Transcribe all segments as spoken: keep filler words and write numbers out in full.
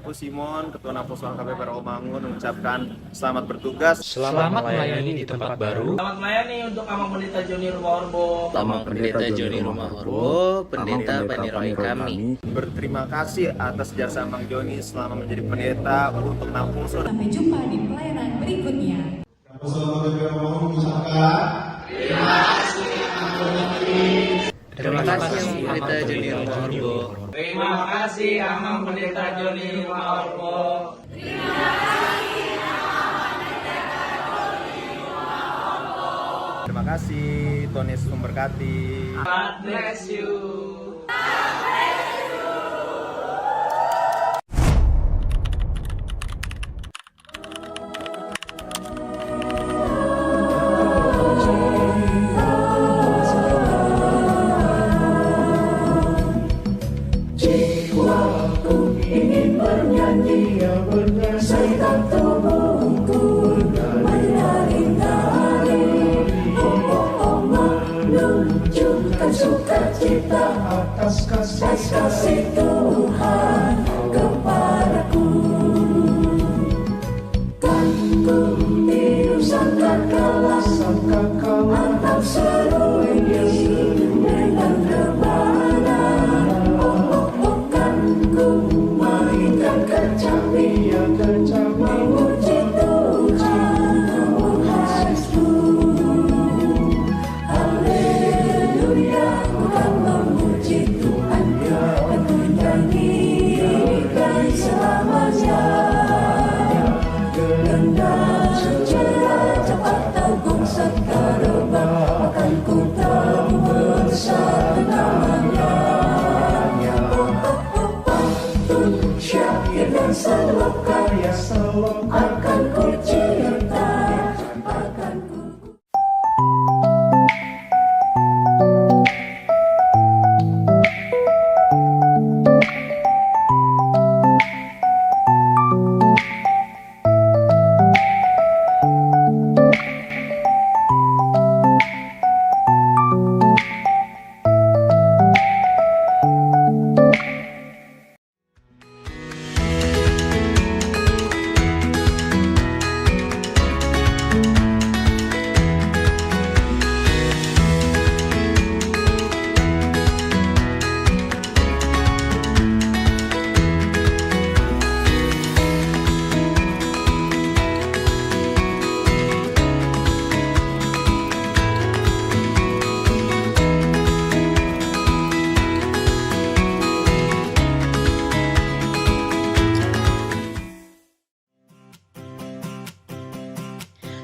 Aku Simon, Ketua Naposo H K B P Rawamangun, mengucapkan selamat bertugas. Selamat melayani di tempat baru. Selamat melayani untuk Amang Pendeta Joni Rumahorbo. Amang Pendeta Joni Rumahorbo, Pendeta Paniroi kami. Berterima kasih atas jasa Amang Joni selama menjadi pendeta untuk Naposo. Sampai jumpa di pelayanan berikutnya. Terima kasih, Amang Pendeta Joni Rumahorbo. Terima kasih, Amang Pendeta Joni Rumahorbo. Terima kasih, Tuhan Yesus memberkati. God bless you. Jiwaku ingin bernyanyi, ya, bernyanyi. Setiap tubuhku menari-nari, oh, oh, oh, menunjukkan sukacita atas kasih, kasih Tuhan kepadaku. Kan ku tiru sangkakala, sangkakala, antap seruling dengan rebana. Oh, oh, oh, kan ku mainkan kecapi, ya, kecapi, memuji Tuhan, oh, haleluya. Haleluya, ku kan memuji Tuhan, akan ku nyanyikan selamanya. Dengan sukacita, cepat terbang serta rebah, akan ku tabuhon satu namanya. Pantun syair dan selokan, akan ku cipta, akan ku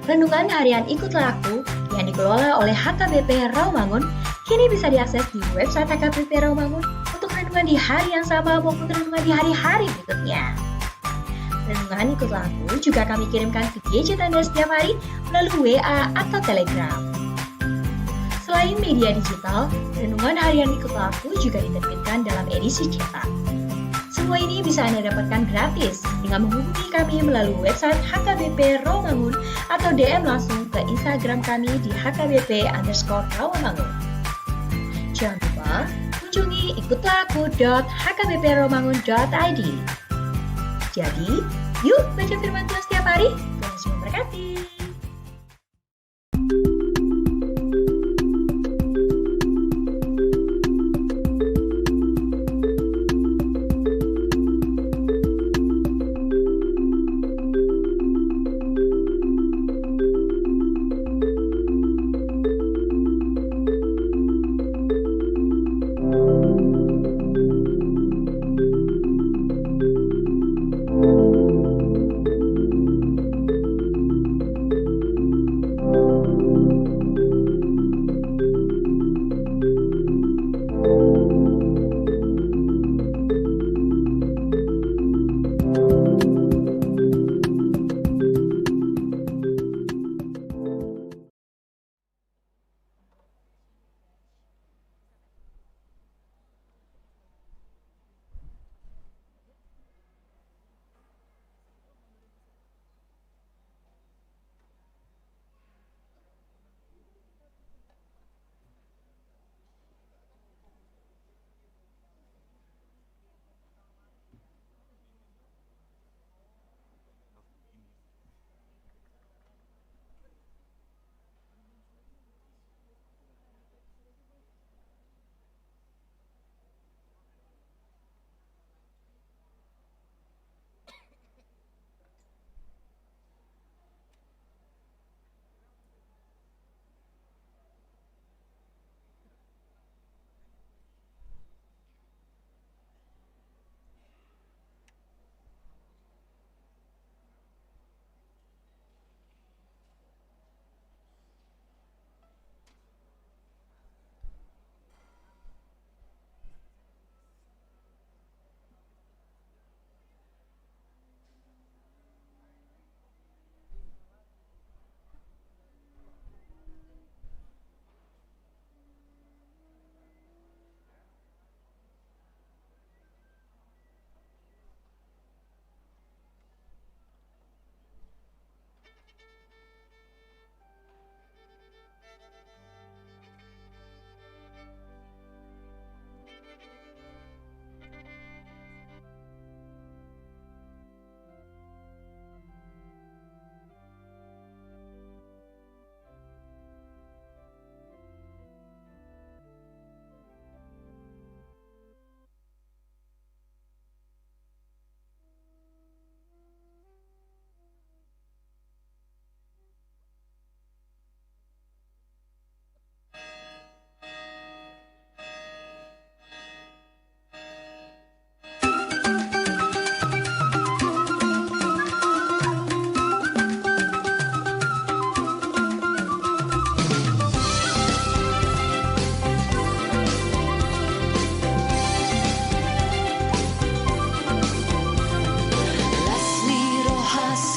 Renungan Harian Ikutlah Aku yang dikelola oleh H K B P Rawamangun kini bisa diakses di website H K B P Rawamangun untuk renungan di hari yang sama maupun renungan di hari-hari berikutnya. Renungan Ikutlah Aku juga kami kirimkan ke gadget Anda setiap hari melalui W A atau Telegram. Selain media digital, Renungan Harian Ikutlah Aku juga diterbitkan dalam edisi cetak. Semua ini bisa Anda dapatkan gratis dengan menghubungi kami melalui website H K B P Rawamangun atau D M langsung ke Instagram kami di H K B P underscore Rawamangun. Jangan lupa kunjungi ikutlah aku dot H K B P rawamangun dot I D. Jadi, yuk baca firman Tuhan setiap hari. Tuhan Yesus memberkati.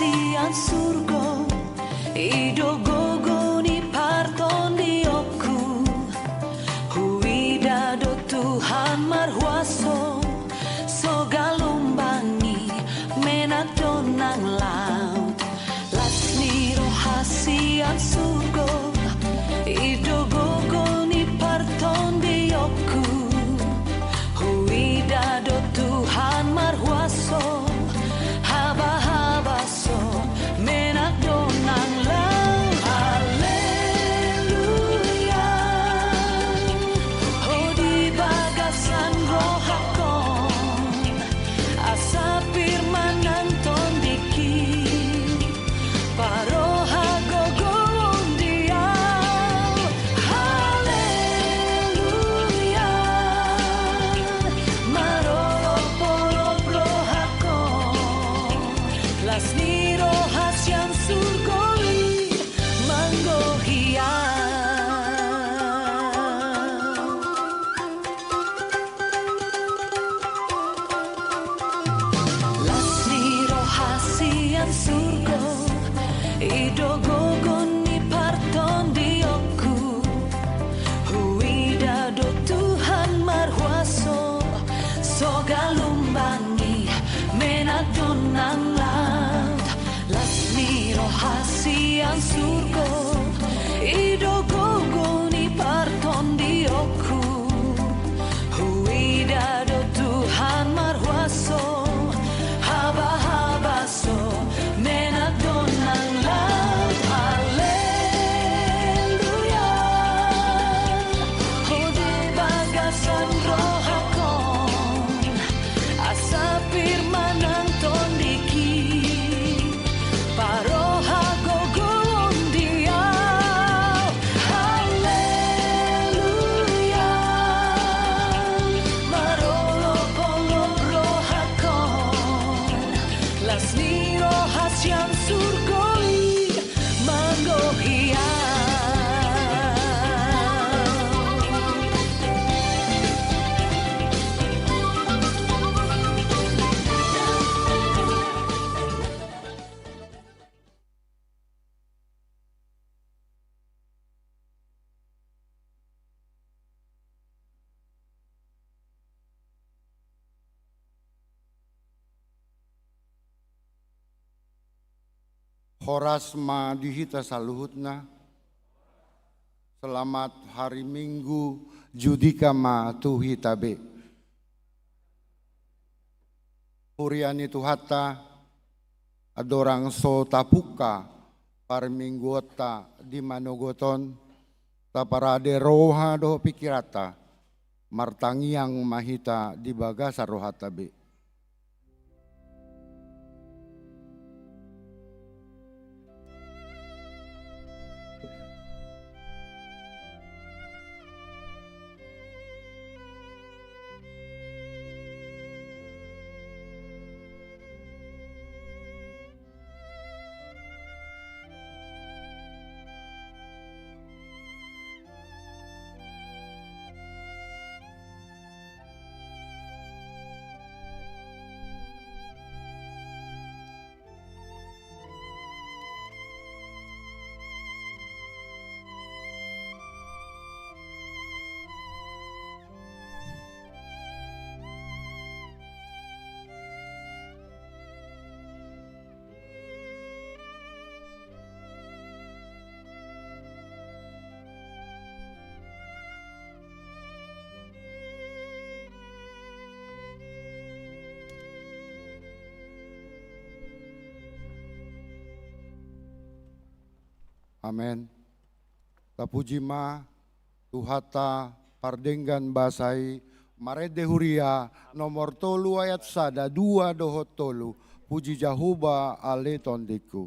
sian surgo, i do gogo ni partondionku. Huida do Tuhan marhuaso, sogal lumbang i, menak do nang laut. Las ni roha sian surgo, i do gogo ni partondionku. Huida do Tuhan marhuaso, habahaba so, menak do nang laut. Haleluya. Ho di bagasan rohangkon, asa pir ma nang tondingki, paroha gogoon di au. Haleluya. Marolopolop rohangkon, las ni roha sian surgo i manggohi au. Las ni roha sian surgo, i do gogo ni partondionku. Huida do Tuhan marhuaso, sogal lumbang i, menak do nang laut. Las ni roha sian surgo, i do gogo ni partondionku. Huida do Tuhan marhuaso, habahaba so, menak do nang laut. Haleluya. Ho di bagasan rohangkon, asa pir ma nang tondingki, paroha gogoon di au. Haleluya. Marolopolop rohangkon, las ni roha sian surgo i manggohi au. Horas ma di hita saluhutna. Selamat hari Minggu, judika ma tu hita be. Huria ni Tuhanta, andorang so tapungka parmingguonta di manogot on, taparade roha dohot pingkiranta, martangiang ma hita di bagasan rohanta be. Amen. Tapuji ma Tuhanta pardenggan basa i, marende Huria nomor tolu ayat sada, dua dohot tolu. Puji Jahowa ale tondingku.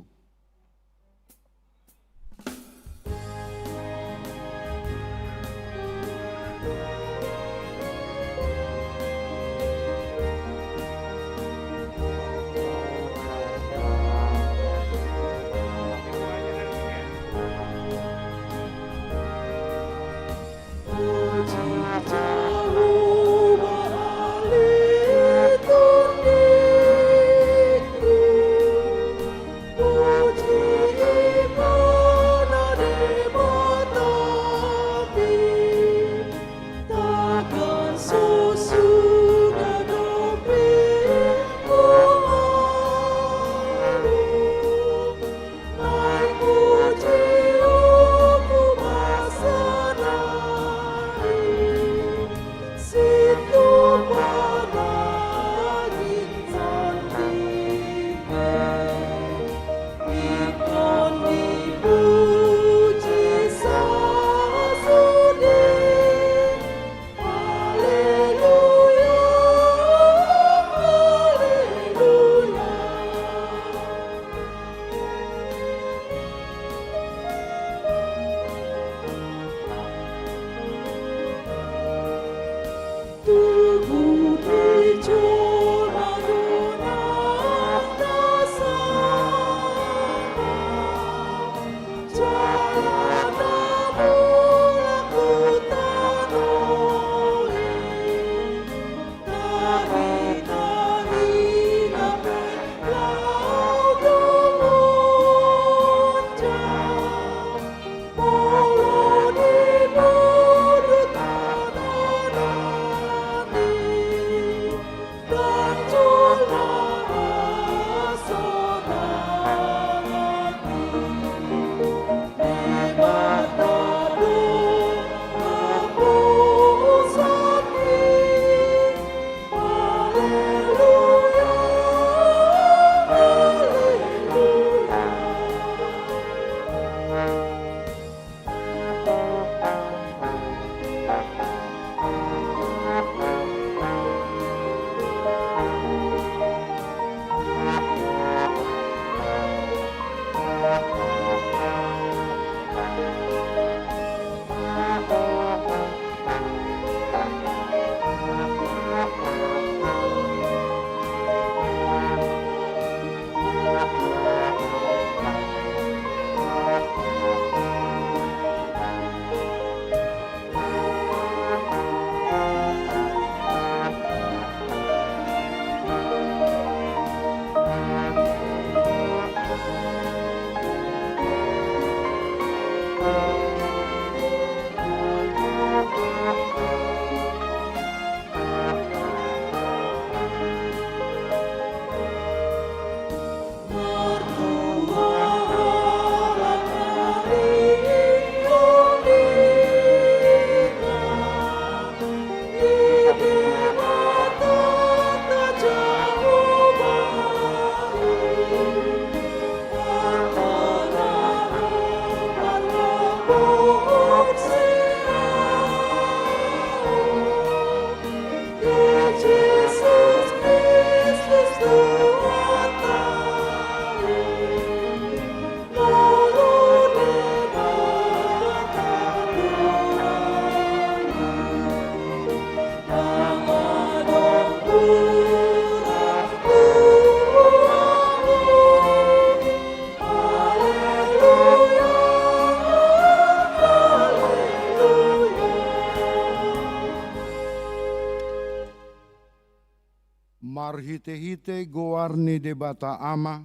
Hite-hite goar ni Debata Ama,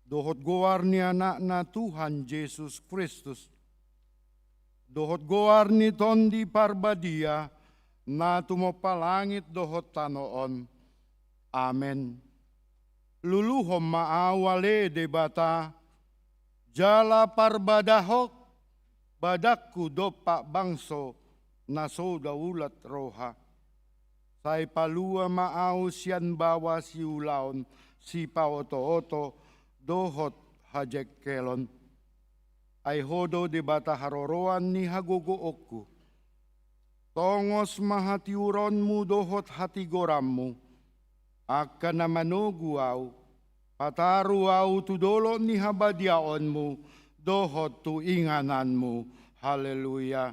dohot goar ni Anakna Tuhan Jesus Kristus, dohot goar ni Tondi Parbadia, na tumompa langit dohot tano on. Amen. Luluhon ma ahu, ale Debata, jala parbadahon badanku dompak bangso na so daulat roha. Sai palua ma ahu sian baoa siulaon, sipaoto-oto dohot hajengkelon. Ai Ho do Debata haroroan ni hagogoonku. Tongos ma hatiuronmu dohot hatigoranmu, angka na manogu ahu, pataru ahu tu dolok ni habadiaonmu dohot tu ingananmu. Haleluya.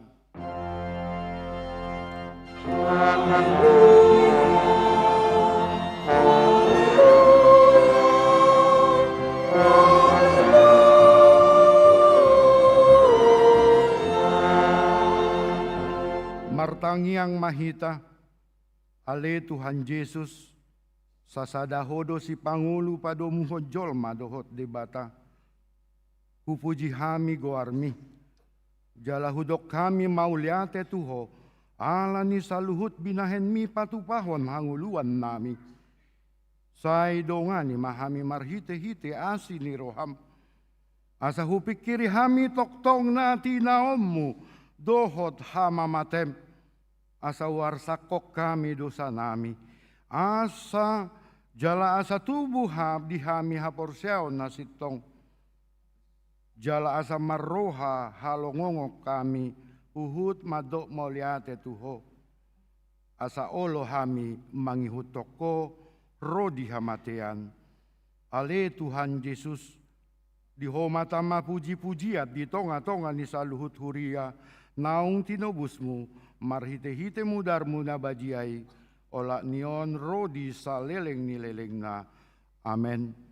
Martangiang ma hita. Ale Tuhan Jesus, sasada Ho do sipangolu padomuhon jolma dohot Debata. Hupuji hami goarmi, jala hudok hami mauliate tu Ho, ala ni saluhut binahenmi patupahon hangoluannami. Sai dongani ma hami marhite-hite asi ni roham, asa hupingkiri hami tongtong na tinaonmu dohot hamamatem, asa uarsangkon hami dosanami, asa jala asa tubu ha-, di hami haporseaon na sintong, jala asa marroha halongongon hami huhut mandok mauliate tu Ho, asa olo hami mangihuthon Ho ro di hamatean. Ale Tuhan Jesus, di Ho ma tama puji-pujian di tonga-tonga ni saluhut huria naung tinobusmu marhite-hite mudarmu na badia i, olat ni on ro di saleleng ni lelengna. Amen.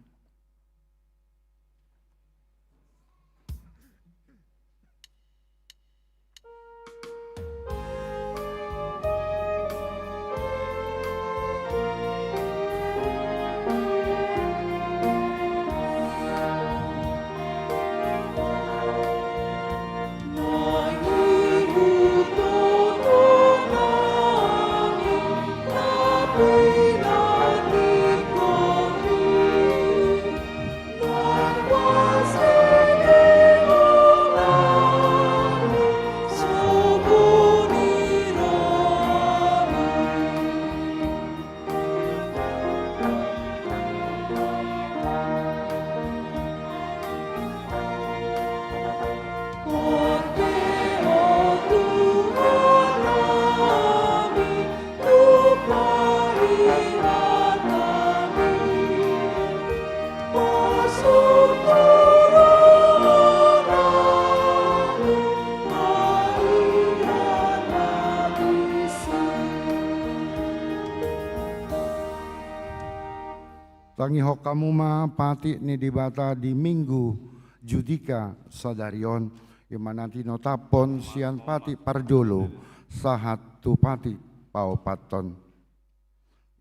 Tangihon hamu ma patik ni Debata di Minggu Judika sadari on, i ma na tinotaphon sian patik parjolo sahat tu patik paopathon.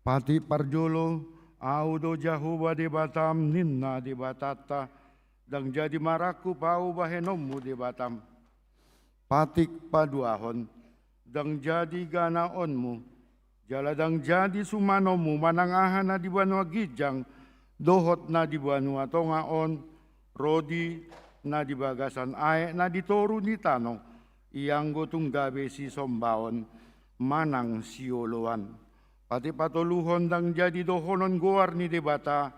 Patik parjolo, Ahu do Jahowa Debatam, ninna Debatanta, ndang jadi marangkup Ahu bahenonmu Debatam. Patik paduahon, ndang jadi ganaonmu, jala ndang jadi sumanonmu manang aha na di banua ginjang dohot na di banua tonga on, ro di na di bagasan aek na di toru ni tano, ianggo tung gabe sisombaon manang sioloan. Patik patoluhon, ndang jadi dohonon goar ni Debata,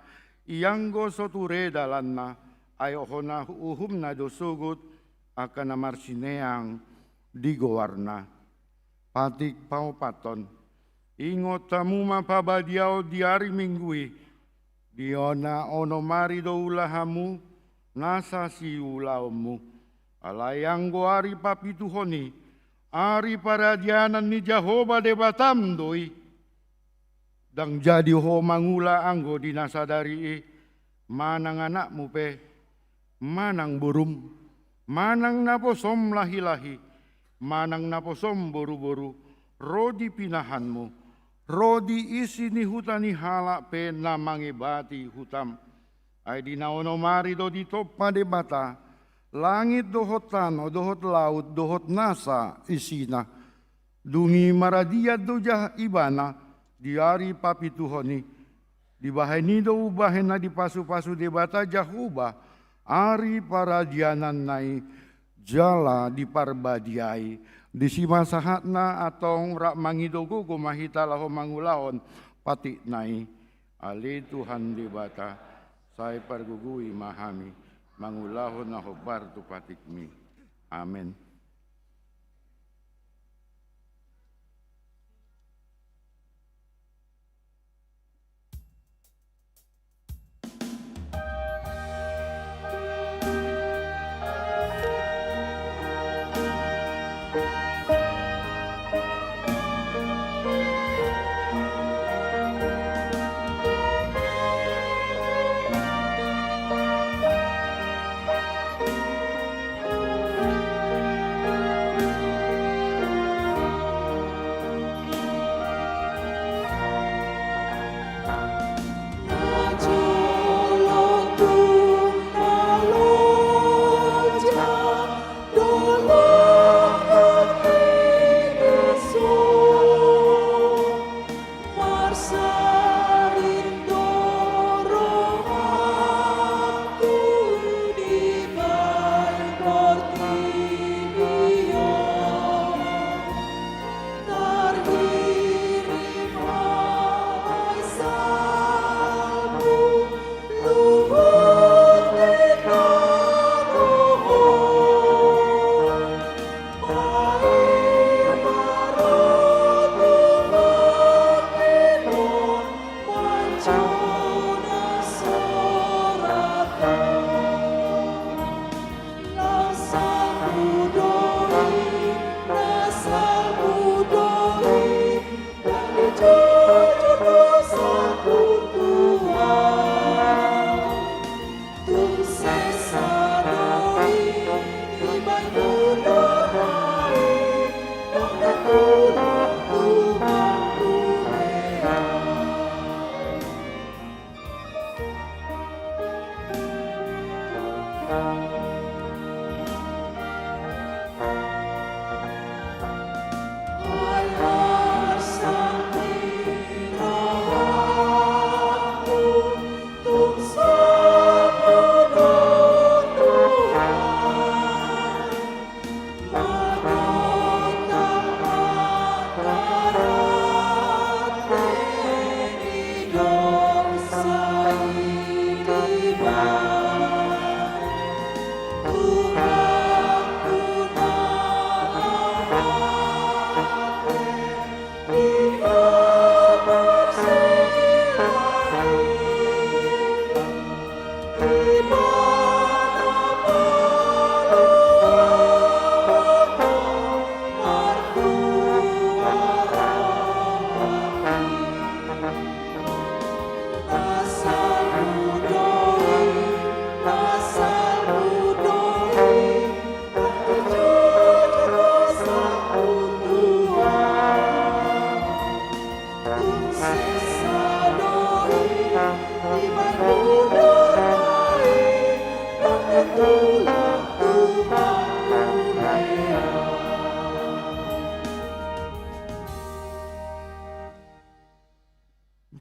ianggo so ture dalanna, ai hona uhumna do sogot angka na marsineang di goarna. Patik paopathon, ingot hamu ma pabadiaon di ari Minggu i, di na onom ari do ula hamu nasa siulaonmu. Alai anggo ari papituhon i, ari paradianan ni Jahowa Debatam do i. Ndang jadi ho mangula anggo di na sadari i, manang anakmu pe, manang borum, manang naposom lahi-lahi, manang naposom boru-boru, ro di pinahanmu, ro di isi ni huta ni halak pe na mangebati hutam. Ai di na onom ari do ditompa Debata langit dohot tano dohot laut dohot nasa isina. Dung i maradian do jah ibana di ari papituhon i. Dibahen i do umbahen na dipasupasu Debata Jahowa ari paradiananna i jala diparbadiai. Disi ma sahatna, antong rap mangido gogo ma hita laho mangulahon patikna i. Ale Tuhan Debata, sai pargogoi ma hami mangulahon na hombar tu patikmi. Amen.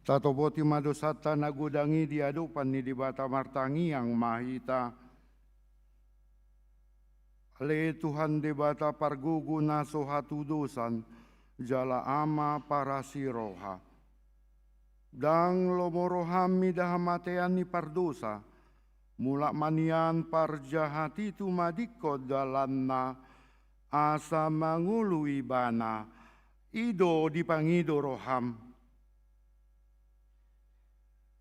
Tatopoti ma dosanta na godang i di adopan ni Debata. Martangiang ma hita. Ale Tuhan Debata pargogo na so hatudosan, jala Ama parasi roha. Ndang lomo roham mida hamatean ni pardosa, mulak ma nian parjahat i tumadingkon dalanna, asa mangolu ibana, i do dipangido roham.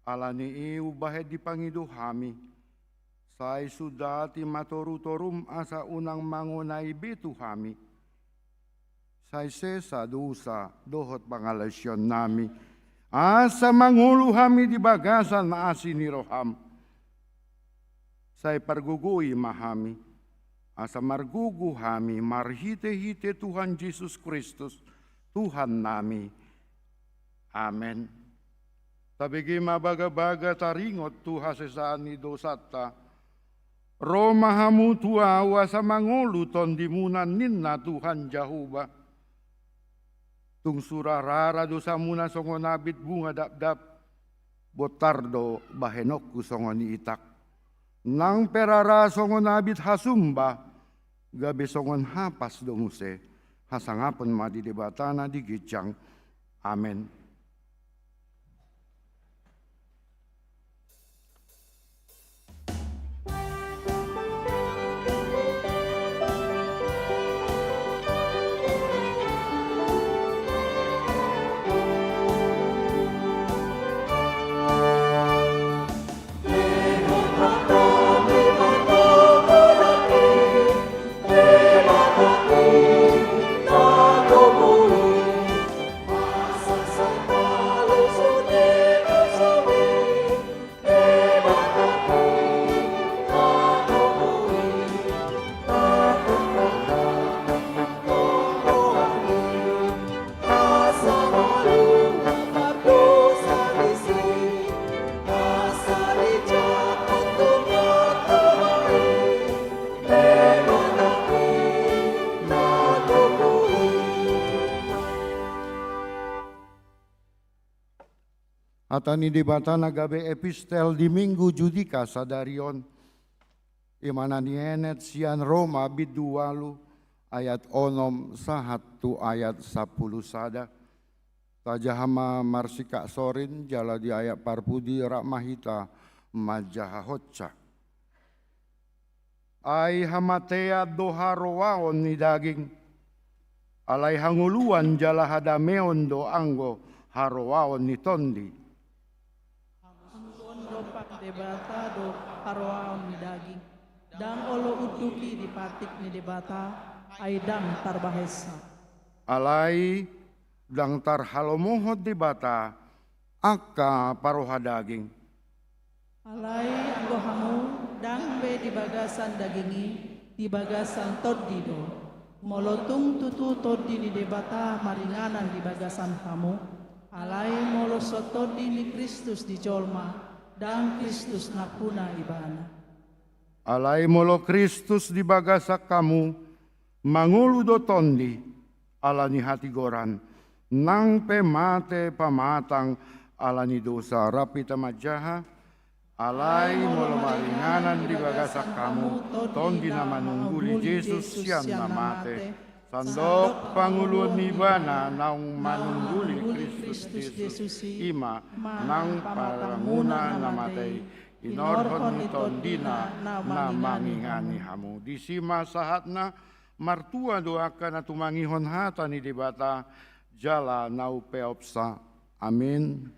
Ala ni i umbahen dipangido hami, sai sundati ma torutorum asa unang mangonai be tu hami. Sai sesa dosa dohot pangalaosionnami, asa mangolu hami di bagasan asi ni roham. Sai pargogoi ma hami, asa margogo hami marhitehite Tuhan Jesus Kristus, Tuhannami. Amen. Tabege ma bagabaga taringot tu hasesaan ni dosanta. Ro ma hamu tu Ahu asa mangolu Tondimuna, ninna Tuhan Jahowa. Tung sura rara dosamuna songon abit bunga dapdap, bontar do bahenonku songon itak. Nang pe rara songon abit hasumba, gabe songon hapas do muse. Hasangapon ma di Debata na di ginjang. Amen. Hata ni Debata na gabe epistel di Minggu Judika sadari on, i ma na nienet sian Roma bindu ualu ayat onom sahat tu ayat sampulu sada. Tajaha ma marsingkat sorin jala di ayat parpudi rap ma hita manjahahonsa. Ai hamatean do haroaon ni daging, alai hangoluan jala hadameon do anggo haroaon ni Tondi. Hamusmuson dompak Debata do haroaon ni daging. Ndang olo unduk i di patik ni Debata, ai ndang tarbahensa. Alai ndang tarhalomohon Debata angka parroha daging. Alai anggo hamu, ndang be di bagasan daging i, di bagasan Tondi do. Molo tung tutu Tondi ni Debata maringanan di bagasan hamu, alai molo so Tondi ni Kristus di jolma, ndang Kristus nampuna ibana. Alai molo Kristus di bagasan hamu, mangolu do Tondi ala ni hatigoran, nang pe mate pamatang ala ni dosa. Rap hita manjaha. Alai molo maringanan di bagasan hamu Tondi na manungguli Jesus sian na mate, sandok pangoluon ni ibana naung manungguli Kristus Jesus i, i ma nang pamatangmuna na mate i, inorhon ni Tondina na mangingani hamu. Disi ma sahatna. Martua do angka na tumangihon hata ni Debata jala na umpeopsa. Amin.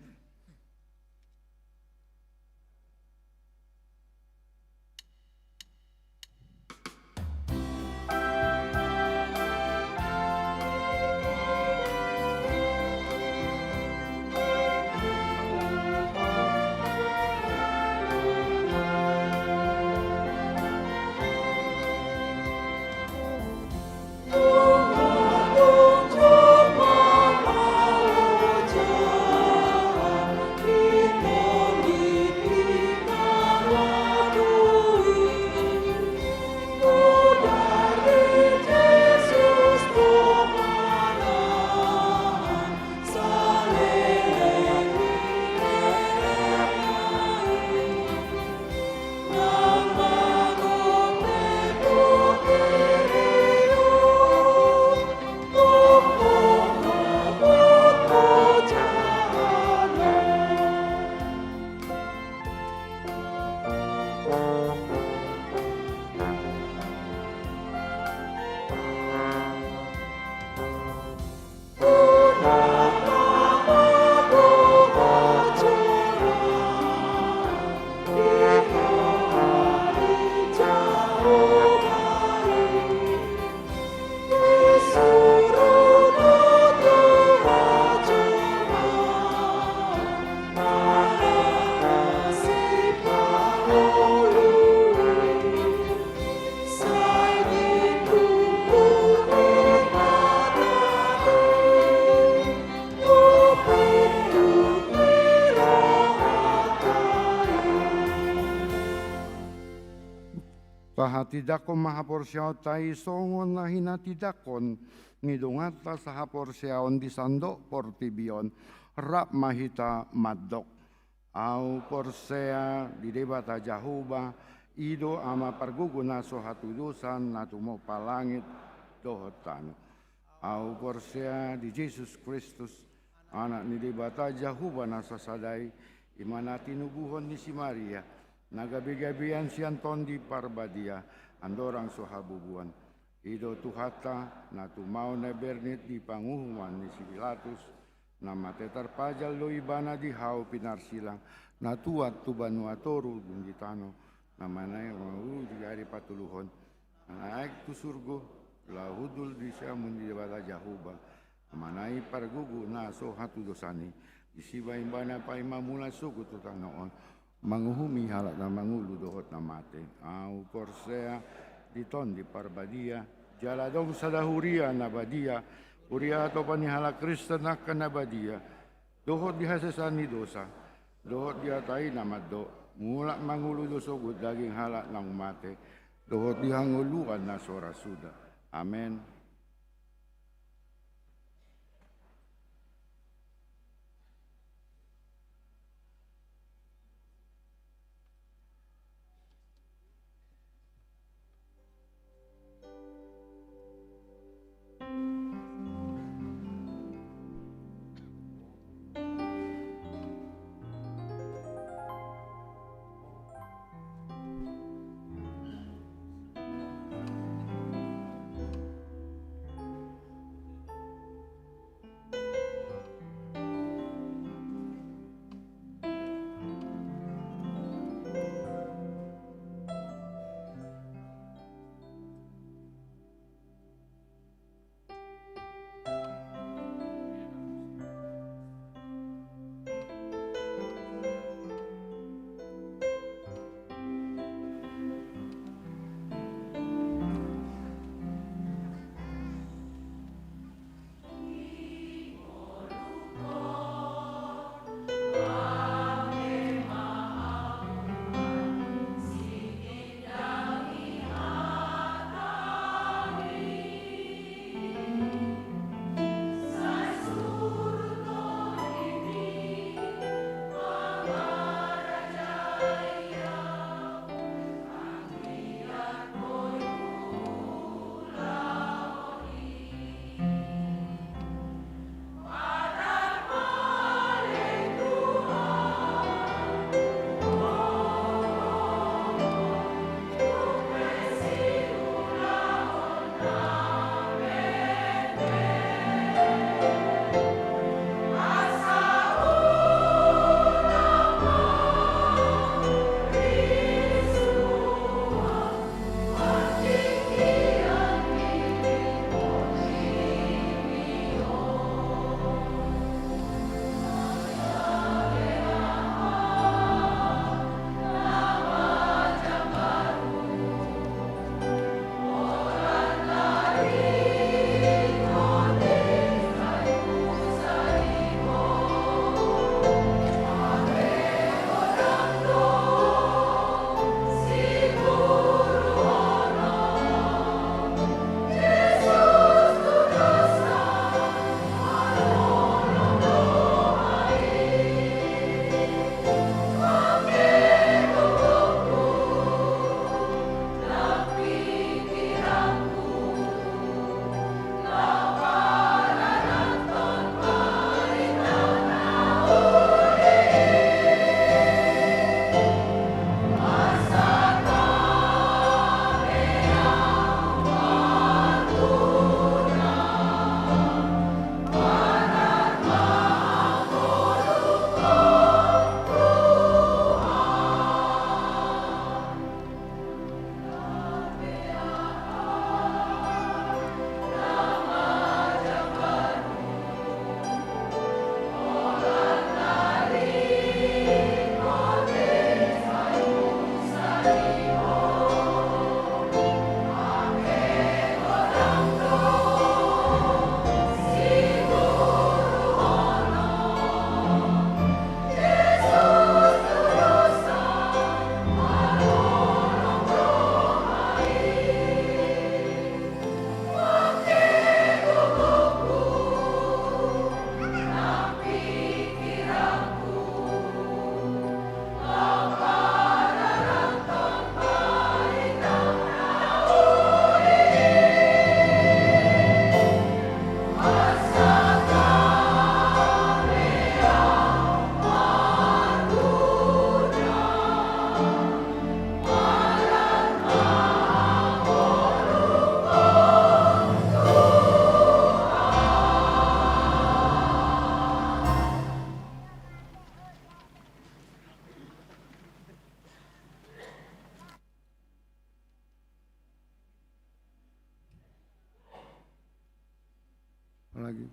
Tahatindangkon ma haporseaonta i songon na hinatindangkon ni donganta sahaporseaon di sandok portibi on. Rap ma hita mandok: Ahu porsea di Debata Jahowa, i do Ama pargogo na so hatudosan, na tumompa langit dohot tano. Ahu porsea di Jesus Kristus, Anak ni Debata Jahowa na sasada i, i ma na tinubuhon ni si Maria, na gabegabean sian Tondi Parbadia, andorang so habubuan. I do Tuhanta, na tumaon na bernit di panguhuman ni si Pilatus, na mate tarpajal do Ibana di hau pinarsilang, na tuat tu banua toru dung di tano, na manaek mangolu di ari patoluhon, na naek tu surgo, laho hundul di siamun ni Debata Jahowa, na manang i pargogo na so hatudosan i. Disi ma Ibana paima mulak sogot tu tano on, manguhumi halak na mangolu dohot na mate. Ahu porsea di Tondi Parbadia, jala adong sada huria na badia, huria hatopan ni halak Kristen angka na badia, dohot di hasesaan ni dosa, dohot di hata i na mandok: Mulak ma ngolu do sogot daging halak naung mate, dohot di hangoluan na so ra suda. Amen. lagi.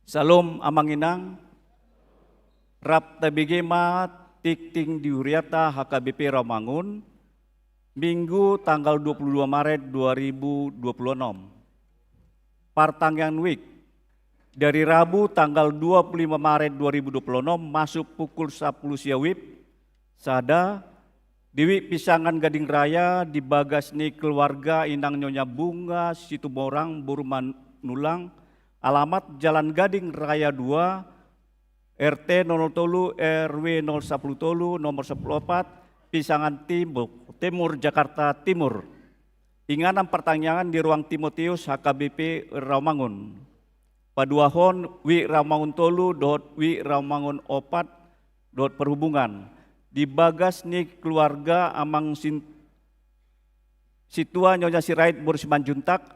Salom Amang Inang. Rap tabege ma tingting di hurianta H K B P Rawamangun, Minggu tanggal dua puluh dua Maret dua ribu dua puluh enam. Partangiangan WIK, dari Rabu tanggal dua puluh lima Maret dua ribu dua puluh enam masuk pukul sapuluh sia WIB, sada, di WIK Pisangan Gading Raya di bagas ni keluarga Inang Nyonya Bunga Situmorang boru Manulang, alamat Jalan Gading Raya dua, R T nol nol tolu, R W nol sapuluh tolu, nomor sapuluh opat, Pisangan Timur, Timur, Jakarta Timur. Inganan partangiangan di ruang Timotius H K B P Rawamangun. Paduahon, WIK Rawamangun tolu dohot WIK Rawamangun opat dohot perhubungan, di bagas ni keluarga Amang Sin-, Sintua Nyonya Sirait boru Simanjuntak,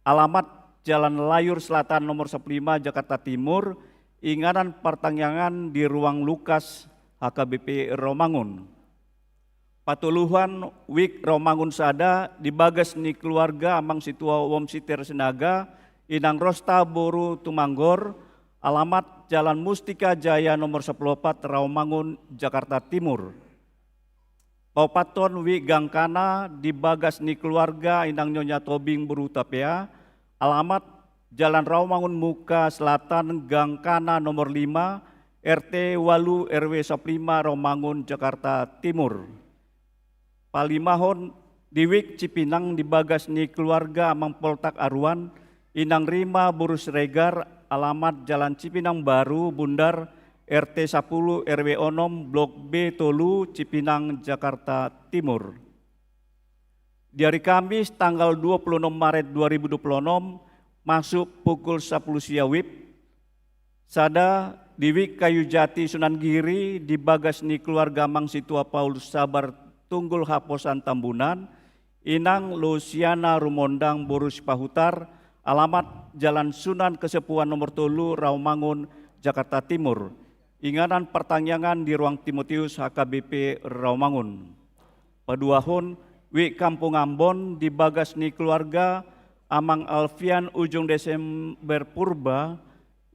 alamat Jalan Layur Selatan nomor sapuluh lima, Jakarta Timur, inganan partangiangan di ruang Lukas H K B P Rawamangun. Patoluhon, WIK Rawamangun sada, di bagas ni keluarga Amang Sintua Womsiter Sinaga, Inang Rosta boru Tumanggor, alamat Jalan Mustika Jaya nomor sapuluh opat, Rawamangun, Jakarta Timur. Paopathon, WIK Gangkana, di bagas ni keluarga Inang Nyonya Tobing boru Hutapea, alamat Jalan Rawamangun Muka Selatan, Gangkana nomor lima, R T walu, R W sapuluh lima, Rawamangun, Jakarta Timur. Palimahon, di WIK Cipinang, di bagas ni keluarga Amang Poltak Aruan, Inang Rima boru Siregar, alamat Jalan Cipinang Baru, Bundar, R T sapuluh, R W onom, Blok B tolu, Cipinang, Jakarta Timur. Di hari Kamis tanggal dua puluh enam Maret dua ribu dua puluh enam, masuk pukul sapuluh sia WIB, sada, di WIK Kayu Jati Sunan Giri, di bagas ni keluarga Amang Sintua Paulus Sabar Tunggul Haposan Tambunan, Inang Lusiana Rumondang boru Sipahutar, alamat Jalan Sunan Kesepuhan nomor tolu, Rawamangun, Jakarta Timur. Inganan partangiangan di ruang Timotius H K B P Rawamangun. Paduahon, WIK Kampung Ambon, di bagas ni keluarga Amang Alfian Ujung Desember Purba,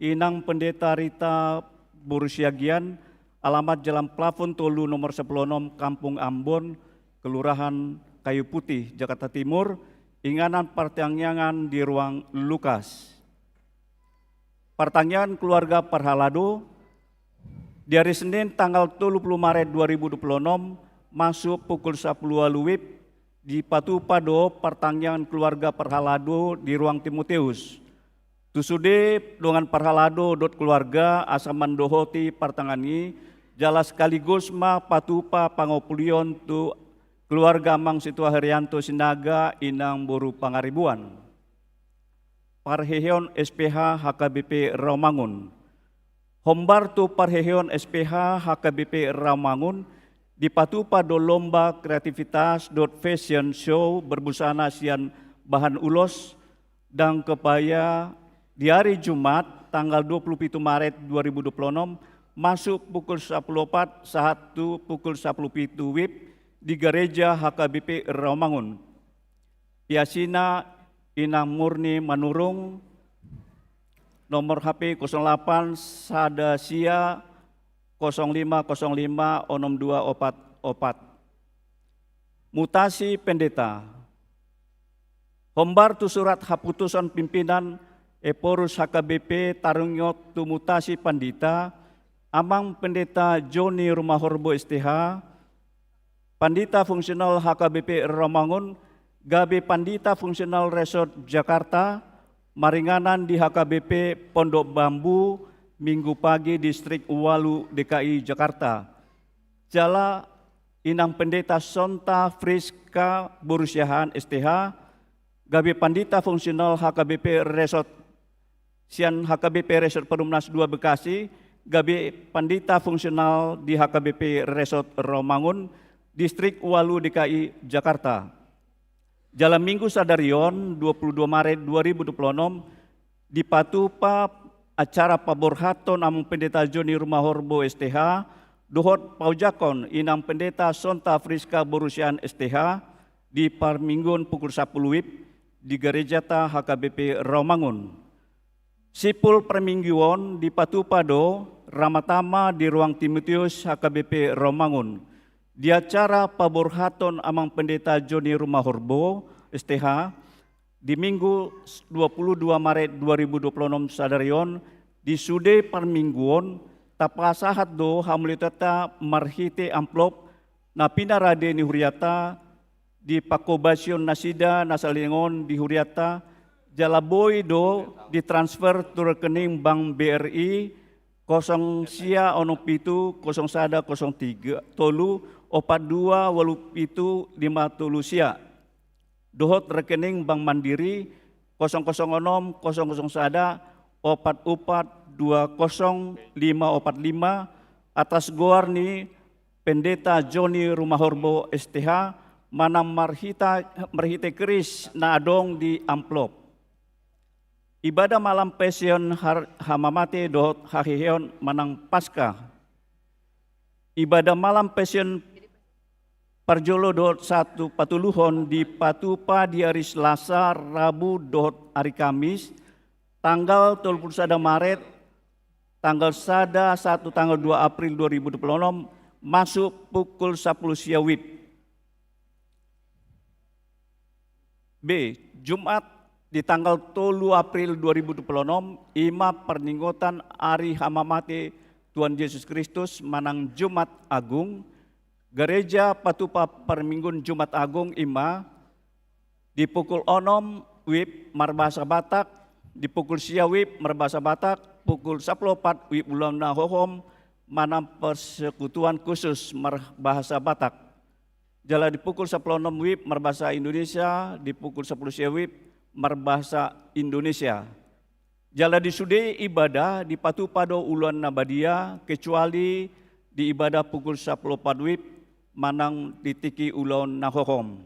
Inang Pendeta Rita boru Siagian, alamat Jalan Plafon tolu nomor sapuluh onom, Kampung Ambon, Kelurahan Kayu Putih, Jakarta Timur, inganan partangiangan di ruang Lukas. Partangiangan keluarga parhalado, di hari Senin tanggal tolu puluh Maret dua ribu dua puluh enam, masuk pukul sapuluh walu WIB, dipatupa do partangiangan keluarga parhalado di ruang Timotius. Tu sude dongan parhalado dohot keluarga asa mandohoti partangiangan i, jala sekaligus ma patupa pangopulion tu keluarga Amang Sintua Herianto Sinaga, Inang boru Pangaribuan. Parheheon S P H H K B P Rawamangun. Hombar tu parheheon S P H H K B P Rawamangun, dipatupa do lomba kreativitas dohot fashion show berbusana sian bahan ulos, dang kepaya, di hari Jumat tanggal dua puluh pitu Maret dua ribu dua puluh enam, masuk pukul sapuluh opat sahat tu pukul sapuluh pitu WIB di Gereja H K B P Rawamangun. Piasina Inang Murni Manurung, nomor H P kosong delapan sada sia kosong lima kosong lima onom dua opat opat. Mutasi pendeta. Hombar tu surat haputusan pimpinan Ephorus H K B P taringot tu mutasi pandita, Amang Pendeta Joni Rumahorbo S T H, Pandita Fungsional H K B P Rawamangun, gabe Pandita Fungsional Resort Jakarta, maringanan di H K B P Pondok Bambu, Minggu Pagi, Distrik Walu, D K I Jakarta. Jala Inang Pendeta Sonta Friska boru Siahaan S T H, gabe Pandita Fungsional H K B P Resort sian H K B P Resort Perumnas dua Bekasi, gabe Pandita Fungsional di H K B P Resort Rawamangun, Distrik Walu, D K I Jakarta. Jala Minggu sadari on, dua puluh dua Maret dua ribu dua puluh enam, dipatupa acara paborhathon Amang Pendeta Joni Rumahorbo S T H, dohot paojakhon Inang Pendeta Sonta Friska boru Siahaan S T H, di parmingguon pukul sapuluh WIB, di gerejata H K B P Rawamangun. Simpul parmingguon dipatupa do Ramatama di ruang Timotius H K B P Rawamangun. Di acara paborhaton Amang Pendeta Joni Rumahorbo, S T H, di Minggu dua puluh dua Maret dua ribu dua puluh enam sadari on, di sude parmingguon, tapasahat do hamuliateonta marhite amplop na pinarade ni huriata, di panghobasion nasida na saleleng on di huriata, jala boi do ditransfer tu rekening bank B R I kosong sia onom pitu kosong sada kosong tiga tolu opat dua walu pitu lima tolu sia, dohot rekening Bank Mandiri kosong kosong onom kosong kosong sada opat opat dua kosong lima opat lima, atas goar ni Pendeta Joni Rumahorbo, S T H, manang marhita-, marhite keris na adong di amplop. Ibadah malam Passion har-, hamamate dohot haheheon manang Paskah. Ibadah malam Passion parjolo dohot satupatoluhon dipatupa di ari Selasa, Rabu dohot ari Kamis, tanggal tolu pulu sada Maret, tanggal sada sahat tu tanggal dua April dua ribu dua pulu onom, masuk pukul sapulu sia WIB. B, Jumat di tanggal tolu April dua ribu dua pulu onom, i ma parningotan ari hamamate Tuhan Jesus Kristus manang Jumat Agung. Gareja patupa parmingguon Jumat Agung i ma di pukul onom WIB marbahasa Batak, di pukul sia WIB marbahasa Batak, pukul sapulu opat WIB ulaon na hohom manang persekutuan khusus marbahasa Batak. Jala di pukul sapulu onom WIB marbahasa Indonesia, di pukul sapulu sia WIB marbahasa Indonesia. Jala di sude ibadah dipatupa do ulaon na badia, kecuali di ibadah pukul sapulu opat WIB manang di tingki ulaon na hohom.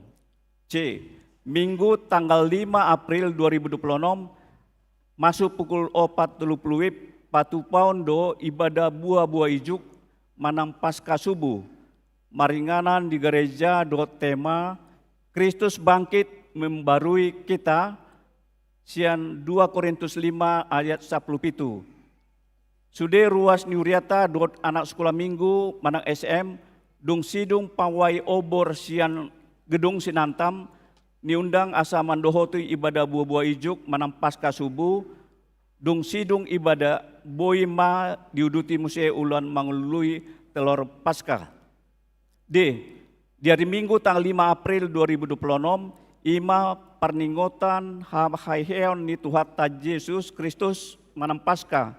C, Minggu tanggal lima April dua ribu dua pulu onom, masuk pukul opat tolu pulu WIB, patupaon do ibadah buabua ijuk manang Paskah Subuh, maringanan di gareja dohot tema Kristus bangkit membarui kita, sian dua Korintus lima ayat sapulu pitu. Sude ruas ni huriata dohot anak sekolah minggu manang S M, dung sidung pawai obor sian gedung Sinantam, niundang asa mandohoti ibadah buabua ijuk manang Paskah Subuh, dung sidung ibadah boi ma diuduti muse ulaon mangalului telor Paskah. D, di ari Minggu tanggal lima April dua ribu dua pulu onom, i ma parningotan ha-, haheheon ni Tuhanta Jesus Kristus manang Paskah.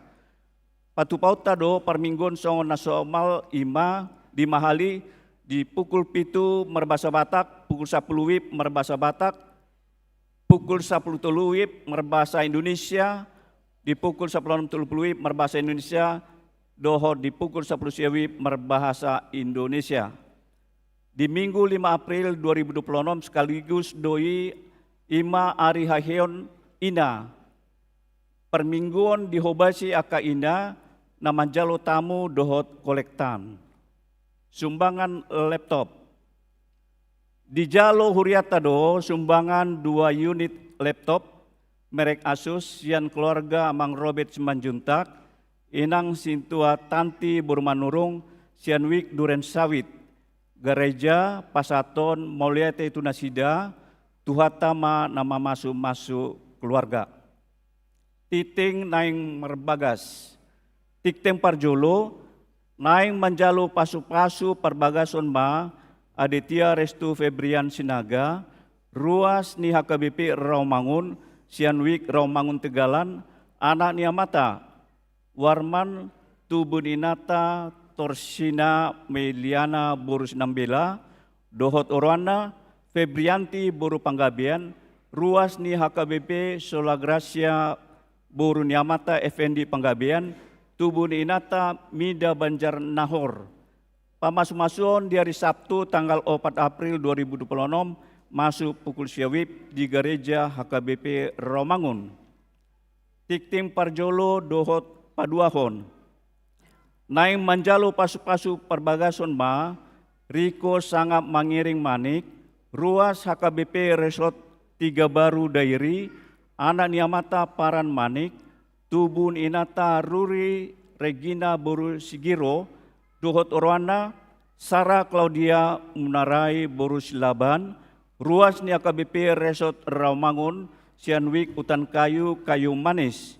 Patupaonta do parmingguon songon na somal, i ma lima hali, di pukul pitu marbahasa Batak, pukul sapulu WIB marbahasa Batak, pukul sapulu tolu WIB marbahasa Indonesia, di pukul sapulu onom tolu pulu WIB marbahasa Indonesia, dohot di pukul sapulu sia WIB marbahasa Indonesia. Di Minggu lima April dua ribu dua pulu onom sekaligus do i, i ma ari haheheon ina. Parmingguon dihobasi angka ina na manjalo tamu dohot kolektan. Sumbangan laptop. Dijalo hurianta do sumbangan dua unit laptop merek Asus sian keluarga Amang Robert Simanjuntak, Inang Sintua Tanti boru Manurung sian Wijk Duren Sawit. Gareja pasahathon mauliate tu nasida, Tuhanta ma na mamasumasu keluarga. Tingting naeng marbagas. Tingting parjolo, naeng manjalo pasupasu parbagason ma Aditya Restu Febrian Sinaga, ruas ni H K B P Rawamangun, sian Wijk Rawamangun Tegalan, anak ni amanta Warman, tubu ni inanta Torsina Meliana boru Sinambela, dohot oroanna Febrianti boru Panggabean, ruas ni H K B P Sola Gracia boru ni amanta Effendi Panggabean, tubu ni inanta Mida Banjar Nahor. Pamasumasuon di ari Sabtu tanggal opat April dua ribu dua pulu onom, masuk pukul sia WIB di gareja H K B P Rawamangun. Tingting parjolo dohot paduahon. Naeng manjalo pasupasu parbagason ma Riko Sangap Mangiring Manik, ruas H K B P Resort Tiga Baru Dairi, anak ni amanta Paran Manik, tubu ni inanta Ruri Regina boru Sigiro, dohot oroanna Sara Claudia Munarai boru Silaban, ruas ni H K B P Resort Rawamangun, sian Wik Utan Kayu, Kayu Manis,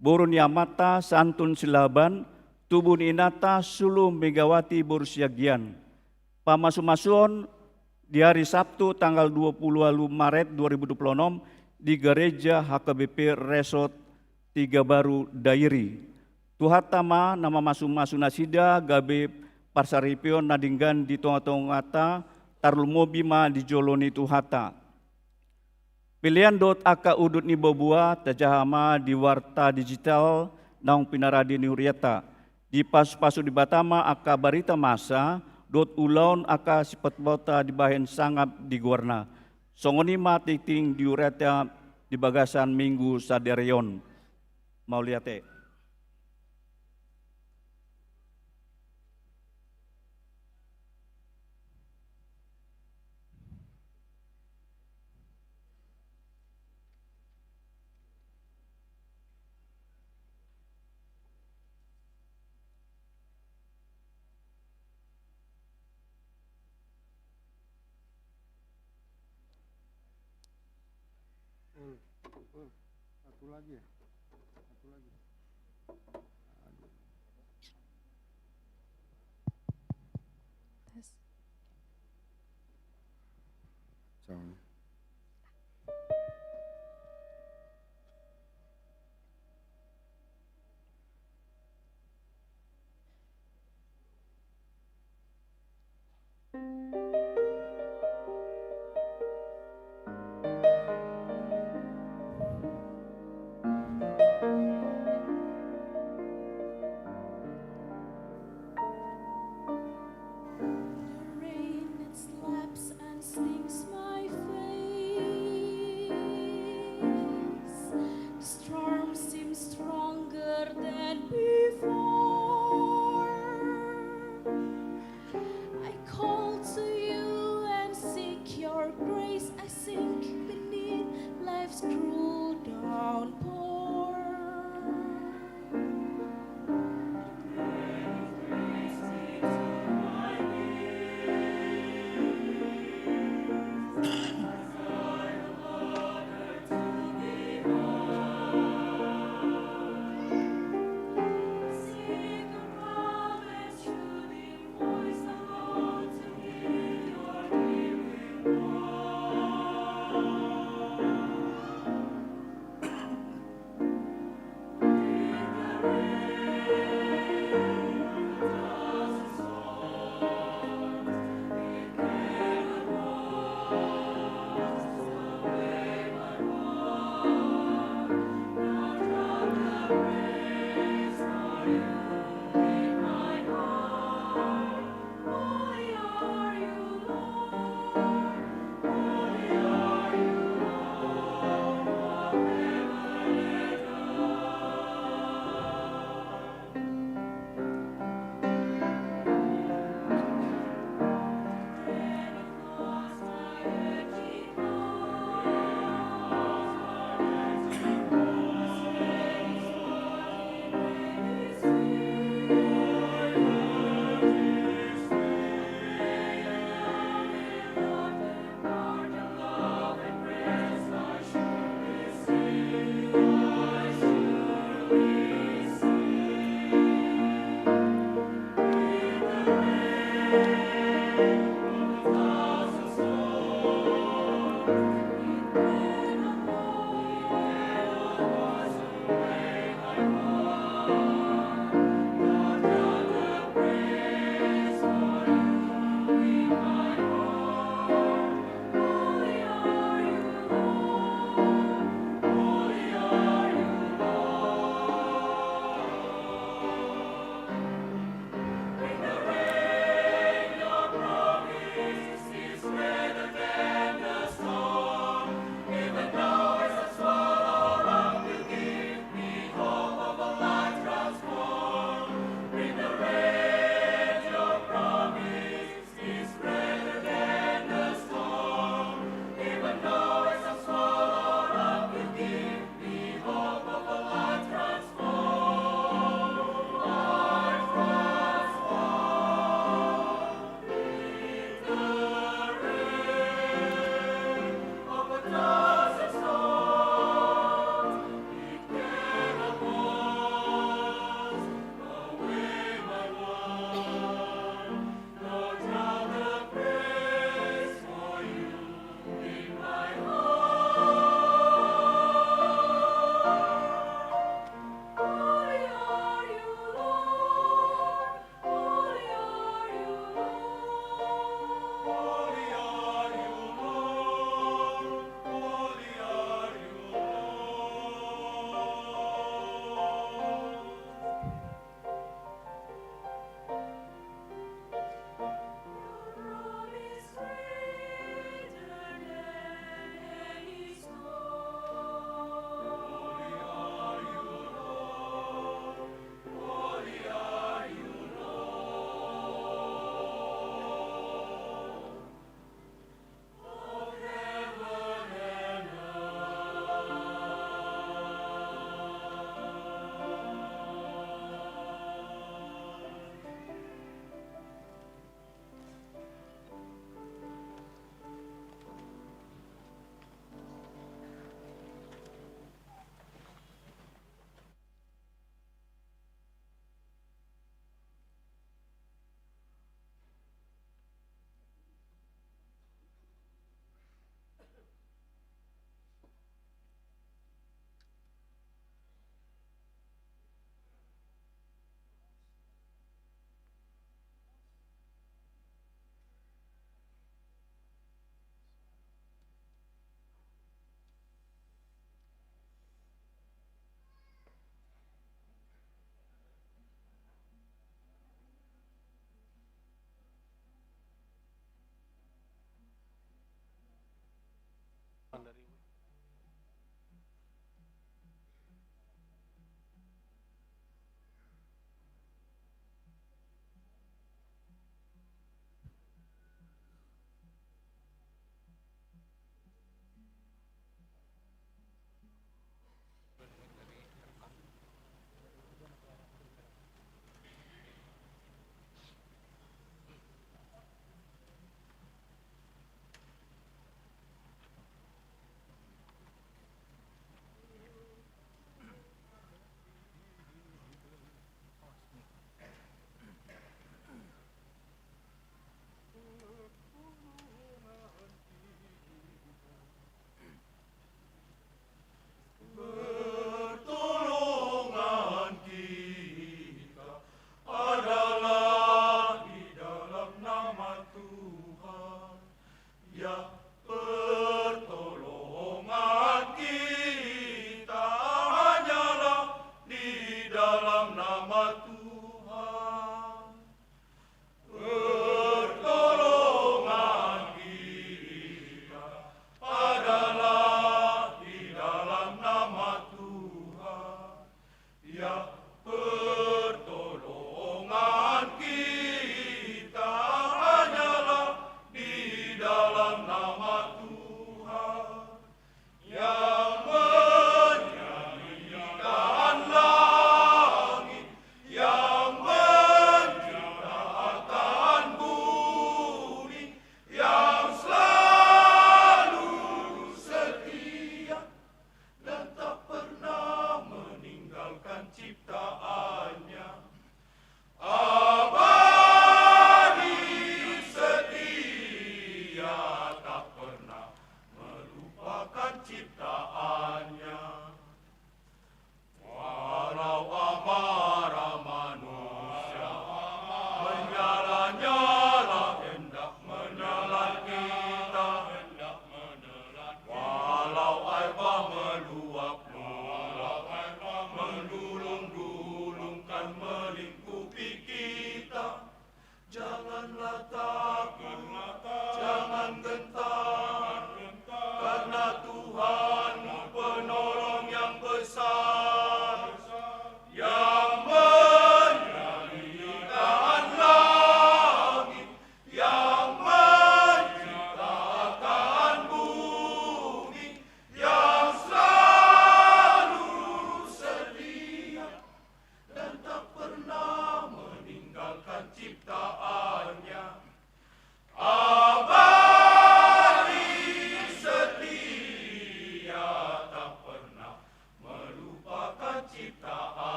boru ni amanta Santun Silaban, tubu ni inanta Sulu Megawati boru Siagian. Pamasumasuon di hari Sabtu tanggal dua puluh ualu Maret dua ribu dua puluh enam di Gereja H K B P Resort Tiga Baru Dairi. Tuhanta ma na mamasumasu nasida gabe parsaripeon na denggan di tongatonganta, tarlumobi ma di jolo ni Tuhanta. Pelean dohot angka udut ni boaboa tajaha ma di warta digital naung pinarade ni hurianta. Dipasupasu Debata ma angka barita masa dohot ulaon angka sipaotpaota dibahen sangap di goarna. Songon i ma tingting di hurianta di bagasan Minggu sadari on. Mauliate. Ul, ul, satu lagi ya? Satu lagi. Aduh. Tes. Sound.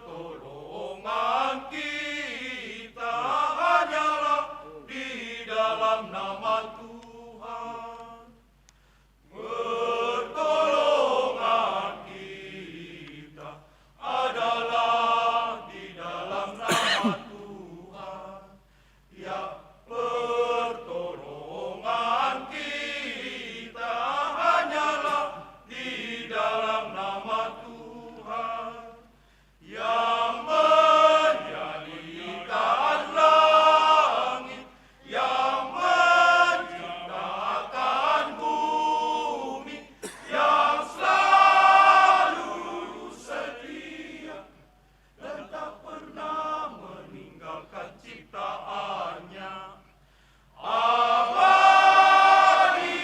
Pertolongan kita hanyalah di dalam nama Tuhan. Pertolongan kita adalah di dalam nama Tuhan. Ya, pertolongan kita hanyalah di dalam nama Tuhan, yang menjadikan langit, yang menciptakan bumi, yang selalu setia dan tak pernah meninggalkan ciptaannya. Abadi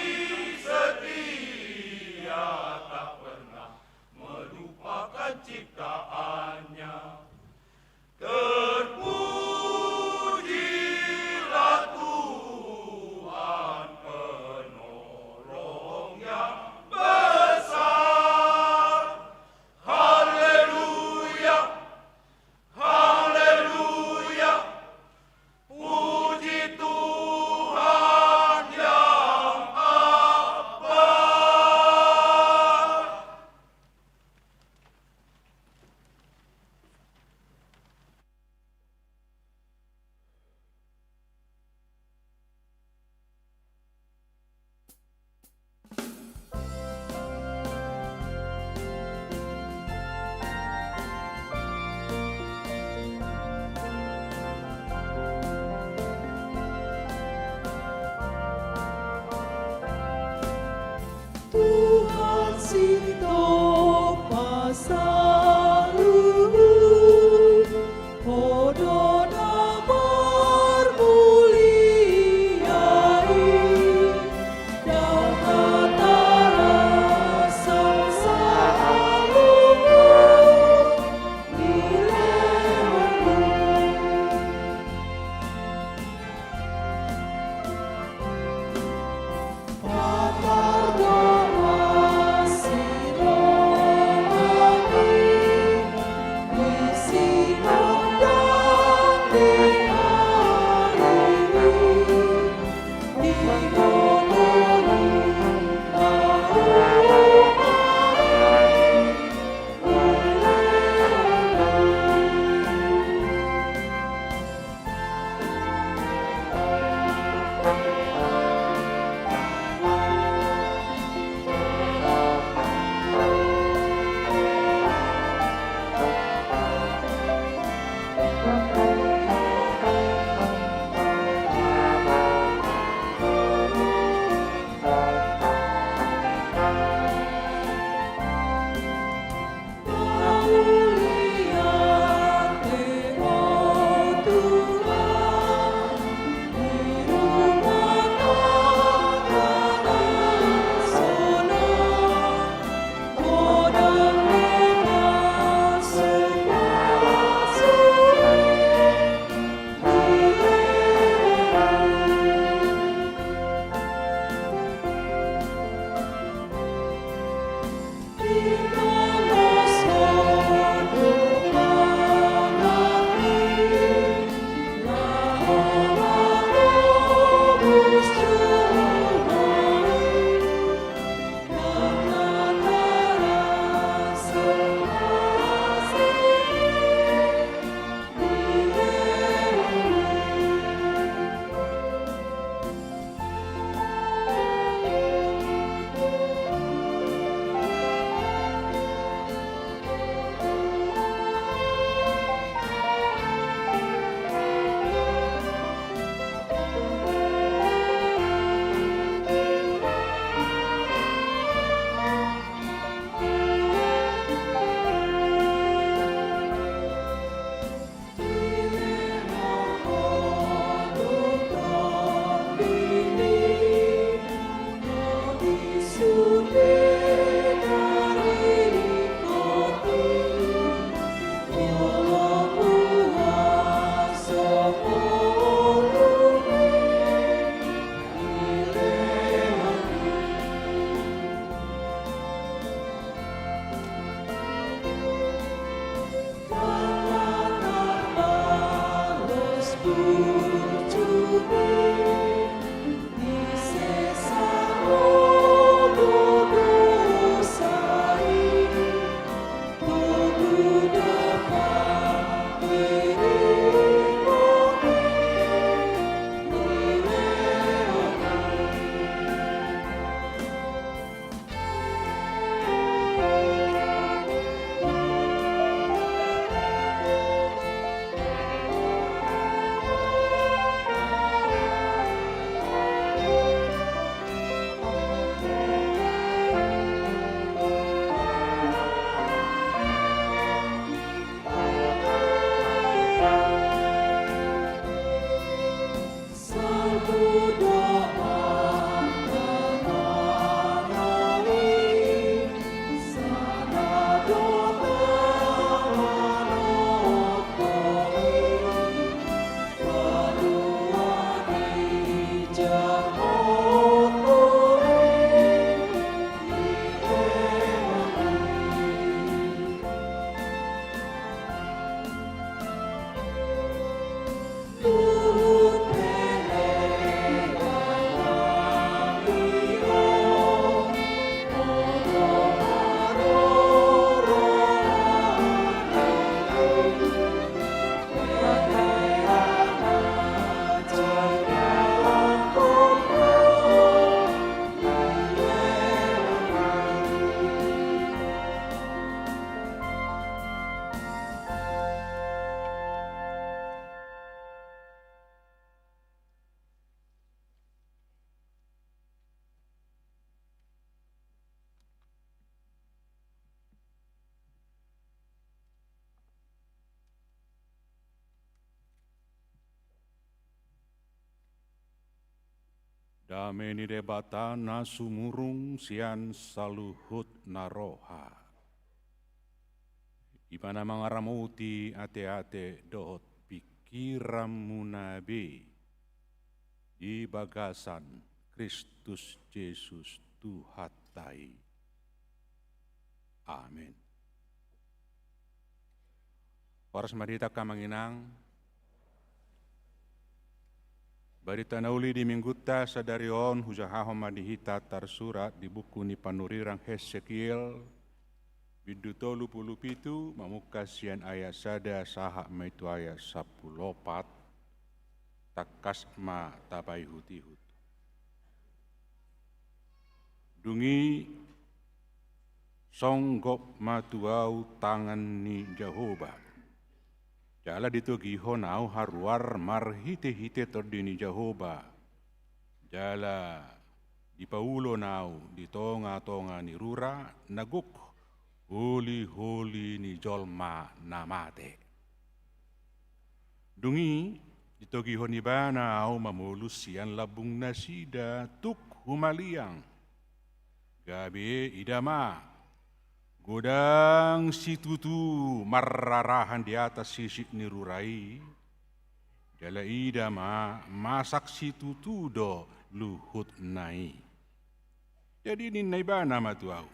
setia, tak pernah melupakan ciptaannya. Terpujilah Tuhan, penolong yang besar. Haleluya, haleluya. Puji Tuhan yang Aba. Tuhan sintong pasaluhut, Ho do na marmulia i, ndang na tarasam saluhut ni lelengmu. Patar do asi Dame ni Debata na sumurung sian saluhut na roha, i ma na mangaramoti ateate dohot pingkiranmuna be di bagasan Kristus Jesus Tuhanta i. Amen. Horas ma di hita angka amang inang. Barita na uli di Minggunta sadari on hujahahon ma di hita tarsurat di buku ni panurirang Hesekiel, bindu tolu pulu pitu, mamungka sian ayat sada sahat ma i tu ayat sampulu opat. Tangkas ma tapaihutihut. Dung i songgop ma tu ahu tangan ni Jahowa, jala ditogihon ahu haruar marhitehite Tondi ni Jahowa, jala dipaulon ahu di tongatonga ni rura na gok holiholi ni jolma na mate. Dung i ditogihon Ibana ahu mamolus sian lambungnasida tuk humaliang. Gabe ida ma, godang situtu marrarahan di atas sisik ni rura i. Jala ida ma, masak situtu do luhutna i. Jadi ninna Ibana ma tu ahu: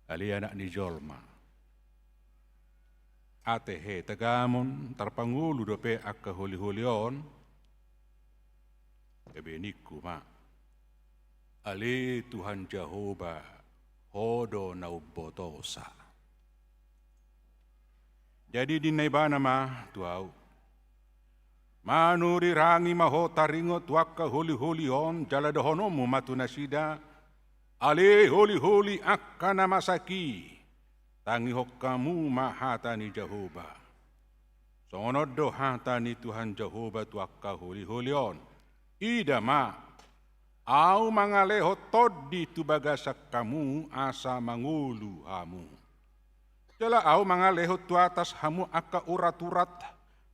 Ale anak ni jolma, ate he tagamon tarpangolu dope angka holiholi on? Gabe ningku ma: Ale Tuhan Jahowa, Ho do na umbotosa. Jadi ninna Ibana ma tu ahu: Manurirangi ma ho taringot tu angka holiholi on, jala dohononmu ma tu nasida: Ale holiholi angka na masak i, tangihon hamu ma hata ni Jahowa. Songon on do hata ni Tuhan Jahowa tu angka holiholi on: Ida ma, Ahu mangalehon tondi tu bagasan hamu asa mangolu hamu. Jala Ahu mangalehon tu atas hamu angka uraturat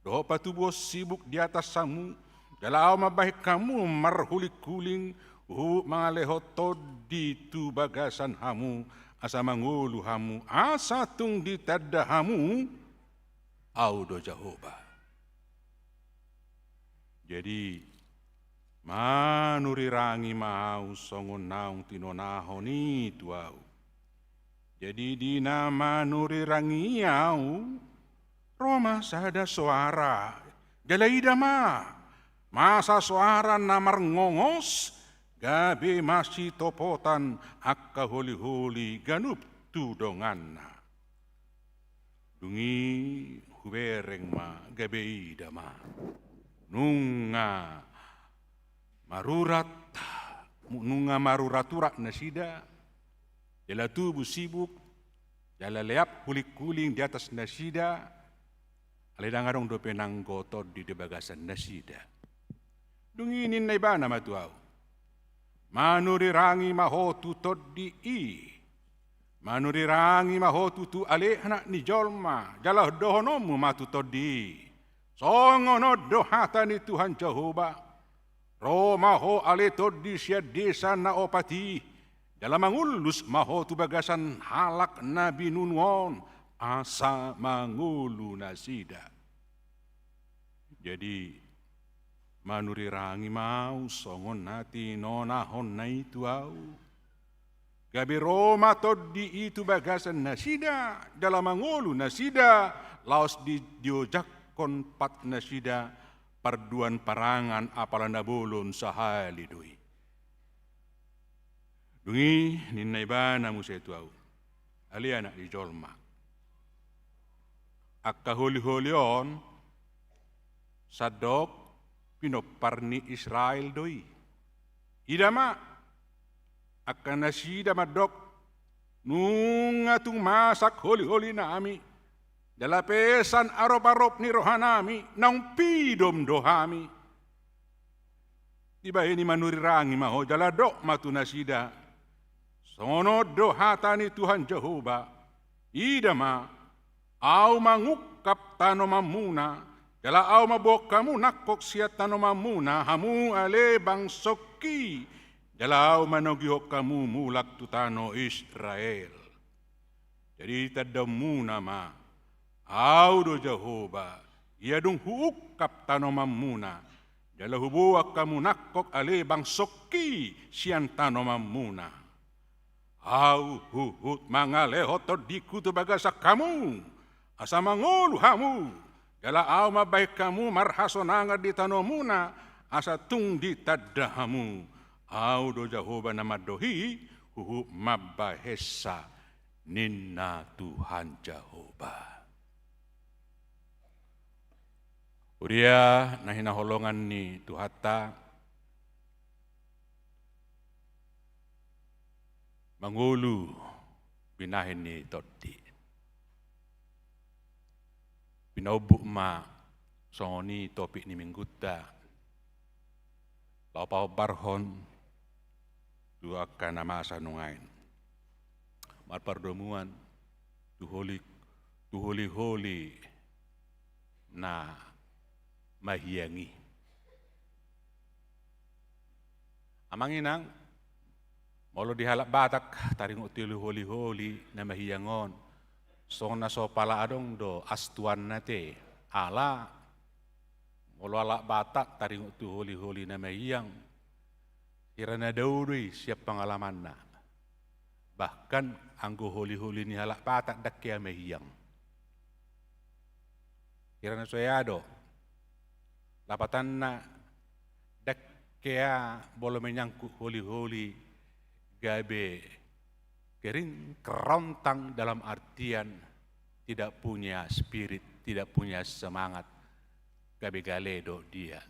dohot patubuhon sibuk di atas hamu. Jala Ahu mambahen hamu marhulinghuling, huhut mangalehon tondi tu bagasan hamu asa mangolu hamu, asa tung ditanda hamu Ahu do Jahowa. Jadi manurirangi ma Ahu songon naung tinonahon i tu ahu. Jadi di na manurirangi i ahu, ro ma sada soara, jala ida ma, masa soara na marngongos, gabe masitopotan angka holiholi ganup tu donganna. Dung i hubereng ma, gabe ida ma, nunga marurat, nunga maruraturat nasida, jala tubu sibuk, jala leap hulinghuling di atas nasida, alai ndang adong dope nanggo tondi di bagasan nasida. Dung i ninna Ibana ma tu ahu: Manurirangi ma ho tu tondi i. Manurirangi ma ho tutu, ale anak ni jolma, jala dohononmu ma tu tondi i: Songon on do hata ni Tuhan Jahowa: Ro ma ho, ale tondi, sian desa na opat i, jala mangullus ma ho tu bagasan halak na binunu on, asa mangolu nasida. Jadi manurirangi ma Ahu songon na tinonahonna i tu ahu. Gabe ro ma tondi i tu bagasan nasida, jala mangolu nasida laos di, diojakhon patnasida parduan parangan, apala na bolon sahali do i. Dung i ninna Ibana muse tu ahu: Ale anak ni jolma, angka holiholi on sandok pinompar ni Israel do i. Ida ma, angka nasida mandok: Nunga tung masak holiholinami, jala pesan aroparop ni rohanami, naung pidom do hami. Dibahen i manurirangi ma ho, jala dok ma tu nasida: Songon on do hata ni Tuhan Jahowa: Ida ma, Ahu mangungkap tanomanmuna, Jala Ahu mamboan hamu nangkok sian tanomanmuna, hamu ale bangsongki, jala Ahu manogihon hamu mulak tu tano Israel. Jadi tandaonmuna ma, Ahu do Jahowa, ia dung huungkap tanomanmuna, jala huboan hamu nangkok ale bangsongki sian tanomanmuna. Ahu huhut mangalehon TondiKu tu bagasan hamu, asa mangolu hamu, jala Ahu mambahen hamu marhasonangan di tanomuna, asa tung ditanda hamu. Ahu do Jahowa na mandok i, huhut mambahensa, ninna Tuhan Jahowa. Huria na hinaholongan ni Tuhanta, mangolu binahen ni tondi. Pinombuk ma songon i topik ni Minggunta, laho pahombarhon tu angka na masa nuaeng. Marpardomuan tu holi, tu holiholi na mahiang i. Amang inang, molo di halak Batak taringot tu holiholi na mahiang on, songon na so pala adong do astuanna te, ala molo halak Batak taringot tu holiholi na mahiang, hira na dao do i sian pangalamanna. Bahkan anggo holiholi ni halak Batak ndang hea mahiang. Hira na so hea do. Lapatanna, ndang hea molo menyangkut holiholi gabe kering, kerontang, dalam artian tidak punya spirit, tidak punya semangat, gabe gale do dia.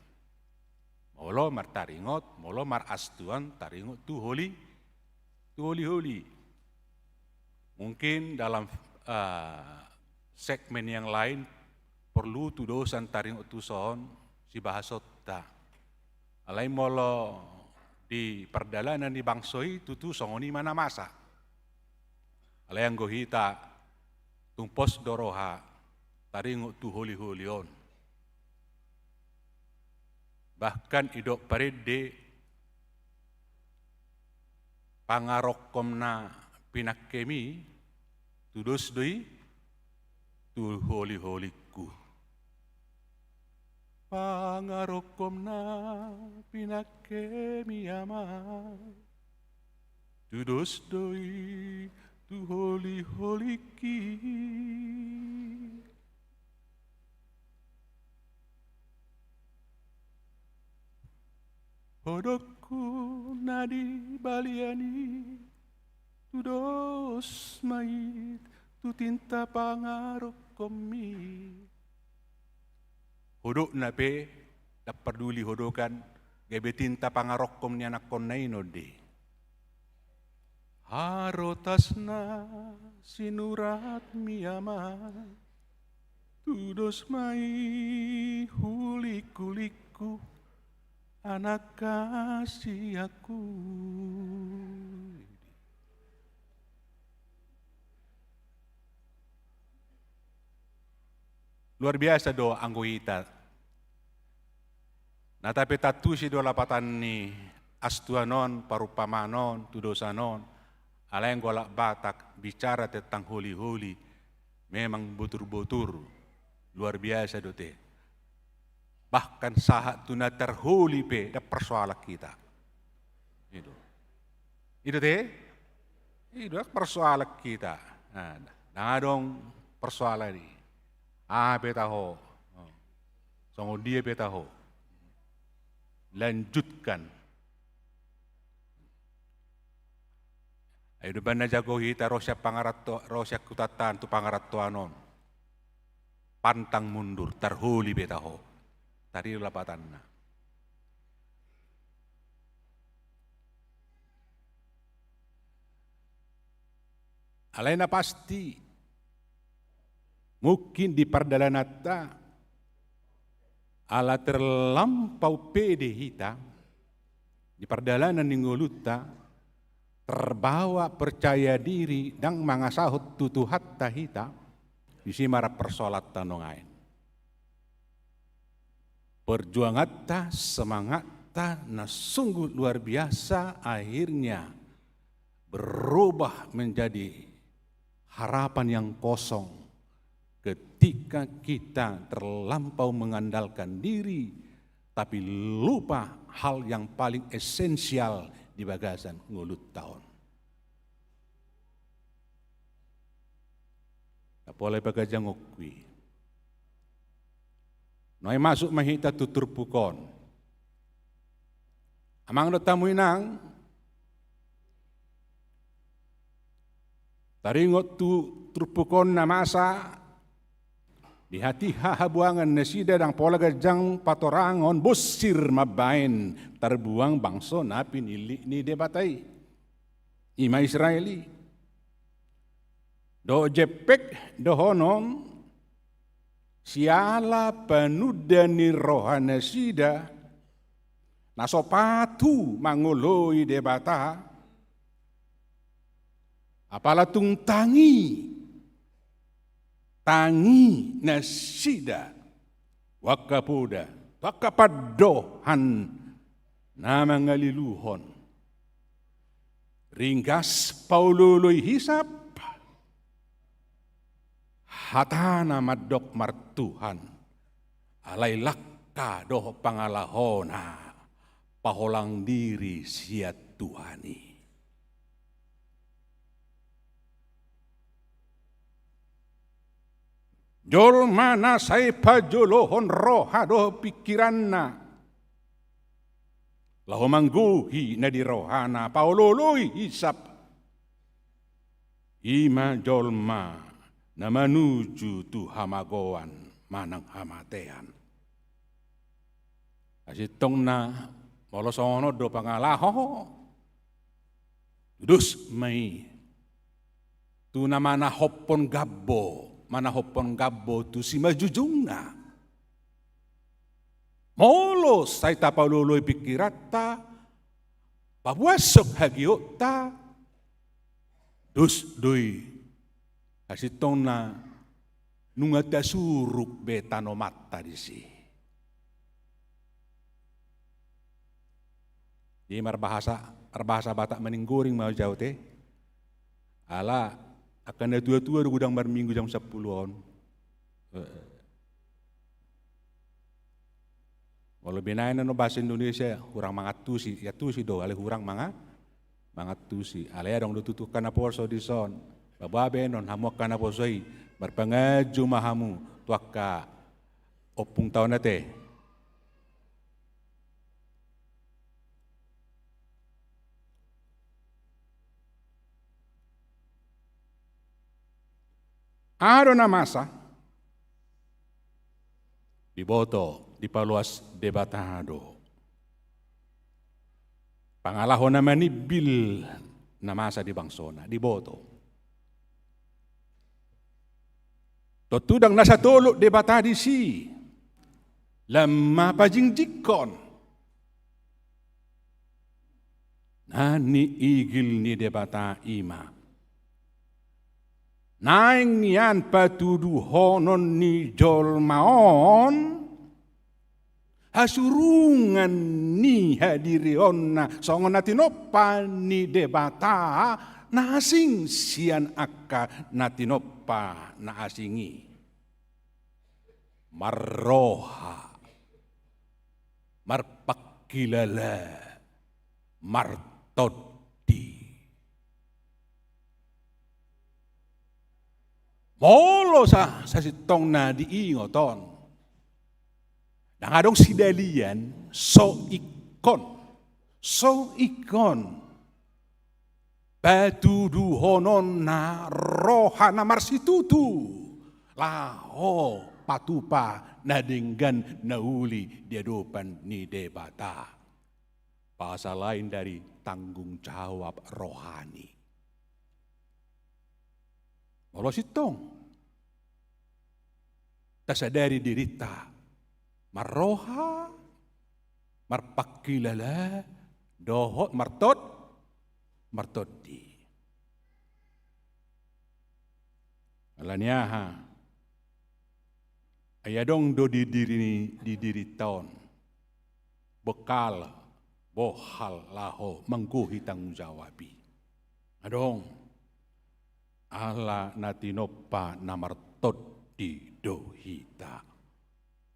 Molo martaringot, molo marastuan taringot tu holi, tu holiholi. Mungkin dalam, eh, segmen yang lain porlu tudosan taringot tuson sibahasonta. Alai molo di pardalanan ni bangso i tutu songon i ma na masa. Alai anggo hita tung pos do roha taringot tu holiholi on. Bahkan didok parende, pangarongkom na pinangkem i, tudos do i tu holiholingku. Pangarongkom na pinangkem i, Amang, tudos do i tu holiholingki. Hodongku na di balian i, tudos ma i tu tinta pangarongkom i. Hodokna pe ndang parduli hodok an, gabe tinta pangarongkom ni anakkonna i nonde. Harotasna sinuratmi, Amang, tudos ma i hulingkulingku, anak hasianku. Luar biasa do anggo hita. Na tape tantusi do lapatan ni astuan on, parumpamaan on, tudosan on. Alai anggo halak Batak bicara tentang holiholi, memang botur-botur, luar biasa do te. Bahkan sahat tu na tarholi pe ndang persoalan hita. I do. I do te? I do, ndang persoalan hita. Nah, ndang adong persoalan i. Aha pe taho. Songon dia pe taho. Lanjutkan. Ai umbahen na jago hita ro sian pangaranto-, ro sian hutanta tu pangarantoan on. Pantang mundur, tarholi pe taho. Tadi lapatanna. Alai na pasti, mungkin di pardalananta, ala terlampau pede hita, di pardalanan ni ngolunta, terbawa percaya diri, ndang mangasahon tu Tuhanta hita, disi ma rap persoalanta nuaeng. Perjuanganta, semangatta na sungguh luar biasa akhirnya berubah menjadi harapan yang kosong ketika kita terlampau mengandalkan diri, tapi lupa hal yang paling esensial di bagasan ngolunta on. Apala i pagajangonku i. Nuaeng masuk ma hita tu turpuk on. Amang dohot hamu inang, taringot tu turpuk on na masa di hatiha habuangan nasida ndang pola ganjang patorangon bonsir mambaen tarbuang bangso na pinillit ni Debata i. I ma Israel i. Dohot jempek dohonon siala panunda ni roha nasida na so patuh mangoloi Debata, apala tung tangi, tangi nasida tu angka poda, tu angka pandohan na mangaliluhon. Ringgas paolooloi hisap, hatana mandok martuhan, alai langka dohot pangalahona paholang diri sian Tuhan i. Jolma na sai pajolohon roha dohot pingkiranna laho manggohi na di rohana, paolooloi hisap, i ma jolma na manuju tu hamagoan manang hamatean. Asintongna molo songon on do pangalaho, tudos ma i tu na manahophon gambo, manahophon gambo tu simanjujungna. Molo sai tapaolooloi pingkiranta, pabuashon hagiota, dos do i. Asintongna nunga tasuruk be tanomanta disi. Jadi marbahasa, marbahasa Batak maninggoring ma au jao te. Ala angka natuatua do godang marminggu jam sampulu on. Molo binaen annon bahasa Indonesia hurang mangantusi, iantusi do, alai hurang manga, mangantusi. Alai adong do tutu angka naposo dison. Paboa be annon hamu angka naposo i, marpanganju ma hamu tu angka ompungta on ate. Aha do na masa? Diboto, dipaloas Debata do. Pangalaho na manimbil na masa di bangsona, diboto. Tontu ndang na satolop Debata disi, lam ma pajingjingkon na niigil ni Debata i ma. Naeng nian patuduhonon ni jolma on hasurungan ni hadirionna songon na tinompa ni Debata na asing sian angka na tinompa na asing i. Marroha, marpangkilala, martondi. Molo sa, sasintongna diingot on, ndang adong sidalian so ingkon, so ingkon patuduhononna roha na marsitutu laho patupa na denggan na uli di adopan ni Debata. Pasalain dari tanggung jawab rohani. Molo sintong tasadari dirinta marroha, marpangkilala, dohot martod, martondi. Ala ni aha? Ai adong do di diri, di dirinta on bekal, bohal laho manggohi tanggung jawab i. Adong, ala na tinompa na martondi do hita.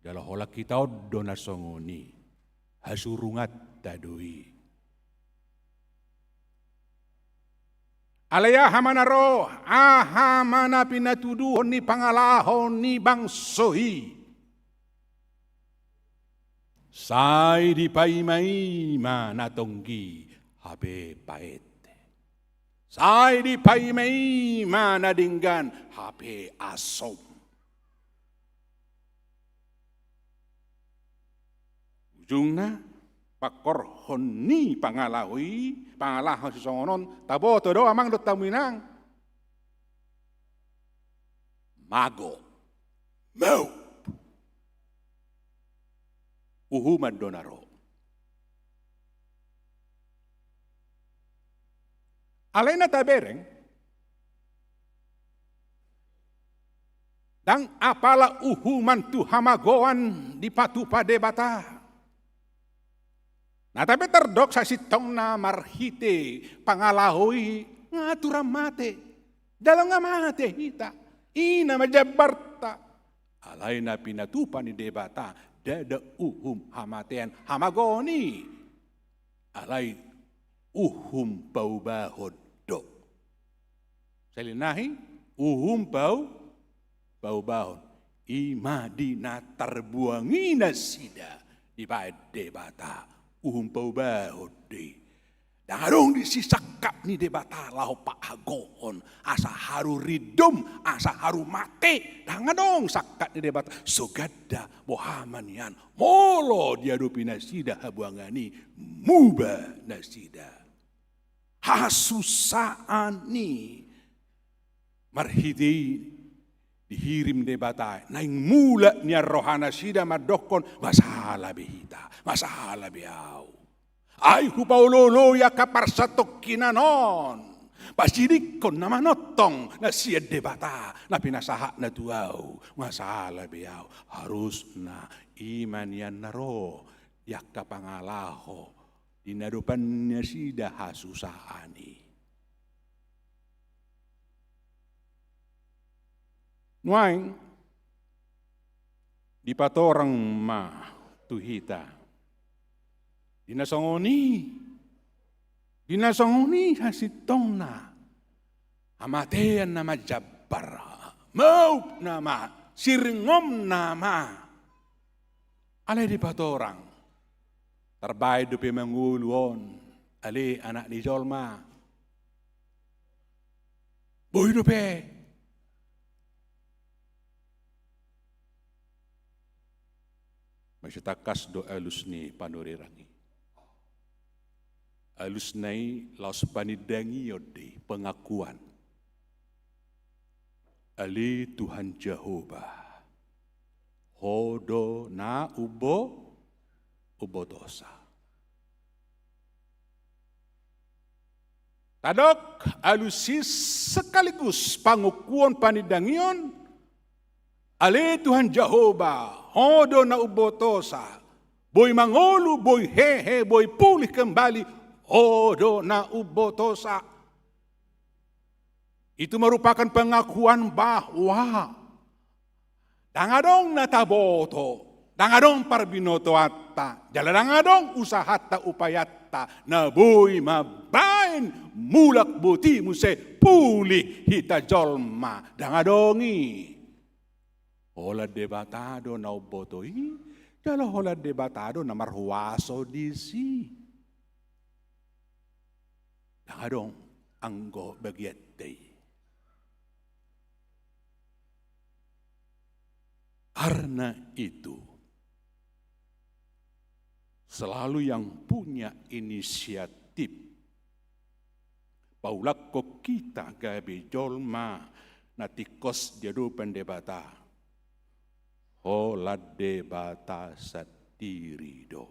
Jala holan hita on do na songon i, hasurunganta do i. Alai aha ma na ro, aha ma na pinatuduhon ni pangalaho ni bangso i? Sai dipaimaima na tonggi hape paet. Sai dipaimaima na denggan hape asom. Ujungna, pangkorhon ni pangalaho i, pangalaho sisongon on, taboto do amang dohot hamu inang? Mago. Maup. Uhuman do na ro. Alai na tabereng, ndang apala uhuman tu hamagoan dipatupa Debata. Na tape tardok sasintongna marhite pangalaho i nga aturan mate. Jala nga mate hita. I na manjambarta. Alai na pinatupa ni Debata, ndada uhum hamatean hamagoan i. Alai uhum paubahon do. Sahali nai, uhum pau, paubahon. I ma di na tarbuang i nasida dibaen Debata, uhum paubahon do i. Ndang adong disi sangkap ni Debata laho pahagohon, asa haru rindom, asa haru mate. Ndang adong sangkap ni Debata. So ganda boha ma nian, molo diadopi nasida habuangan i, muba nasida. Hasusaan i marhite i dihirim Debata, naeng mulak nian rohanasida mandokkon, nga sala be hita, nga sala be ahu. Ai hupaolooloi angka parsatongkinan on. Pasidingkon na manongtong na sian Debata na pinasahatna tu ahu, nga sala be ahu. Harusna i ma nian na ro di angka pangalaho di na dopan nasida hasusaan i. Nuaeng dipatorang ma tu hita. Di na songon i, di na songon i hasintongna, hamatean na manjambar, maup nama, siringom nama. Alai dipatorang. Tarbaen dope mangolu on, ale anak ni jolma. Boi dope. Mansai tangkas do alus ni panurirang i. Alusna i laos panindangion do i, pengakuan. Ale Tuhan Jahowa, Ho do na umbo-, umbotosa. Tadok alus i sekaligus pangakuon panindangion, ale Tuhan Jahowa, Ho do na umbotosa, boi mangolu, boi hehe, boi pulih kembali, Ho do na umbotosa. Itu merupakan pengakuan bahwa ndang adong na taboto, ndang adong parbinotoanta, jala ndang adong usahanta, upayanta na boi mambaen mulak boti muse pulih hita jolma, ndang adong i. Holan Debata do na umboto i, jala holan Debata do na marhuaso disi. Ndang adong anggo bagianta i. Karena itu, selalu yang punya inisiatif paulakkon hita gabe jolma na tingkos di adopan Debata, holan Debata sandiri do.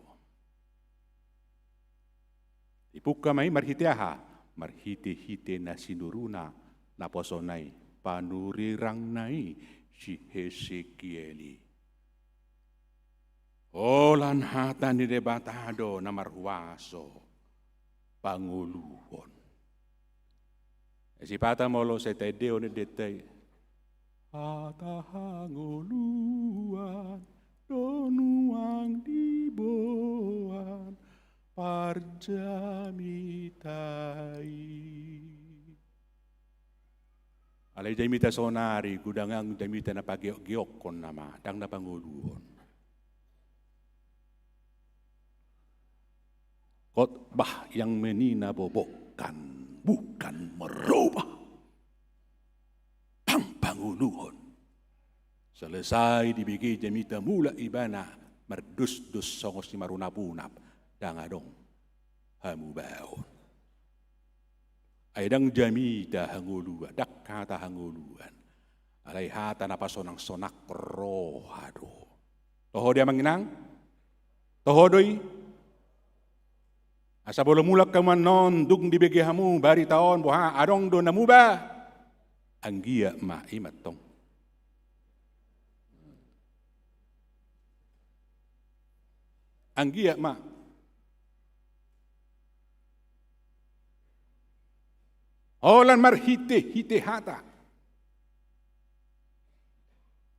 Dipungka ma i marhite aha? Marhitehite na sinuruna naposona i, panurirangna i, si Hesekiel i. Holan hata ni Debata do na marhuaso pangoluhon. Sipata molo sai taendehon endenta i, hata hangoluan do nuaeng diboan parjamita i. Alai jamita saonari godang jamita na pageokgeokhon nama, ndang na pangoluhon. Khotbah yang menina bobokkan bukan merubah pang pangoluhon. Selesai dibege jamita mulak ibana mardosdos songon simarunap-unap, ndang adong hamubaon. Ai ndang jamita hangoluan, ndang hata hangoluan. Alai hata na pasonang-sonang roha do. Toho do i amang inang? Toho do i? Asa molo mulak hamu annon dung dibege hamu barita on boha adong do na muba. Anggiat ma i ma tong. Anggiat ma. Holan marhite-hite hata.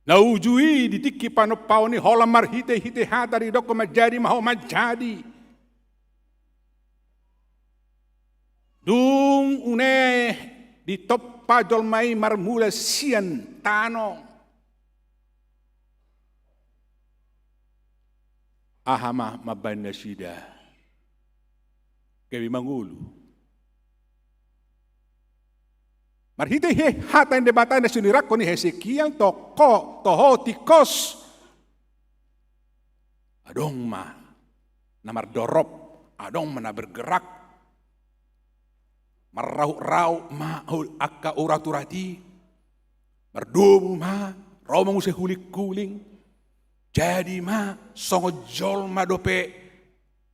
Na uju i di tingki panompaon i holan marhite-hite hata didokkon manjadi ma ho manjadi. Dung une ditompa jolma i marmula sian tano. Aha ma mambaen nasida gabe mangolu? Marhite he hata ni Debata na sinurahon ni Hesekiel, toho, toho tingkos adong ma na mardorop, adong ma na bergerak. Marrahut-rahut ma angka urat-urat i, mardomu ma, ro ma muse huling-huling. Jadi ma songon jolma dope,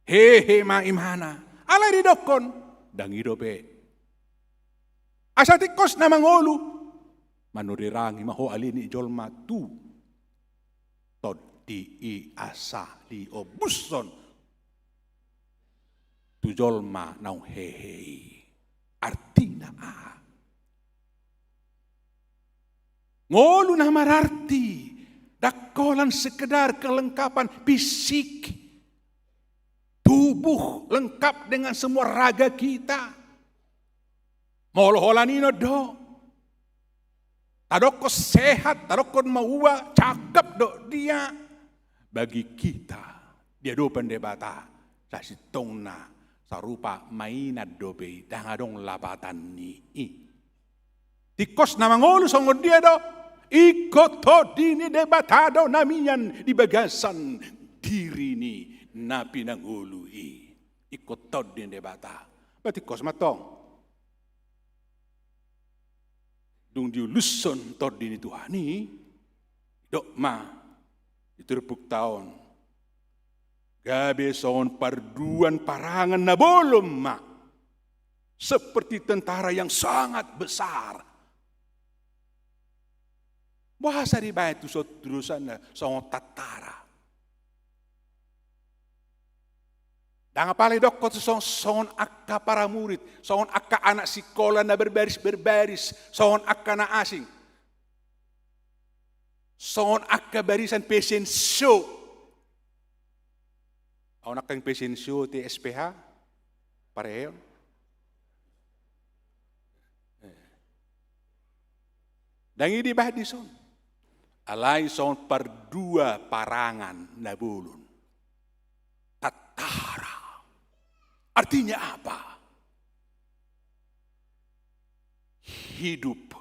hehe ma imana. Alai didokkon ndang i dope. Asa tingkos na mangolu, manurirang i ma ho ale ni jolma tu tondi i asa diombushon tu jolma naung hehe i. Artina aha? Ngolu na mararti ndang holan sekedar kelengkapan fisik, tubuh lengkap dengan semua raga kita. Molo holan i do tadokkon sehat, tadokkon maua, cakep do dia. Bagi kita di adopan Debata, sasintongna sarupa mainan dope i, ndang adong lapatan ni i. Tingkos na mangolu songon dia do? Ingkon tondi ni Debata do na mian di bagasan diri ni na pinangolu i. Ingkon tondi ni Debata. Ba tingkos ma tong. Dung diulushon tondi ni Tuhan i, didok ma di turpukta on, gabe songon parduan parangan na bolon ma, seperti tentara yang sangat besar. Boasa dibaen tu son tudosanna songon tantara? Ndang apala didokkon songon, songon angka paramurit, songon angka anak sikola na berbaris-berbaris, songon angka na asing, songon angka barisan fashion show. Ahu nangkin fashion show di S P H, pareon. Ndang i dibaen dison. Alai songon pardua parangan na bolon. Tantara. Artinya apa? Hidup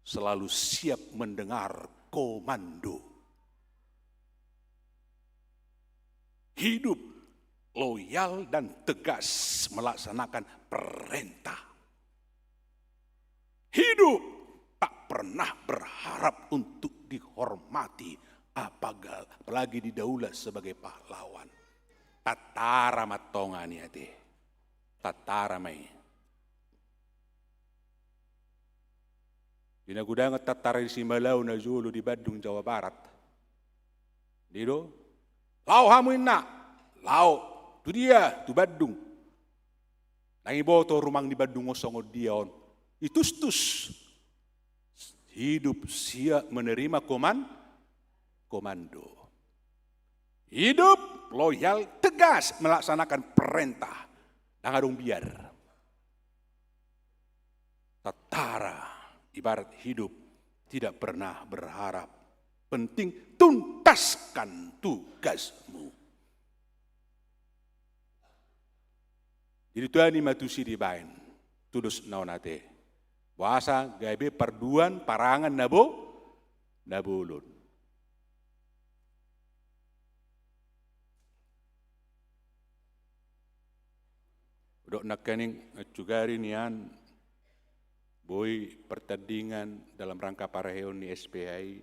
selalu siap mendengar komando. Hidup loyal dan tegas melaksanakan perintah. Hidup tak pernah berharap untuk dihormati, apaga-, apalagi didaulat sebagai pahlawan. Tantara ma tong i ate. Tantara ma i. Di na godang tantara di Simalaun na jolo di Bandung, Jawa Barat. Dia do, Laho hamu inna, laho. Tu dia? Tu Bandung. Ndang diboto rumang ni Bandung on songon dia on. Ditustus. Hidup siap menerima koman-, komando. Hidup loyal, tegas melaksanakan perintah. Ndang adong biar. Tentara ibarat hidup, tidak pernah berharap. Penting tuntaskan tugasmu. Jadi tuani ma tusi dibaen, tudos na on ate. Boasa gabe parduan parangan na bo-, na bolon. Dok nangkaning, sugari nian boi pertandingan dalam rangka parheon ni S P H i.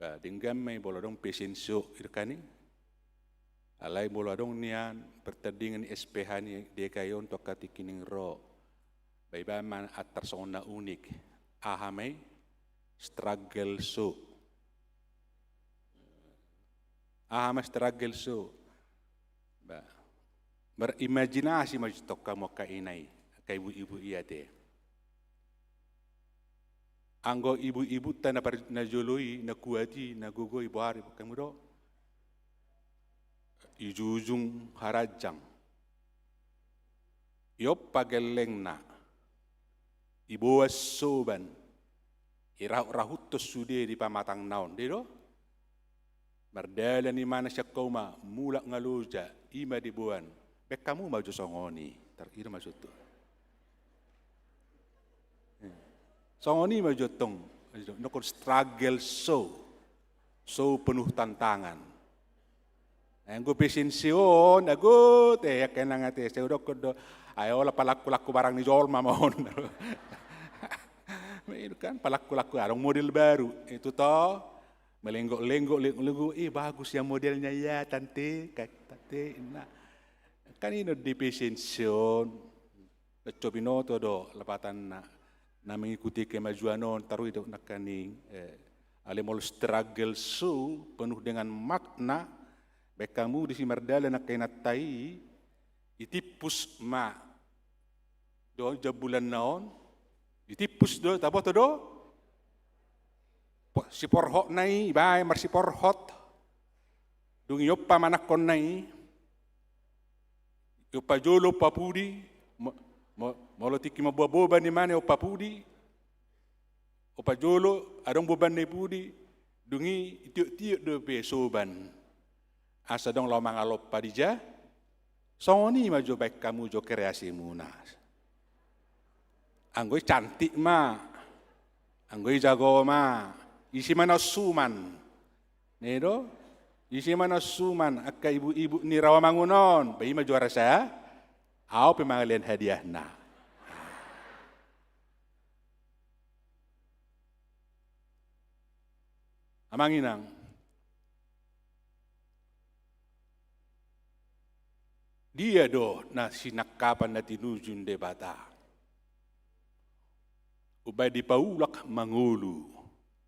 Ba, denggan ma i molo adong fashion show i nangkaning. Alai molo adong nian pertandingan ni S P H ni D K I on tu angka tingki naeng ro, ba ibaen ma antar songon na unik. Aha ma i? Struggle show. Aha ma struggle show? Ba, berimajinasi ma jo tong hamu angka ina i, angka ibu-ibu i ate. Anggo ibu-ibunta na par-, na jolo i, na kuat i, na gogo i, boha do, hamu do? Dijujung haranjang. Diompa gellengna. Diboan soban. Dirahut-rahuthon sude di pamatangna on, de do? Mardalan imana sian hauma, mulak nga loja, i ma diboan. Baen hamu ma jo songon i, tar i do maksudhu. Songon i ma jo tong, nokon struggle show. Show penuh tantangan. Anggo fashion show on, ago te, ya kena nga te, sai hudokkon do. Ai holan palangku-langku barang ni jolma ma on. Kan palangku-langku, adong model baru. Itu toh, melenggok-lenggok, lenggok-lenggok, "Ih, bagus ya modelnya ya, tante," kata tante, nah. Kan i do di fashion show on. Laos binoto do lapatanna, na mengikuti kemajuan on, tar i do nangkaning, eh, alai molo struggle show penuh dengan makna, baen hamu disi mardalan angka inanta i, ditimpus ma do jambulanna on, ditimpus do, taboto do, po-, siporhotna i, baen marsiporhot, dung i diompa ma nangkonna i, diompa jolo, diompa pudi, mo-, mo-, molo tingki mamboan boban imana diompa pudi, diompa jolo, adong boban na di pudi, dung i ditiop-tiop dope soban. Asa adong laho mangalompa di ja-, songon i ma jo baen hamu jo kreasimuna. Anggo i cantik ma, anggo i jago ma, ise ma na suman. Ning i do, ise ma na suman, angka ibu-ibu ni Rawamangun on, ba i ma juara sa, ahu pe mangalean hadiahna. Amang inang, dia do na sinangkapan na tinuju ni Debata? Umbaen dipaulak mangolu,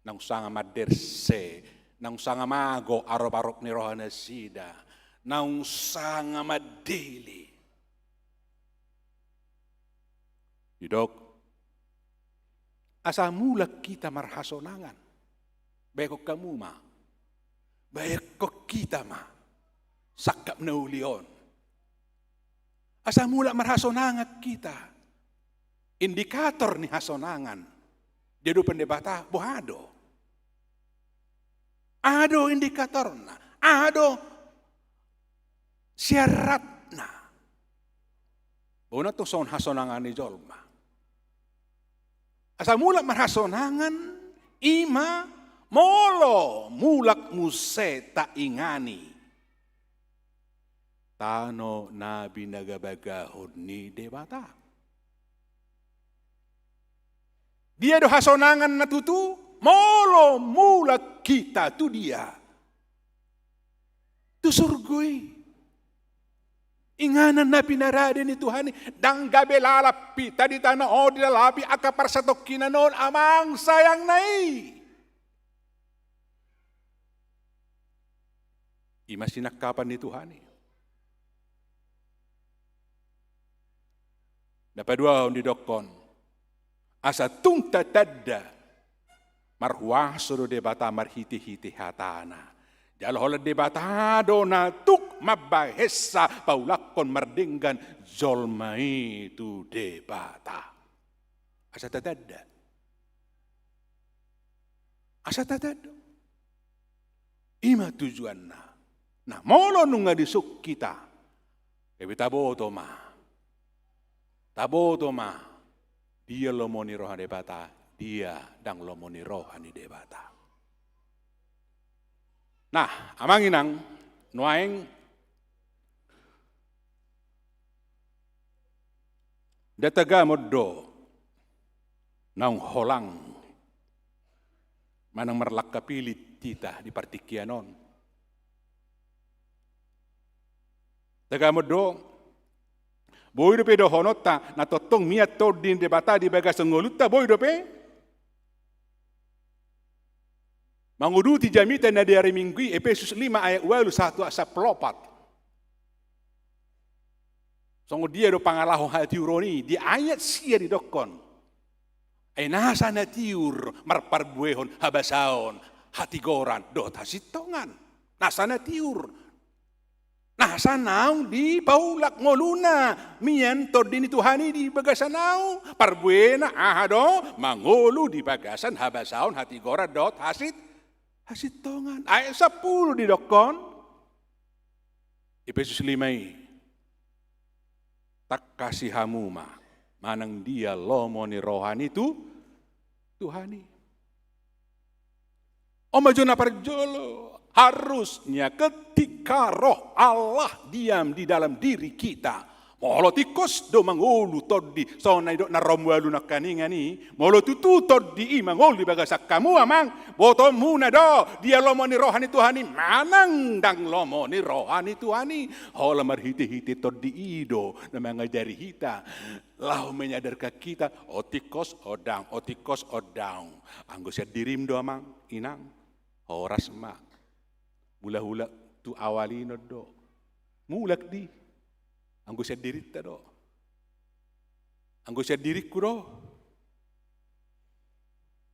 naung sanga manderse, naung sanga mago arop-arop ni roha nasida, naung sanga mandele. Didok, asa mulak hita marhasonangan. Baenkon hamu ma. Baenkon hita ma sangkap na uli on. Asa mulak marhasonangan hita. Indikator ni hasonangan di adopan Debata, boha do? Aha do indikatorna? Aha do syaratna? Bona tong songon hasonangan ni jolma. Asa mulak marhasonangan, i ma molo mulak muse taingani tano na binagabagahon ni Debata. Dia do hasonangan na tutu? Molo mulak hita tu dia? Tu surgo i. Inganan na pinarade ni Tuhan i, ndang gabe lalap hita di tano on, dilalapi angka parsatongkinan on, amang sayangna i. I ma sinangkapan ni Tuhan i. Na paduahon didokkon, asa tung tatanda marhuaso do Debata marhitehite hatana. Jala holan Debata do na tuk mambahensa paulakhon mardenggan jolma i tu Debata. Asa tatanda. Asa tatanda. I ma tujuanna. Nah, molo nunga dison hita, gabe taboto ma. Taboto ma. Dia lomo ni roha ni Debata, dia ndang lomo ni roha ni Debata. Nah, amang inang, nuaeng nda tagamon do naung holang manang marlangka pillit hita di partingkian on. Tagamon do, boi dope dohononta na tongtong mian Tondi ni Debata di bagasan ngolunta, boi dope. Manguduti jamita na di ari Minggu i, Epesus lima ayat ualu sahat tu sampulu opat. Songon dia do pangalaho hatiuron i? Di ayat sia didokkon, ai nasa na tiur marparbuehon habasaon, hatigoran dohot hasintongan. Nasa na tiur. Nasa naung dipaulak ngoluna mian Tondi ni Tuhan i di bagasan au. Parbuena aha do? Mangolu di bagasan habasaon, hatigoran dohot hasit hasintongan. Ayat sampulu didokkon, Epesus lima i, tangkasi hamu ma manang dia lomo ni roha ni tu Tuhan i. On ma jo na parjolo, harusnya ketika Roh Allah diam di dalam diri kita, molo tingkos do mangolu Tondi, songon na nidok na ro mualu nangkaningan i, molo tutu Tondi i mangolu di bagasan hamu, amang, botoonmuna do dia lomo ni roha ni Tuhan i manang ndang lomo ni roha ni Tuhan i. Holan marhitehite Tondi i do na mangajari hita, laho menyadarkan hita, o tingkos o daong, o tingkos o daong. Anggo sian dirim do, amang inang, horas ma. Mulak-mulak tu awal i non do. Mulak di. Anggo sian dirinta do. Anggo sian diringku do.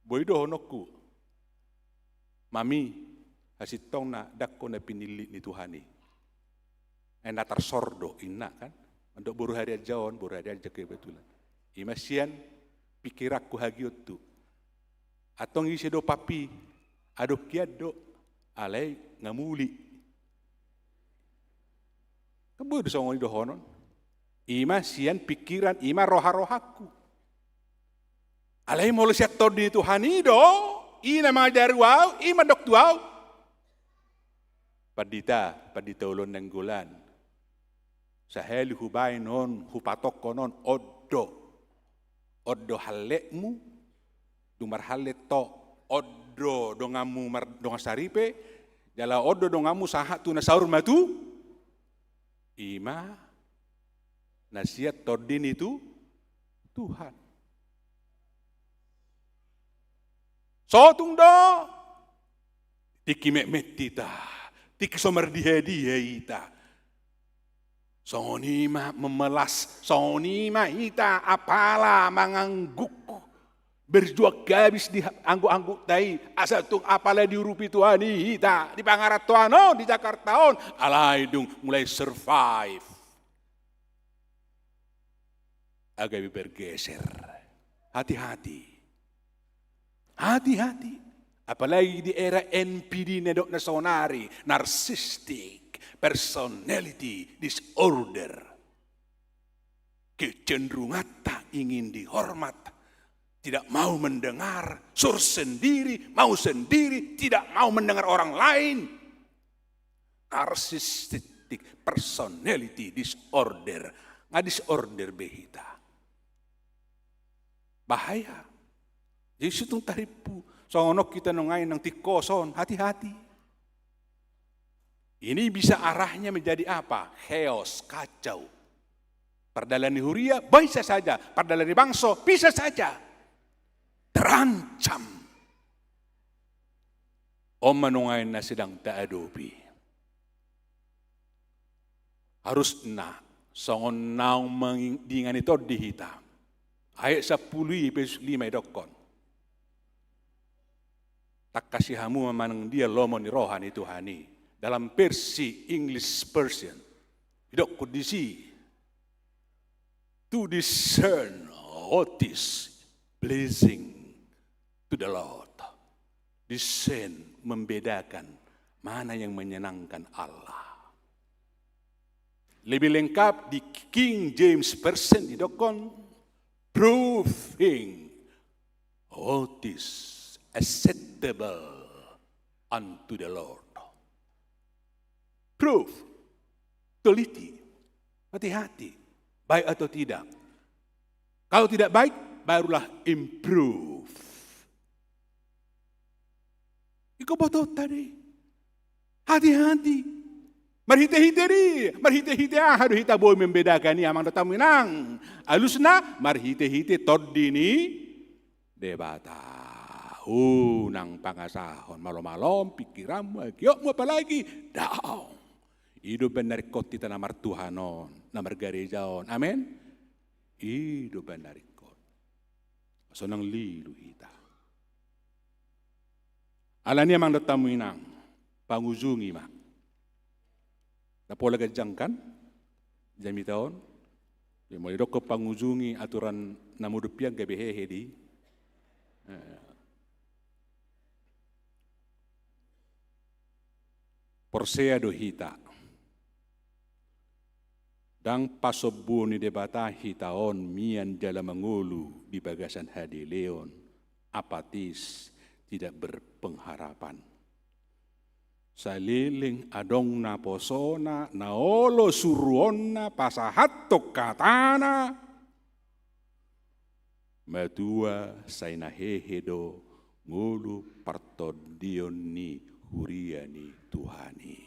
Boi dohononku, mami, hasintongna ndang ho na pinillit ni Tuhan i. Ai na tarsor do inna, kan? Mandok boru Harianja on, boru Harianja kebetulan. I ma sian pingkiranku hagiot tu. Antong ise do papi, adong hian do, alai nga muli. Kan boi do songon i dohonon. I ma sian pingkiran, i ma roha-rohangku. Alai molo sian Tondi ni Tuhan i do, i na mangajari au, i mandok tu au. Pandita, Pandita Oloan Nainggolan. Sahali hubaen on, hupatokkon on, on do. On do halletmu, dung marhallet ho, on do donganmu mar-, dongan saripe, jala on do donganmu sahat tu na saur matua. I ma na sian Tondi ni tu-, Tuhan. Sotung do. Tingki metmet hita, tingki so mardiha-diha hita. Songon i ma memelas, songon i ma hita apala mangangguk, berjuang habis di ha-, angguk-anggukta i, asa tung apala diurupi Tuhan i hita, di pangarantoan on, di Jakarta on, alai dung mulai survive. Agak bergeser. Hati-hati. Hati-hati. Apalagi di era N P D na didok na saonari, narcissistic personality disorder. Kecenderunganta ingin dihormat, tidak mau mendengar, sure sendiri, mau sendiri, tidak mau mendengar orang lain. Narcissistic personality disorder. Nga disorder be hita. Bahaya. Jadi so tung tarimpu songon on hita nuaeng nang tingkos on, hati-hati. Ini bisa arahnya menjadi apa? Chaos, kacau. Pardalanan ni huria, bisa saja. Pardalanan ni bangso, bisa saja. Terancam. On ma nuaeng na sedang taadopi. Harusna songon naung manging-, dingani Tondi hita. Ayat sampulu i, Efesus lima, idokkon: Tangkas hamu ma manang dia lomo ni roha ni Tuhan i. Dalam versi English version, idokkon disi, to discern what is pleasing to the Lord. Discern, membedakan mana yang menyenangkan Allah. Lebih lengkap di King James Version, idokkon, proving what is acceptable unto the Lord. Prove, teliti, hati-hati, baik atau tidak. Kalau tidak baik, barulah improve. Ingkon botoonta do i. Hati-hati. Marhite-hite do i, marhite-hite aha do hita boi membedakan i, amang dohot hamu inang? Alusna, marhite-hite Tondi ni Debata. Unang pangasahon malo-malom pikiranmu, agiotmu apalagi. Daong. I do umbahen na ringkot hita na martuhan on, na margareja on. Amen. I do umbahen na ringkot. Sonang lilu hita. Alani i, amang dohot hamu inang, pangujungi ma. Ndang pola ganjang kan jamita on. Jadi molo didokkon pangujungi, aturan na modom pian gabe hehe do i. Eh. Porsea do hita. Ndang pasombuon ni Debata hita on mian jala mangolu di bagasan hadeleon, apatis, tidak berpengharapan. Saleleng adong naposona, na olo suruonna pasahathon hatana, matua sai na hehe do ngolu partondion ni huria ni Tuhan i.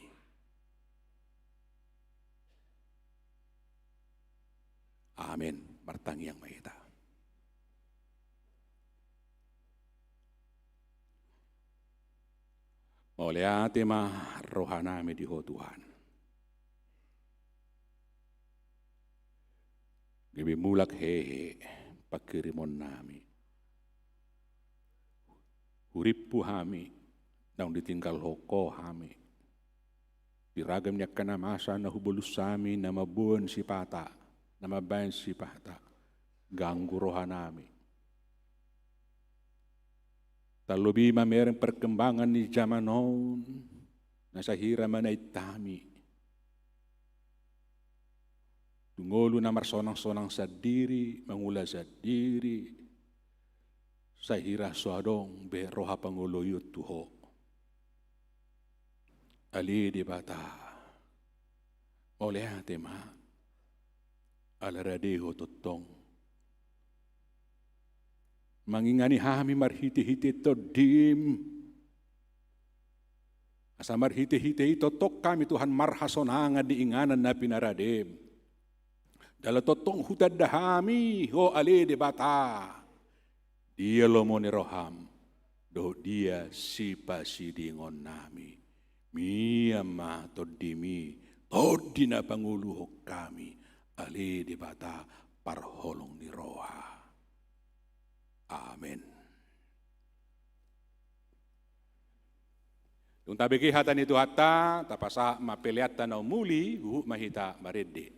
Amen. Martangiang ma hita. Mauliate ma rohanami di Ho Tuhan. Gabe mulak hehe panghirimonnami. Hurimpu hami, naung ditinggalhon Ho hami. Di ragam ni angka na masa na hubolus hami, na mamboan sipata, na mambahen sipata, ganggu rohanami. Tarlobi mamereng perkembangan ni jaman on, na sahira manait hami tu ngolu na marsonang-sonang sandiri, mangula sandiri, sahira so adong be roha pangoloion tu Ho. Ale Debata, mauliate ma, ala rade Ho tongtong mangingani hami marhite-hite Tondim. Asa marhite-hite i tongtong hami, Tuhan, marhasonangan di inganan na pinaradem. Jala tongtong hutanda hami Ho ale Debata, dia lomo ni roham dohot dia sipasidingonnami. Mian ma Tondim i, Tondi na pangoluhon hami, ale Debata parholong ni roha. Amen. Dung tabege hata ni Tuhanta, tapasahat ma peleanta na umuli, huhut ma hita marende.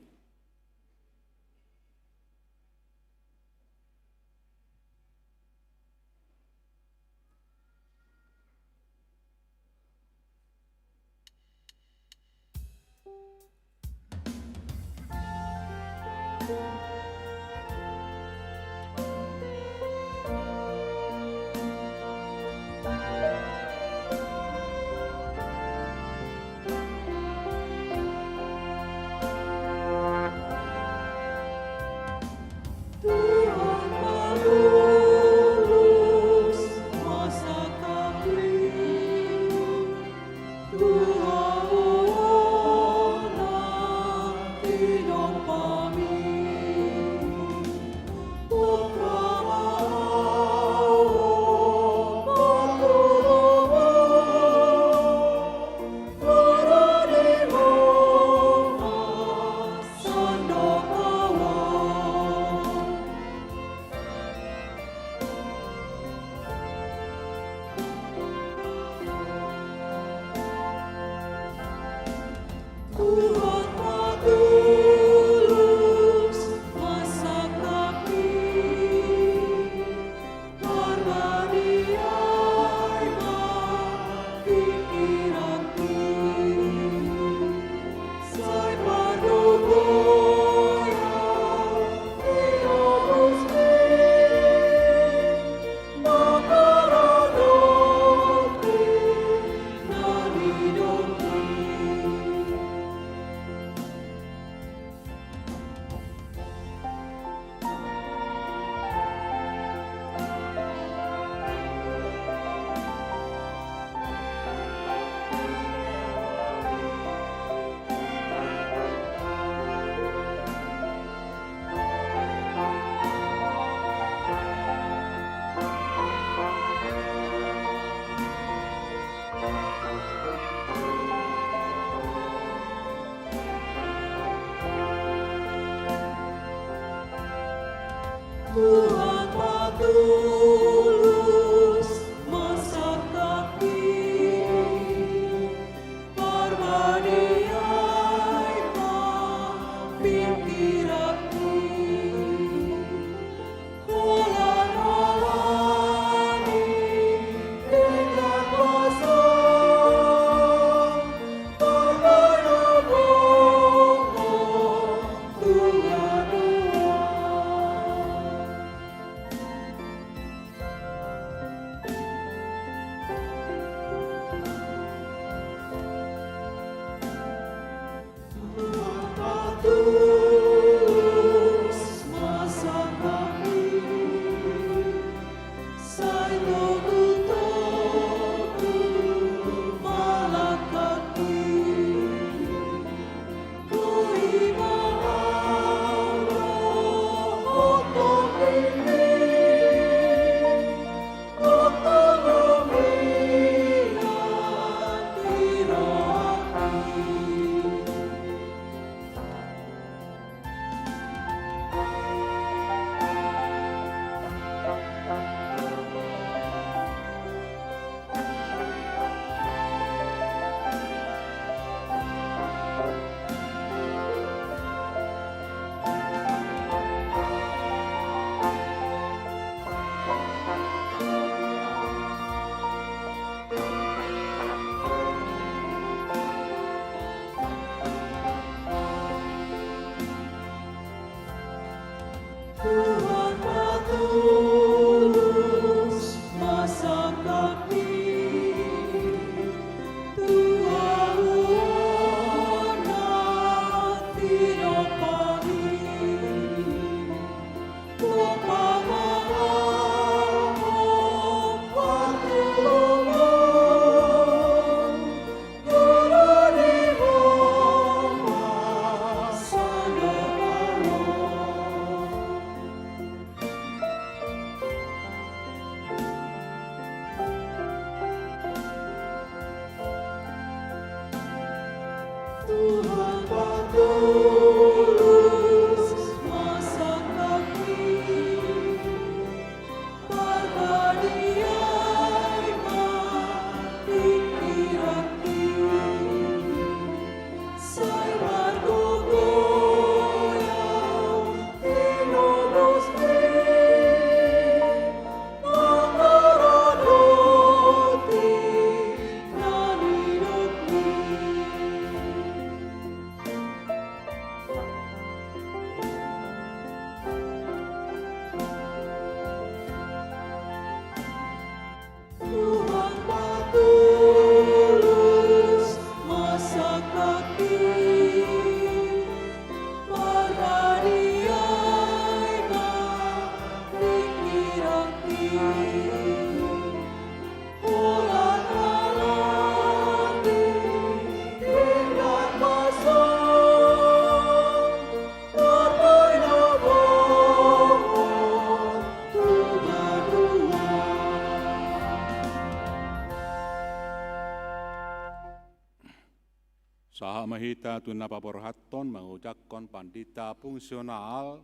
Sahat ma hita tu na paborhathon mangojakhon pandita fungsional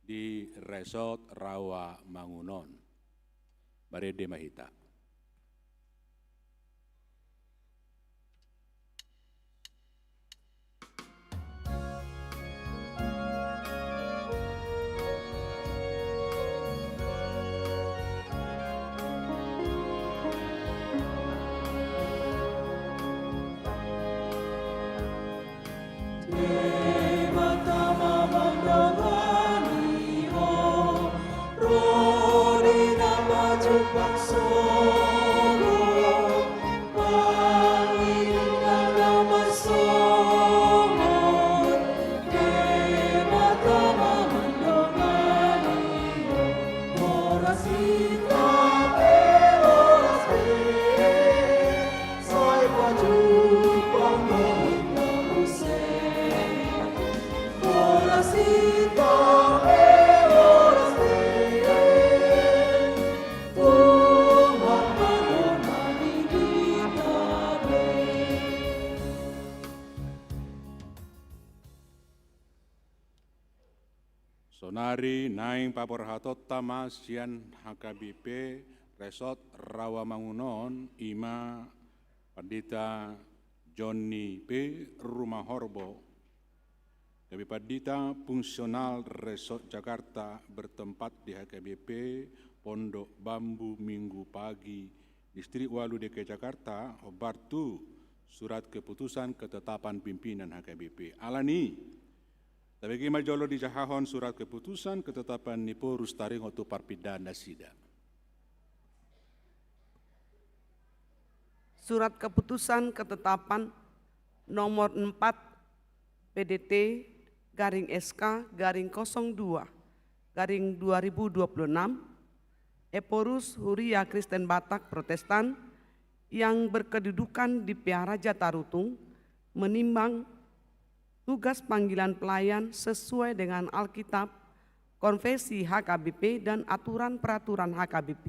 di Resort Rawamangun on. Marende ma hita. Saonari naeng paborhatonta ma sian H K B P Resort Rawamangun on, i ma Pandita Joni P Rumahorbo, gabe pandita fungsional Resort Jakarta, bertempat di H K B P Pondok Bambu Minggu Pagi, Distrik Walu D K I Jakarta, hombar tu surat keputusan ketetapan pimpinan H K B P. Alani i, tabege ma jolo dijahahon surat keputusan ketetapan ni Ephorus, taringot tu parpindahan nasida. Surat keputusan ketetapan nomor empat P D T garing S K garing kosong dua garing dua ribu dua puluh enam, Ephorus Huria Kristen Batak Protestan yang berkedudukan di Pearaja Tarutung menimbang tugas panggilan pelayan sesuai dengan Alkitab, konfesi H K B P, dan aturan peraturan H K B P,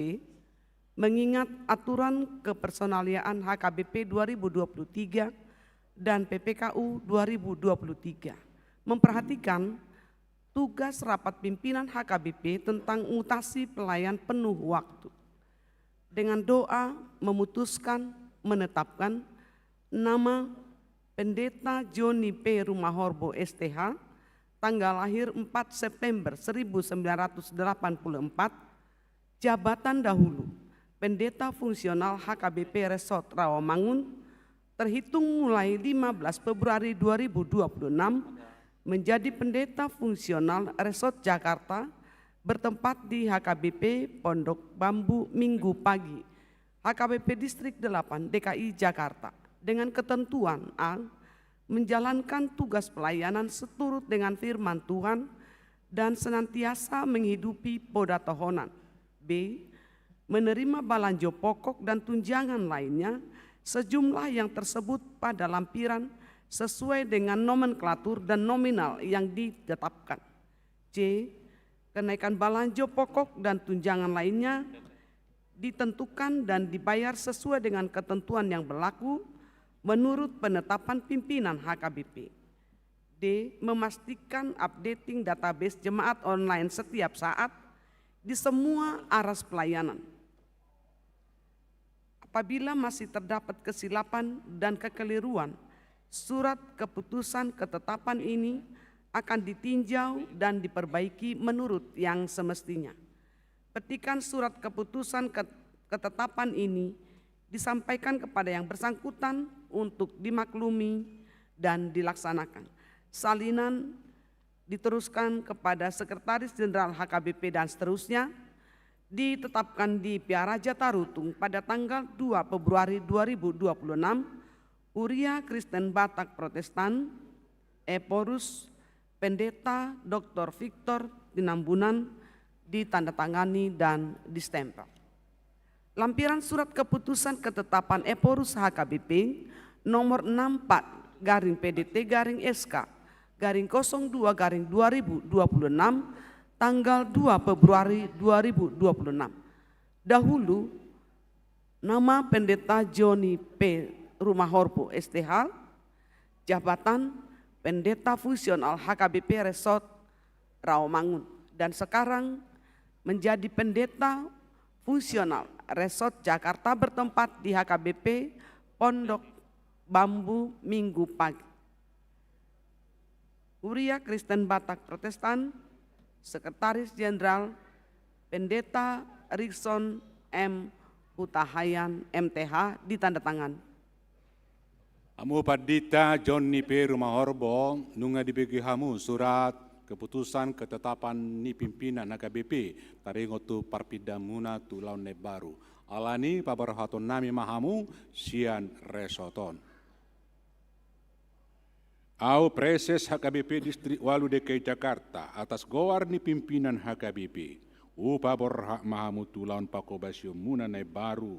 mengingat aturan kepersonaliaan H K B P dua ribu dua puluh tiga dan P P K U dua ribu dua puluh tiga, memperhatikan tugas rapat pimpinan H K B P tentang mutasi pelayan penuh waktu. Dengan doa memutuskan menetapkan nama Pendeta Joni P Rumahorbo, S T H, tanggal lahir empat September seribu sembilan ratus delapan puluh empat, jabatan dahulu Pendeta Fungsional H K B P Resort Rawamangun, terhitung mulai lima belas Februari dua ribu dua puluh enam, menjadi Pendeta Fungsional Resort Jakarta, bertempat di H K B P Pondok Bambu Minggu Pagi, H K B P Distrik delapan D K I Jakarta, dengan ketentuan: A, menjalankan tugas pelayanan seturut dengan firman Tuhan dan senantiasa menghidupi poda tohonan. B, menerima balanjo pokok dan tunjangan lainnya sejumlah yang tersebut pada lampiran sesuai dengan nomenklatur dan nominal yang ditetapkan. C, kenaikan balanjo pokok dan tunjangan lainnya ditentukan dan dibayar sesuai dengan ketentuan yang berlaku menurut penetapan pimpinan H K B P. D, memastikan updating database jemaat online setiap saat di semua aras pelayanan. Apabila masih terdapat kesilapan dan kekeliruan, surat keputusan ketetapan ini akan ditinjau dan diperbaiki menurut yang semestinya. Petikan surat keputusan ket-, ketetapan ini disampaikan kepada yang bersangkutan untuk dimaklumi dan dilaksanakan. Salinan diteruskan kepada Sekretaris Jenderal H K B P dan seterusnya, ditetapkan di Pearaja Tarutung pada tanggal dua Februari dua ribu dua puluh enam, Huria Kristen Batak Protestan, Ephorus, Pendeta Doktor Victor Tinambunan, ditandatangani dan distempel. Lampiran surat keputusan ketetapan Ephorus H K B P nomor enam empat garing P D T garing S K garing kosong dua garing dua ribu dua puluh enam, tanggal dua Februari dua ribu dua puluh enam. Dahulu, nama Pendeta Joni P Rumahorbo, S T H, C, jabatan Pendeta Fungsional H K B P Resort Rawamangun, dan sekarang menjadi Pendeta Fungsional Resort Jakarta bertempat di H K B P Pondok Bambu Minggu pagi. Huria Kristen Batak Protestan, Sekretaris Jenderal Pendeta Rikson M Hutahayan M T H, ditandatangani. Hamu Pandita Jonni Peru Mahorbo, nunga dibege hamu surat keputusan ketetapan ni pimpinan H K B P taringot tu parpindaanmuna tu ulaon na imbaru. Alani paborhatonnami ma hamu sian resort on. Ahu Praeses H K B P Distrik Ualu D K I Jakarta, atas goar ni pimpinan H K B P, hupaborhat ma hamu tu ulaon pangkobasionmuna na imbaru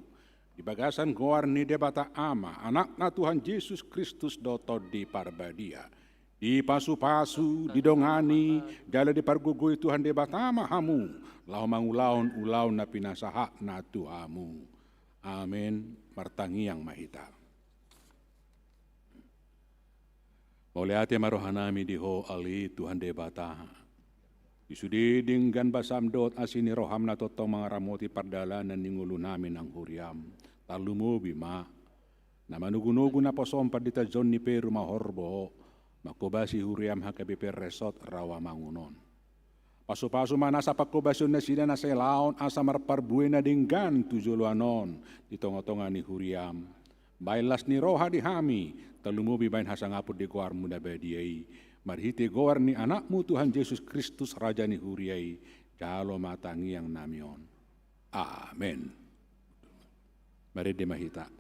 di bagasan goar ni Debata Ama, Anakna Tuhan Jesus Kristus dohot Tondi Parbadia. Dipasupasu, didongani jala dipargogoi Tuhan Debata ma hamu laho mangulahon ulaon na pinasahatna tu hamu. Amen. Martangiang ma hita. Mauliate ma rohanami di Ho ale Tuhan Debata. Di sude denggan basam dohot asi ni roham na tongtong mangaramoti pardalanan ni ngolunami nang huriam. Tarlumobi ma na manogunogu naposom Pandita Jonni Peru Mahorbo mangkobasi huriam H K B P Resort Rawamangun on. Pasupasu ma nasa pangkobasion nasida na sai laon asa marparbue na denggan tu joloan on di tongatonga ni huriam. Baen las ni roha di hami, tarlumobi baen hasangapon di goarmu na badia i, marhite goar ni Anakmu Tuhan Jesus Kristus Raja ni huria i, jalo ma tangiangnami on. Amen. Marende ma hita.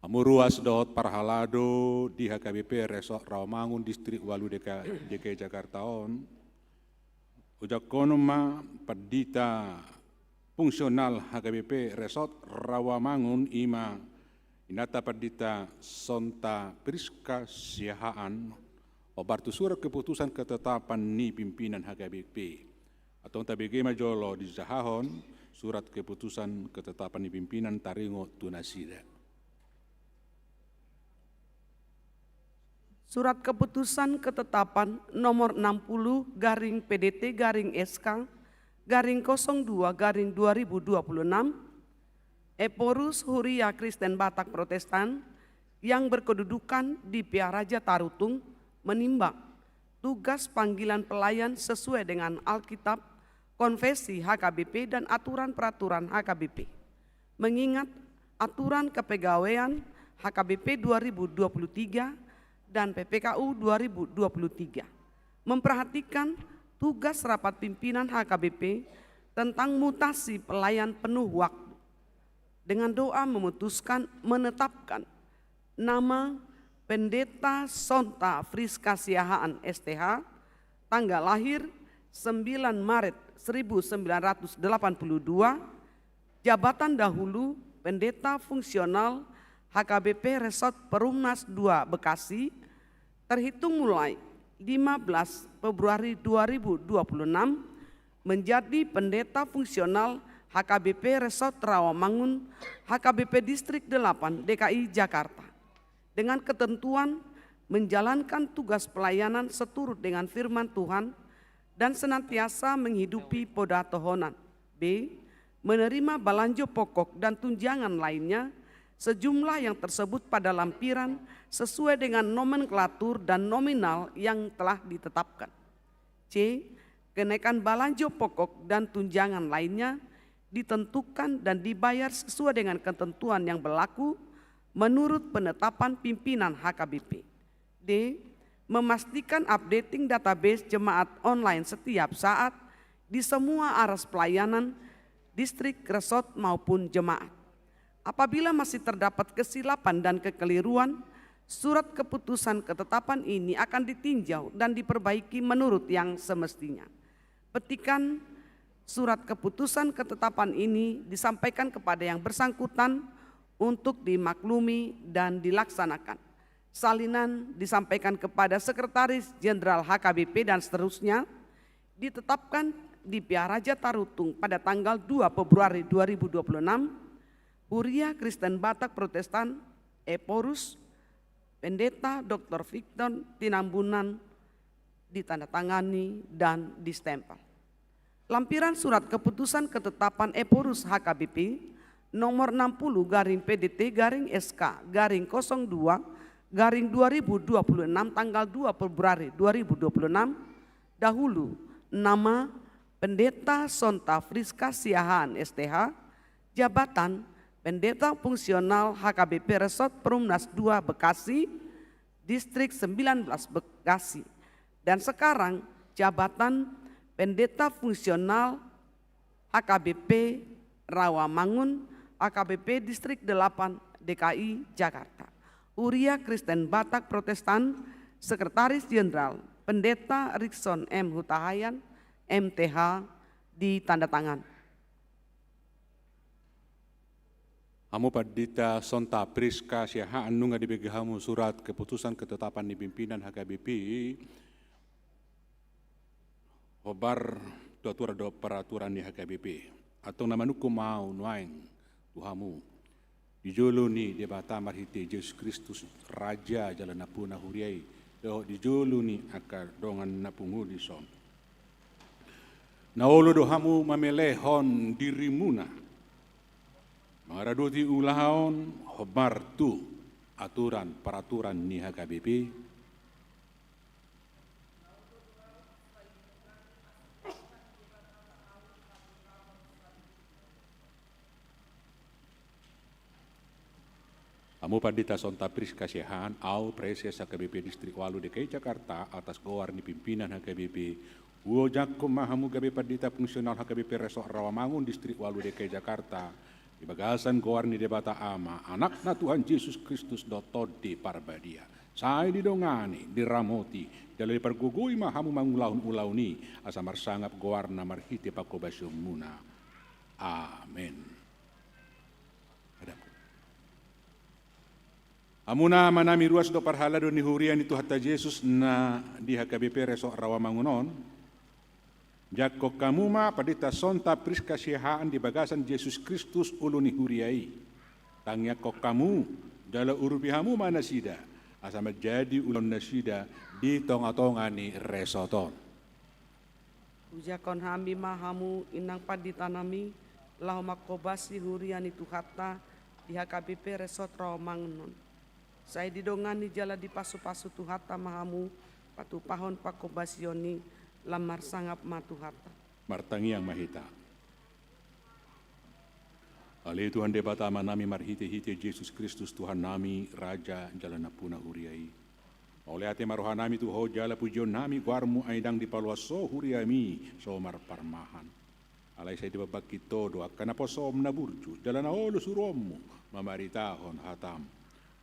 Hamu ruas dohot parhalado di H K B P Resort Rawamangun Distrik Ualu D K I Jakarta on, hujangkonon ma Pandita Fungsional H K B P Resort Rawamangun, i ma inanta Pandita Sonta Priska Siahaan, hombar tu surat keputusan ketetapan ni pimpinan H K B P. Antong tabege ma jolo dijahahon surat keputusan ketetapan ni pimpinan taringot tu nasida. Surat keputusan ketetapan nomor enam puluh garing P D T garing S K garing kosong dua garing dua ribu dua puluh enam, Ephorus Huria Kristen Batak Protestan yang berkedudukan di Pearaja Tarutung menimbang tugas panggilan pelayan sesuai dengan Alkitab, konfesi H K B P, dan aturan peraturan H K B P. Mengingat aturan kepegawaian H K B P dua ribu dua puluh tiga dan P P K U dua ribu dua puluh tiga, memperhatikan tugas rapat pimpinan H K B P tentang mutasi pelayan penuh waktu, dengan doa memutuskan menetapkan nama Pendeta Sonta Friska Siahaan, S T H, tanggal lahir sembilan Maret seribu sembilan ratus delapan puluh dua, jabatan dahulu Pendeta Fungsional H K B P Resort Perumnas dua Bekasi, terhitung mulai lima belas Februari dua ribu dua puluh enam, menjadi Pendeta Fungsional H K B P Resort Rawamangun, H K B P Distrik delapan D K I Jakarta, dengan ketentuan menjalankan tugas pelayanan seturut dengan firman Tuhan dan senantiasa menghidupi poda tohonan. B. Menerima balanjo pokok dan tunjangan lainnya sejumlah yang tersebut pada lampiran sesuai dengan nomenklatur dan nominal yang telah ditetapkan. C. Kenaikan balanjo pokok dan tunjangan lainnya ditentukan dan dibayar sesuai dengan ketentuan yang berlaku menurut penetapan pimpinan H K B P. D. Memastikan updating database jemaat online setiap saat di semua aras pelayanan distrik, resort, maupun jemaat. Apabila masih terdapat kesilapan dan kekeliruan, surat keputusan ketetapan ini akan ditinjau dan diperbaiki menurut yang semestinya. Petikan surat keputusan ketetapan ini disampaikan kepada yang bersangkutan untuk dimaklumi dan dilaksanakan. Salinan disampaikan kepada Sekretaris Jenderal H K B P dan seterusnya, ditetapkan di Piaraja Tarutung pada tanggal dua Februari dua ribu dua puluh enam, Huria Kristen Batak Protestan, Ephorus, Pendeta Doktor Victor Tinambunan, ditandatangani dan distempel. Lampiran surat keputusan ketetapan Ephorus H K B P nomor enam puluh garing P D T garing S K garing kosong dua garing dua ribu dua puluh enam, tanggal dua Februari dua ribu dua puluh enam, dahulu nama Pendeta Sonta Friska Siahaan, S T H, jabatan Pendeta Fungsional H K B P Resort Perumnas dua Bekasi, Distrik sembilan belas Bekasi, dan sekarang jabatan Pendeta Fungsional H K B P Rawamangun, H K B P Distrik delapan D K I Jakarta. Huria Kristen Batak Protestan, Sekretaris Jenderal Pendeta Rikson M Hutahaean, M T H, ditandatangan. Hamu Pandita Sonta Priska Siahaan, nunga dibege hamu surat keputusan ketetapan ni pimpinan H K B P, hombar tu aturan dohot peraturan ni H K B P. Antong na manungkun ma ahu nuaeng tu hamu, di jolo ni Debata marhite Jesus Kristus, Raja jala Nampuna Huria i, dohot di jolo ni angka dongan na pungu dison. Na olo do hamu mamelehon dirimuna mangaradoti ulaon hombar tu aturan peraturan ni H K B P? Hamu Pandita Sonta Priska Siahaan, ahu Praeses H K B P Distrik ualu D K I Jakarta, atas goar ni pimpinan H K B P, huojakhon ma hamu gabe Pandita Fungsional H K B P Resort Rawamangun Distrik ualu D K I Jakarta, di bagasan goar ni Debata Ama, Anakna Tuhan Jesus Kristus dohot Tondi Parbadia. Sai didongani, diramoti, jala dipargogoi ma hamu mangulahon ulaon i, asa marsangap goarna marhite panghobasionmuna. Amen. Hadap. Hamu na amanami ruas dohot parhalado ni huria ni Tuhanta Jesus na di H K B P Resort Rawamangun on, jangkon hamu ma Pandita Sonta Priska Siahaan di bagasan Jesus Kristus, ulu ni huria i. Tangiangkon hamu, jala urupi hamu ma nasida, asa manjadi ulaon nasida di tongatonga ni resort on. Ujangkon hami ma hamu, inang panditanami, laho manghobasi huria ni Tuhanta di H K B P Resort Rawamangun on. Sai didongani jala dipasupasu Tuhanta ma hamu patupahon panghobasion i, lam marsangap ma Tuhanta. Martangiang ma hita. Ale Tuhan Debata Amanami, marhitehite Jesus Kristus Tuhannami, Raja jala Nampuna huria i, mauliate ma rohanami tu Ho jala pujionnami goarMu, ai ndang dipaloas Ho huriaMi so marparmahan. Alai sai dipambangkit Ho do angka naposoM na burju jala na olo suruonMu mamaritahon hataM.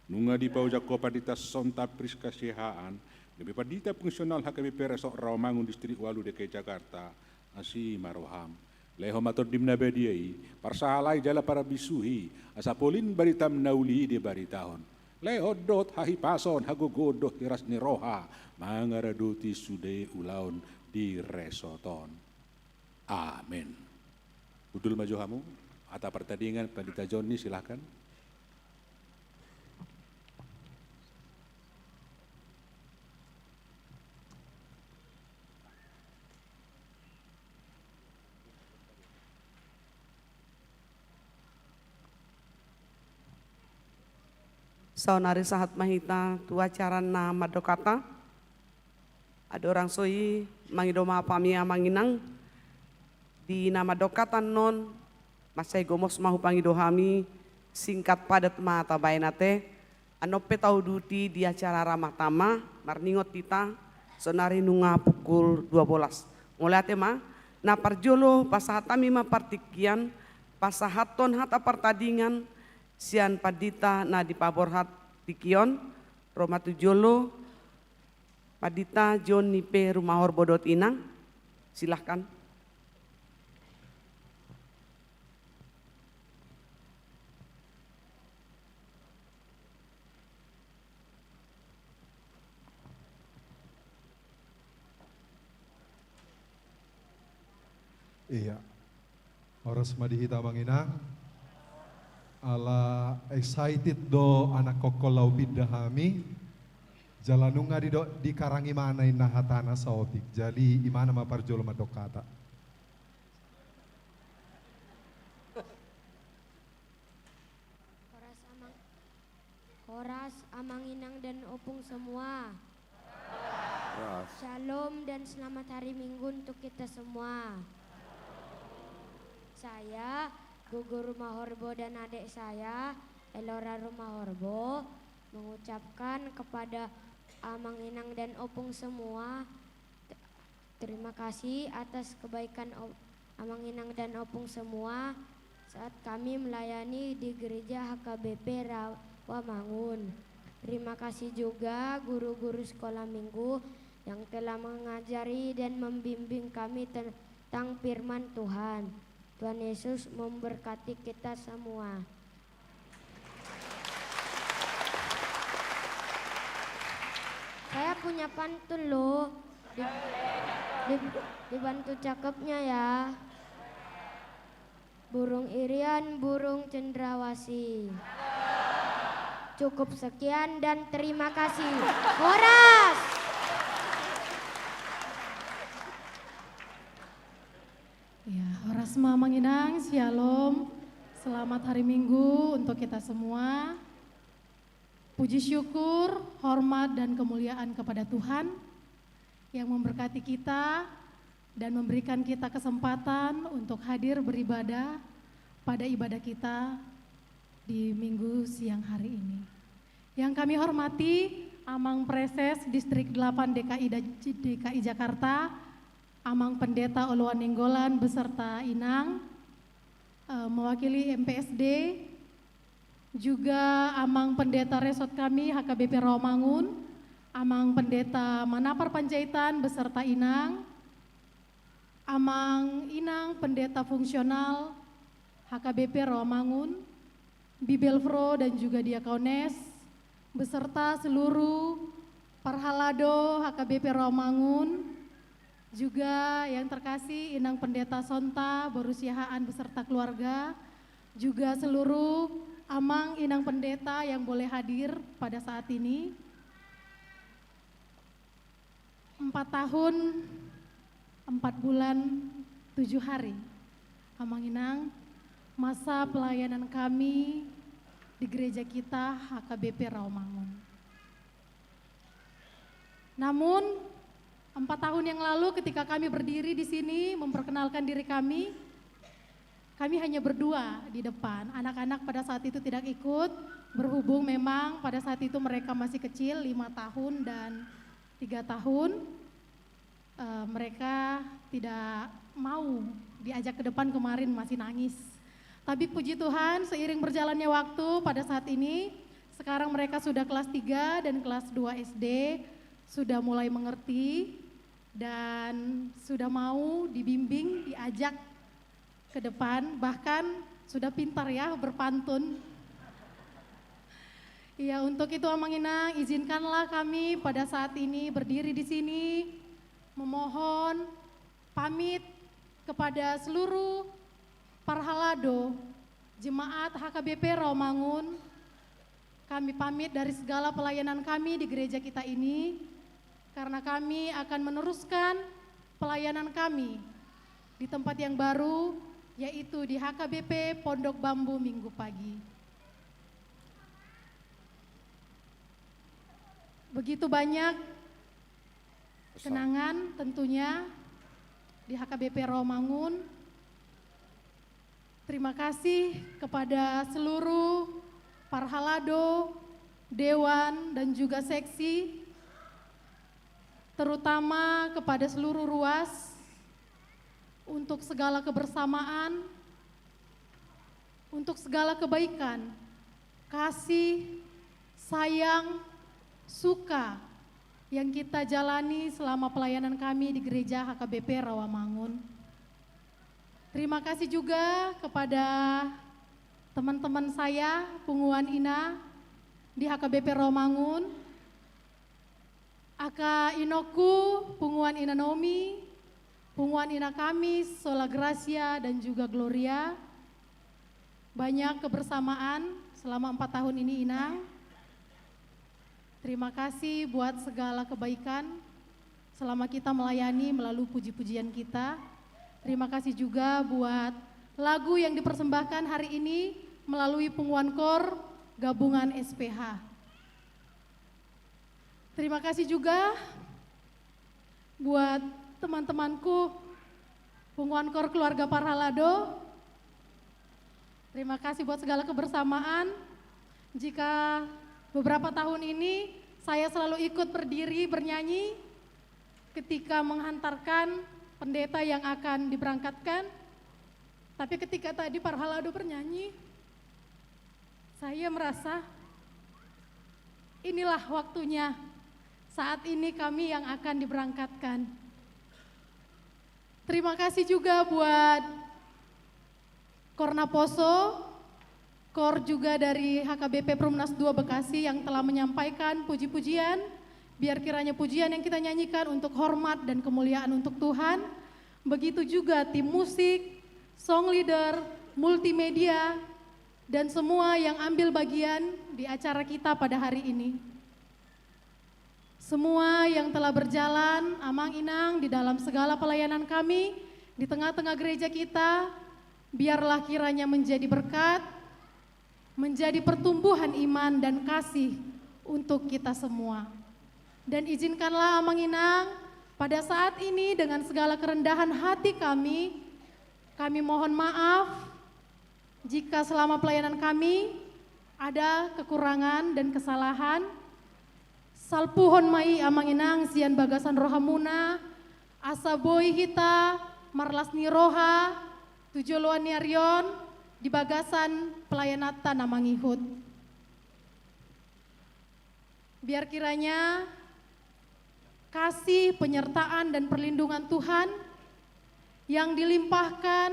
Nunga dipaojak Ho Pandita Sonta Priska Siahaan gabe Pandita Fungsional H K B P Resort Rawamangun Distrik ualu D K I Jakarta. Asi ma rohaM. Lehon ma TondiM na badia i, parsahalai jala parabisuhi, asa polin baritaM na uli i dibaritahon. Lehon dohot hahipason, hagogoon dohot hiras ni roha mangaradoti sude ulaon di resort on. Amen. Hundul ma jo hamu. Hata partadingan, Pandita Joni, silahkan. Saonari sahat ma hita tu acara na mandok hata. Andorang so i, mangido maaf hami amang inang. Di na mandok hata annon, mansai gomos ma hupangido hami, singkat padat ma tabaen ate. Annon pe tauduti di acara Ramah Tamah, marningot hita, saonari nunga pukul dua bolas. Mauliate ma, na parjolo pasahat hami ma partingkian, pasahathon hata partadingan, sian pandita na dipaborhat tingki on, ro ma tu jolo, Pandita Joni P. Rumahorbo dohot inang, silahkan. Iya. Horas ma di hita amang inang. Ala excited do anak kokkol laho pinda hami. Jala nunga didok dikarang imana inna hatana saotik. Jadi imana ma parjolo mandok hata. Horas amang, horas amang inang dan opung semua. Horas. Shalom dan selamat hari Minggu untuk kita semua. Saya, Gugu Rumahorbo dan adik saya, Elora Rumahorbo, mengucapkan kepada amang inang dan opung semua, Terima kasih atas kebaikan o-, Amang Inang dan Opung semua saat kami melayani di gereja H K B P Rawamangun. Terima kasih juga guru-guru sekolah minggu yang telah mengajari dan membimbing kami tentang firman Tuhan. Tuhan Yesus memberkati kita semua. Saya punya pantun loh. Di, di, dibantu cakepnya ya. Burung Irian, burung cendrawasih. Cukup sekian dan terima kasih. Horas. Ya, horas ma Amang Inang, Shalom. Selamat hari Minggu untuk kita semua. Puji syukur, hormat, dan kemuliaan kepada Tuhan yang memberkati kita dan memberikan kita kesempatan untuk hadir beribadah pada ibadah kita di Minggu siang hari ini. Yang kami hormati Amang Preses Distrik delapan D K I da-, D K I Jakarta, Amang Pendeta Oloan Nainggolan beserta Inang, eh, mewakili M P S D, juga Amang Pendeta Resort kami H K B P Rawamangun, Amang Pendeta Manapar Panjaitan beserta Inang, Amang Inang Pendeta Fungsional H K B P Rawamangun, Bibelvrouw dan juga Diakones, beserta seluruh parhalado H K B P Rawamangun, juga yang terkasih Inang Pendeta Sonta Borusiahaan beserta keluarga, juga seluruh Amang Inang Pendeta yang boleh hadir pada saat ini. Empat tahun, empat bulan, tujuh hari, Amang Inang, masa pelayanan kami di gereja kita H K B P Rawamangun. Namun, empat tahun yang lalu ketika kami berdiri di sini memperkenalkan diri kami, kami hanya berdua di depan. Anak-anak pada saat itu tidak ikut, berhubung memang pada saat itu mereka masih kecil, lima tahun dan tiga tahun. Eh, mereka tidak mau diajak ke depan, kemarin masih nangis. Tapi puji Tuhan, seiring berjalannya waktu, pada saat ini, sekarang mereka sudah kelas tiga dan kelas dua S D, sudah mulai mengerti, dan sudah mau dibimbing, diajak ke depan, bahkan sudah pintar ya berpantun. Iya, untuk itu Amang Inang, izinkanlah kami pada saat ini berdiri di sini memohon pamit kepada seluruh parhalado jemaat H K B P Rawamangun. Kami pamit dari segala pelayanan kami di gereja kita ini, karena kami akan meneruskan pelayanan kami di tempat yang baru, yaitu di H K B P Pondok Bambu Minggu Pagi. Begitu banyak kenangan tentunya di H K B P Rawamangun. Terima kasih kepada seluruh parhalado, dewan, dan juga seksi, terutama kepada seluruh ruas, untuk segala kebersamaan, untuk segala kebaikan, kasih, sayang, suka yang kita jalani selama pelayanan kami di Gereja H K B P Rawamangun. Terima kasih juga kepada teman-teman saya, punguan Ina di H K B P Rawamangun, aka inongku, punguan Ina Nomi, punguan Ina kami, Sola Gracia dan juga Gloria. Banyak kebersamaan selama empat tahun ini, Inang. Terima kasih buat segala kebaikan selama kita melayani melalui puji-pujian kita. Terima kasih juga buat lagu yang dipersembahkan hari ini melalui Punguan Kor Gabungan S P H. Terima kasih juga buat teman-temanku, Punguan Kor Keluarga Parhalado. Terima kasih buat segala kebersamaan. Jika beberapa tahun ini saya selalu ikut berdiri bernyanyi ketika menghantarkan pendeta yang akan diberangkatkan, tapi ketika tadi parhalado bernyanyi, saya merasa inilah waktunya. Saat ini kami yang akan diberangkatkan. Terima kasih juga buat Kor Naposo, kor juga dari H K B P Perumnas dua Bekasi yang telah menyampaikan puji-pujian. Biar kiranya pujian yang kita nyanyikan untuk hormat dan kemuliaan untuk Tuhan. Begitu juga tim musik, song leader, multimedia, dan semua yang ambil bagian di acara kita pada hari ini. Semua yang telah berjalan, Amang Inang, di dalam segala pelayanan kami, di tengah-tengah gereja kita, biarlah kiranya menjadi berkat, menjadi pertumbuhan iman dan kasih untuk kita semua. Dan izinkanlah, Amang Inang, pada saat ini dengan segala kerendahan hati kami, kami mohon maaf jika selama pelayanan kami ada kekurangan dan kesalahan. Salpuhon ma i, Amang Inang, sian bagasan rohamuna, asa boi hita marlas ni roha tu joloan ni ari on di bagasan pelayananta na mangihut. Biar kiranya kasih, penyertaan, dan perlindungan Tuhan yang dilimpahkan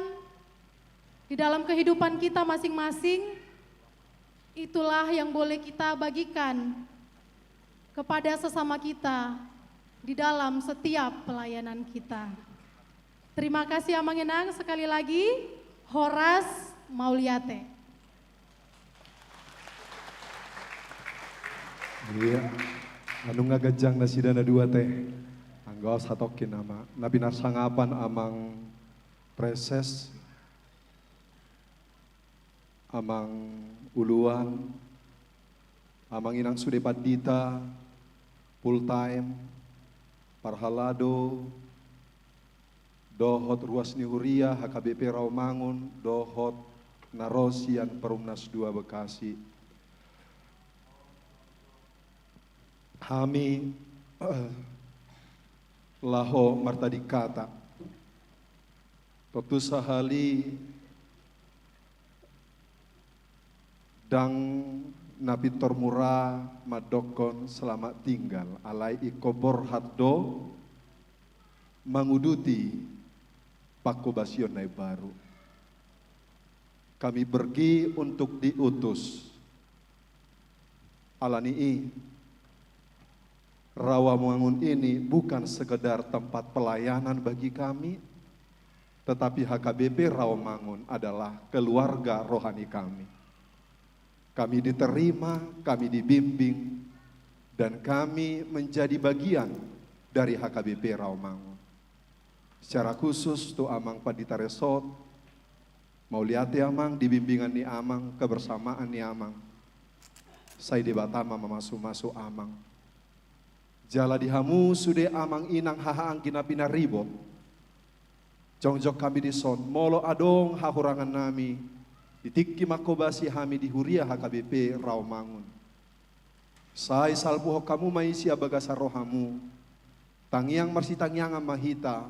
di dalam kehidupan kita masing-masing, itulah yang boleh kita bagikan kepada sesama kita di dalam setiap pelayanan kita. Terima kasih, Amang Inang, sekali lagi, horas mauliate. Ia, anu nga ganjang nasida na dua te. Anggo au satongkin, Amang, na pinarsangapan Amang Praeses, Amang Uluan, Amang Inang sude pandita, full time, parhalado, dohot ruas ni huria H K B P Rawamangun, dohot na ro sian Perumnas dua Bekasi. Hami laho martading hata. Tontu sahali ndang na pintor mura mandokkon selamat tinggal, alai ingkon borhat do manguduti panghobasion na imbaru. Kami pergi untuk diutus. Alani i, Rawamangun ini bukan sekedar tempat pelayanan bagi kami, tetapi H K B P Rawamangun adalah keluarga rohani kami. Kami diterima, kami dibimbing, dan kami menjadi bagian dari H K B P Rawamangun. Secara khusus tu Amang Pandita Resort, mauliate Amang di bimbingan ni Amang, kebersamaan ni Amang. Sai Debata ma mamasumasu Amang. Jala di hamu sude amang inang haha anggi na pinaribot, jongjong hami dison, molo adong hahurangan nami, di tingki manghobasi hami di huria H K B P Rawamangun. Sai salpuhon hamu ma i sian bagasan rohamu. Tangiang marsitangiangan ma hita,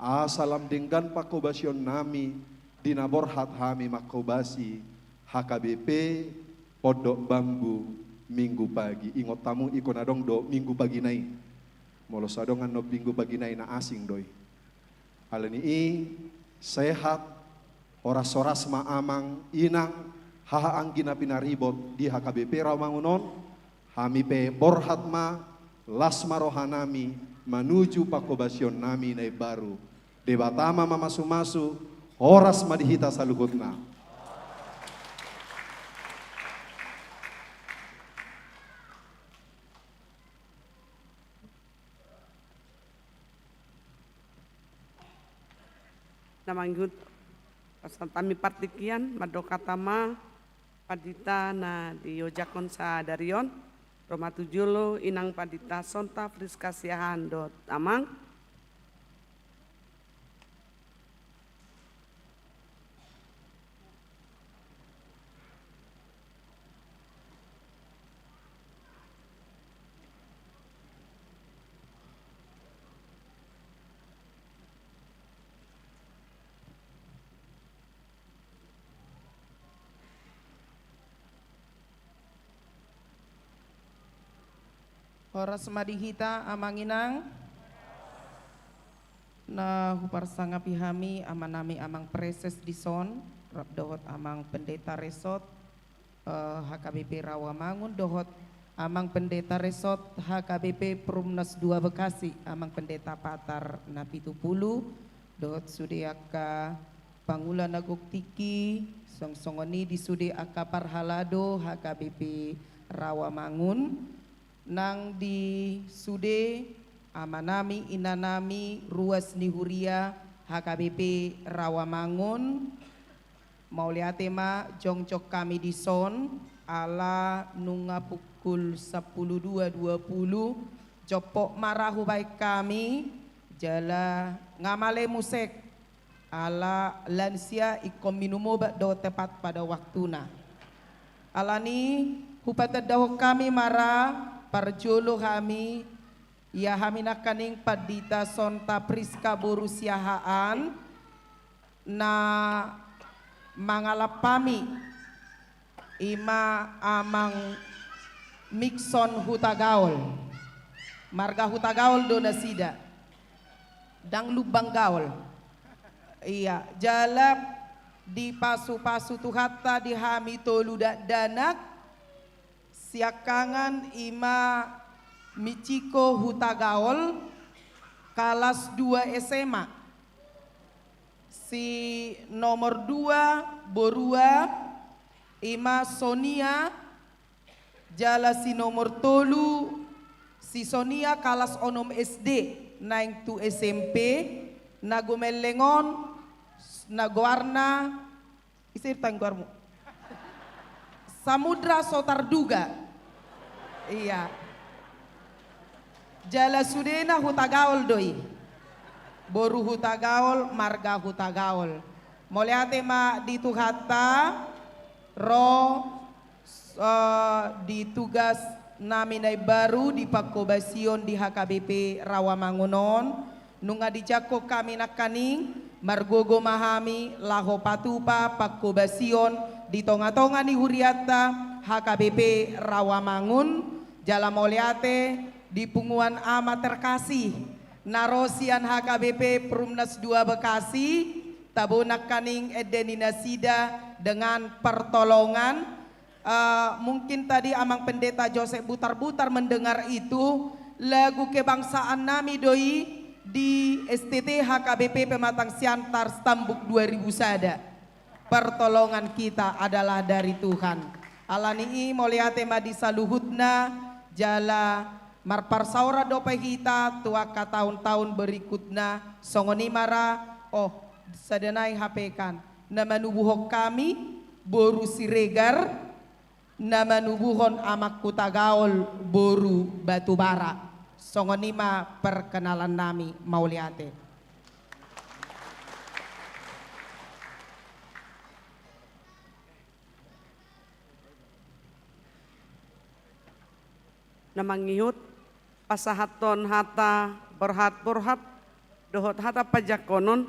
asa lam denggan panghobasion nami di na borhat hami manghobasi H K B P Pondok Bambu Minggu pagi. Ingot hamu ingkon adong do Minggu pagi na i. Molo so adong annon Minggu pagi na i, na asing do i. Alani i, sehat, horas-horas ma amang inang haha anggi na pinaribot di H K B P Rawamangun on. Hami pe borhat ma, las ma roha nami manuju panghobasion nami na imbaru. Debata ma mamasu-masu, horas ma di hita saluhutna. Na mangihut pasahat hami partingkian, mandok hata ma pandita na diojakhon sadari on. Ro ma tu jolo inang pandita Sonta Priska Siahaan dohot amang. Horas ma di hita amang inang. Na huparsangapi hami amanami amang preses dison, rap dohot amang pendeta resort, eh, H K B P Rawamangun, dohot amang pendeta resort H K B P Perumnas dua Bekasi, amang pendeta Patar Napitupulu, dohot sude angka pangula na gok tingki, song-songon i di sude angka parhalado H K B P Rawamangun, nang di sude amanami, inanami, ruas ni huria H K B P Rawamangun. Mauliate ma jongjong hami dison, ala nunga pukul sampulu dua dua pulu, jompok ma ra hubaen hami, jala nga male muse, ala lansia ingkon minum obat do tepat pada waktuna. Alani, hupatandahon hami ma ra, parjolo hami, ia hami nangkaning pandita Sonta Priska boru Siahaan, na mangalap hami, ima amang Mikson Hutagaol. Marga Hutagaol do nasida. Ndang Lumban Gaol. Ia, jala dipasu-pasu Tuhanta di hami tolu dakdanak, siangkangan ima Michiko Hutagaol, kalas dua S M A. Si nomor dua, borua, ima Sonia, jala si nomor tolu, si Sonia kalas onom S D, naeng tu S M P, na gumelleng on, na goarna, ise tangoarmu? Samudra so tarduga. Ia. Jala sudena Hutagaol do i. Boru Hutagaol, marga Hutagaol. Mauliate ma di Tuhanta, ro, eh, di tugas nami na imbaru di panghobasion di H K B P Rawamangun on. Nunga dijangkon hami nangkaning, margogo ma hami laho patupa panghobasion di tonga-tonga ni hurianta H K B P Rawamangun, jala mauliate di punguan ama terkasih na ro sian H K B P Perumnas dua Bekasi, tabo nangkaning ende ni nasida dengan pertolongan. Eh, mungkin tadi Amang Pendeta Joseph Butarbutar mendengar itu, lagu kebangsaan nami do i di S T T H K B P Pematang Siantar Stambuk dua ribu sada. Pertolongan kita adalah dari Tuhan. Alani i mauliate ma di saluhutna, jala marparsaoran dope hita tu angka taon-taon berikutna, songon i ma ra, oh, sada nai hape kan. Na manubuhon hami, boru Siregar, na manubuhon Amang Hutagaol, boru Batubara. Songon i ma perkenalan nami, mauliate. Na mangihut pasahathon hata borhat-borhat dohot hata pajangkonon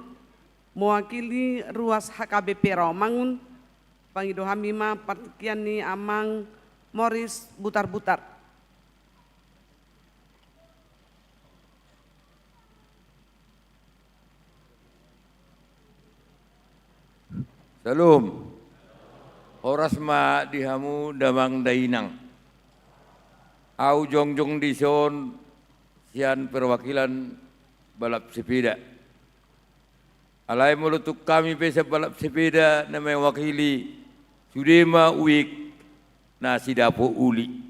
mewakili ruas H K B P Rawamangun, pangido hami ma partingkian ni Amang Moris Butar-butar. Syalom. Horas ma di hamu damang dainang. Ahu jongjong dison sian perwakilan balap sepeda. Alai molo tung hami pe sian balap sepeda na mewakili, sude ma uik na sidapo uli.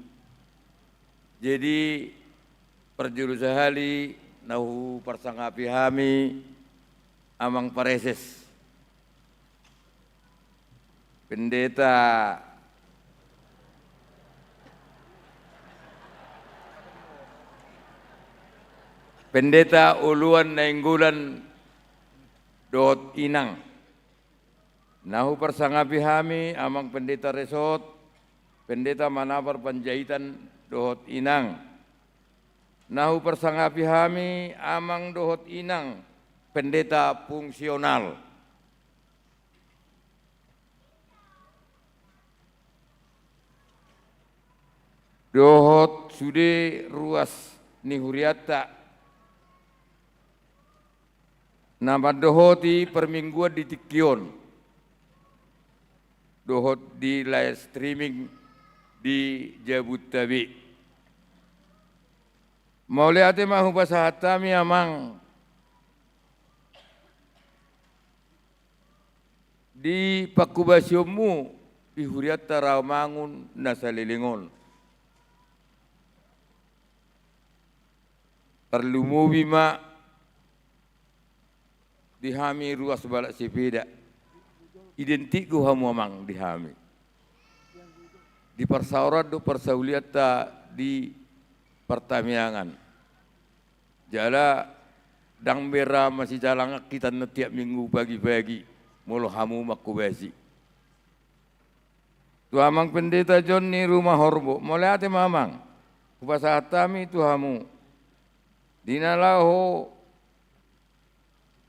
Jadi, parjolo sahali na huparsangapi hami Amang Pareses, Pendeta, Pendeta Oloan Nainggolan dohot inang. Na huparsangapi hami Amang Pendeta Resot, Pendeta Manabar Panjaitan dohot inang. Na huparsangapi hami Amang dohot inang Pendeta Fungsional. Dohot sude ruas ni hurianta na mandohoti parmingguan di tingki on, dohot di live streaming di jabunta be. Mauliate ma hupasahat hami Amang di panghobasionmu di hurianta Rawamangun na saleleng on. Tarlumobi ma di hami ruas balap sepeda. Identik do hamu Amang di hami. Di parsaoran dohot parsaulianta di partamiangan. Jala ndang be ra masijalangan hita annon tiap minggu pagi-pagi molo hamu manghobasi. Tu Amang Pendeta John ni Rumahorbo, mauliate ma Amang. Hupasahat hami tu hamu di na laho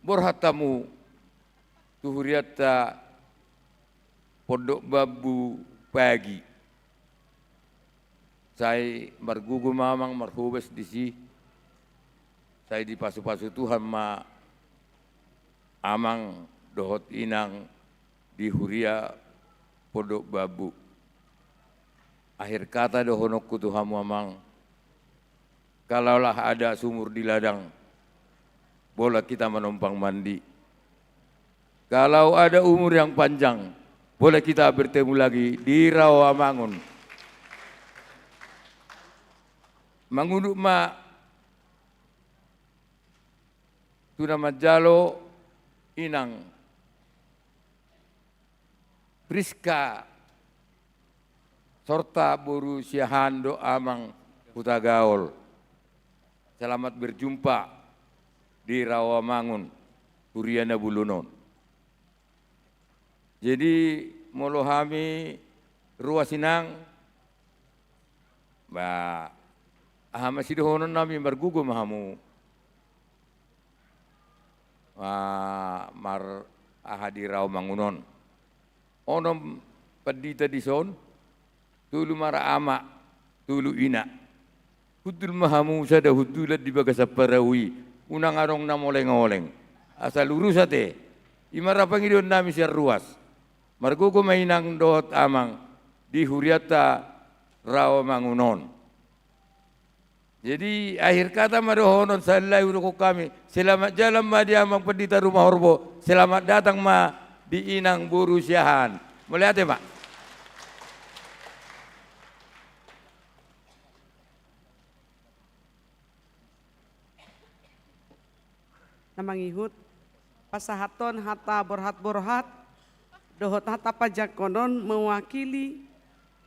borhat hamu tu hurianta Pondok Bambu Pagi. Sai margogo ma Amang marhobas disi. Sai dipasu-pasu Tuhan ma Amang dohot inang di huria Pondok Bambu. Akhir kata dohononku tu hamu Amang, kalaulah ada sumur di ladang, boleh kita menumpang mandi. Kalau ada umur yang panjang, boleh kita bertemu lagi di Rawamangun. Mangunduk ma tu na manjalo, inang Priska Sorta boru Siahaan dohot Amang Hutagaol. Selamat berjumpa di Rawamangun, huria na bolon on. Jadi, molo hami ruas inang, ba, aha ma sidohonon nami, margogo ma hamu, ah, mar aha di Rawamangun on. Onom pandita dison, tolu ma ra ama, tolu ina. Hundul ma hamu sada hundulan di bagasan parau i, unang adong na moleng-oleng. Asa lurus ate. I ma ra pangidoan nami sian ruas. Margogo ma inang dohot amang di hurianta Rawamangun on. Jadi, akhir kata ma dohonon, sahali nai hudok hami, selamat jalan ma di Amang Pandita Rumahorbo, selamat datang ma di Inang Boru Siahaan. Mauliate ma. Na mangihut, pasahathon hata borhat-borhat dohot hata pajangkonon mewakili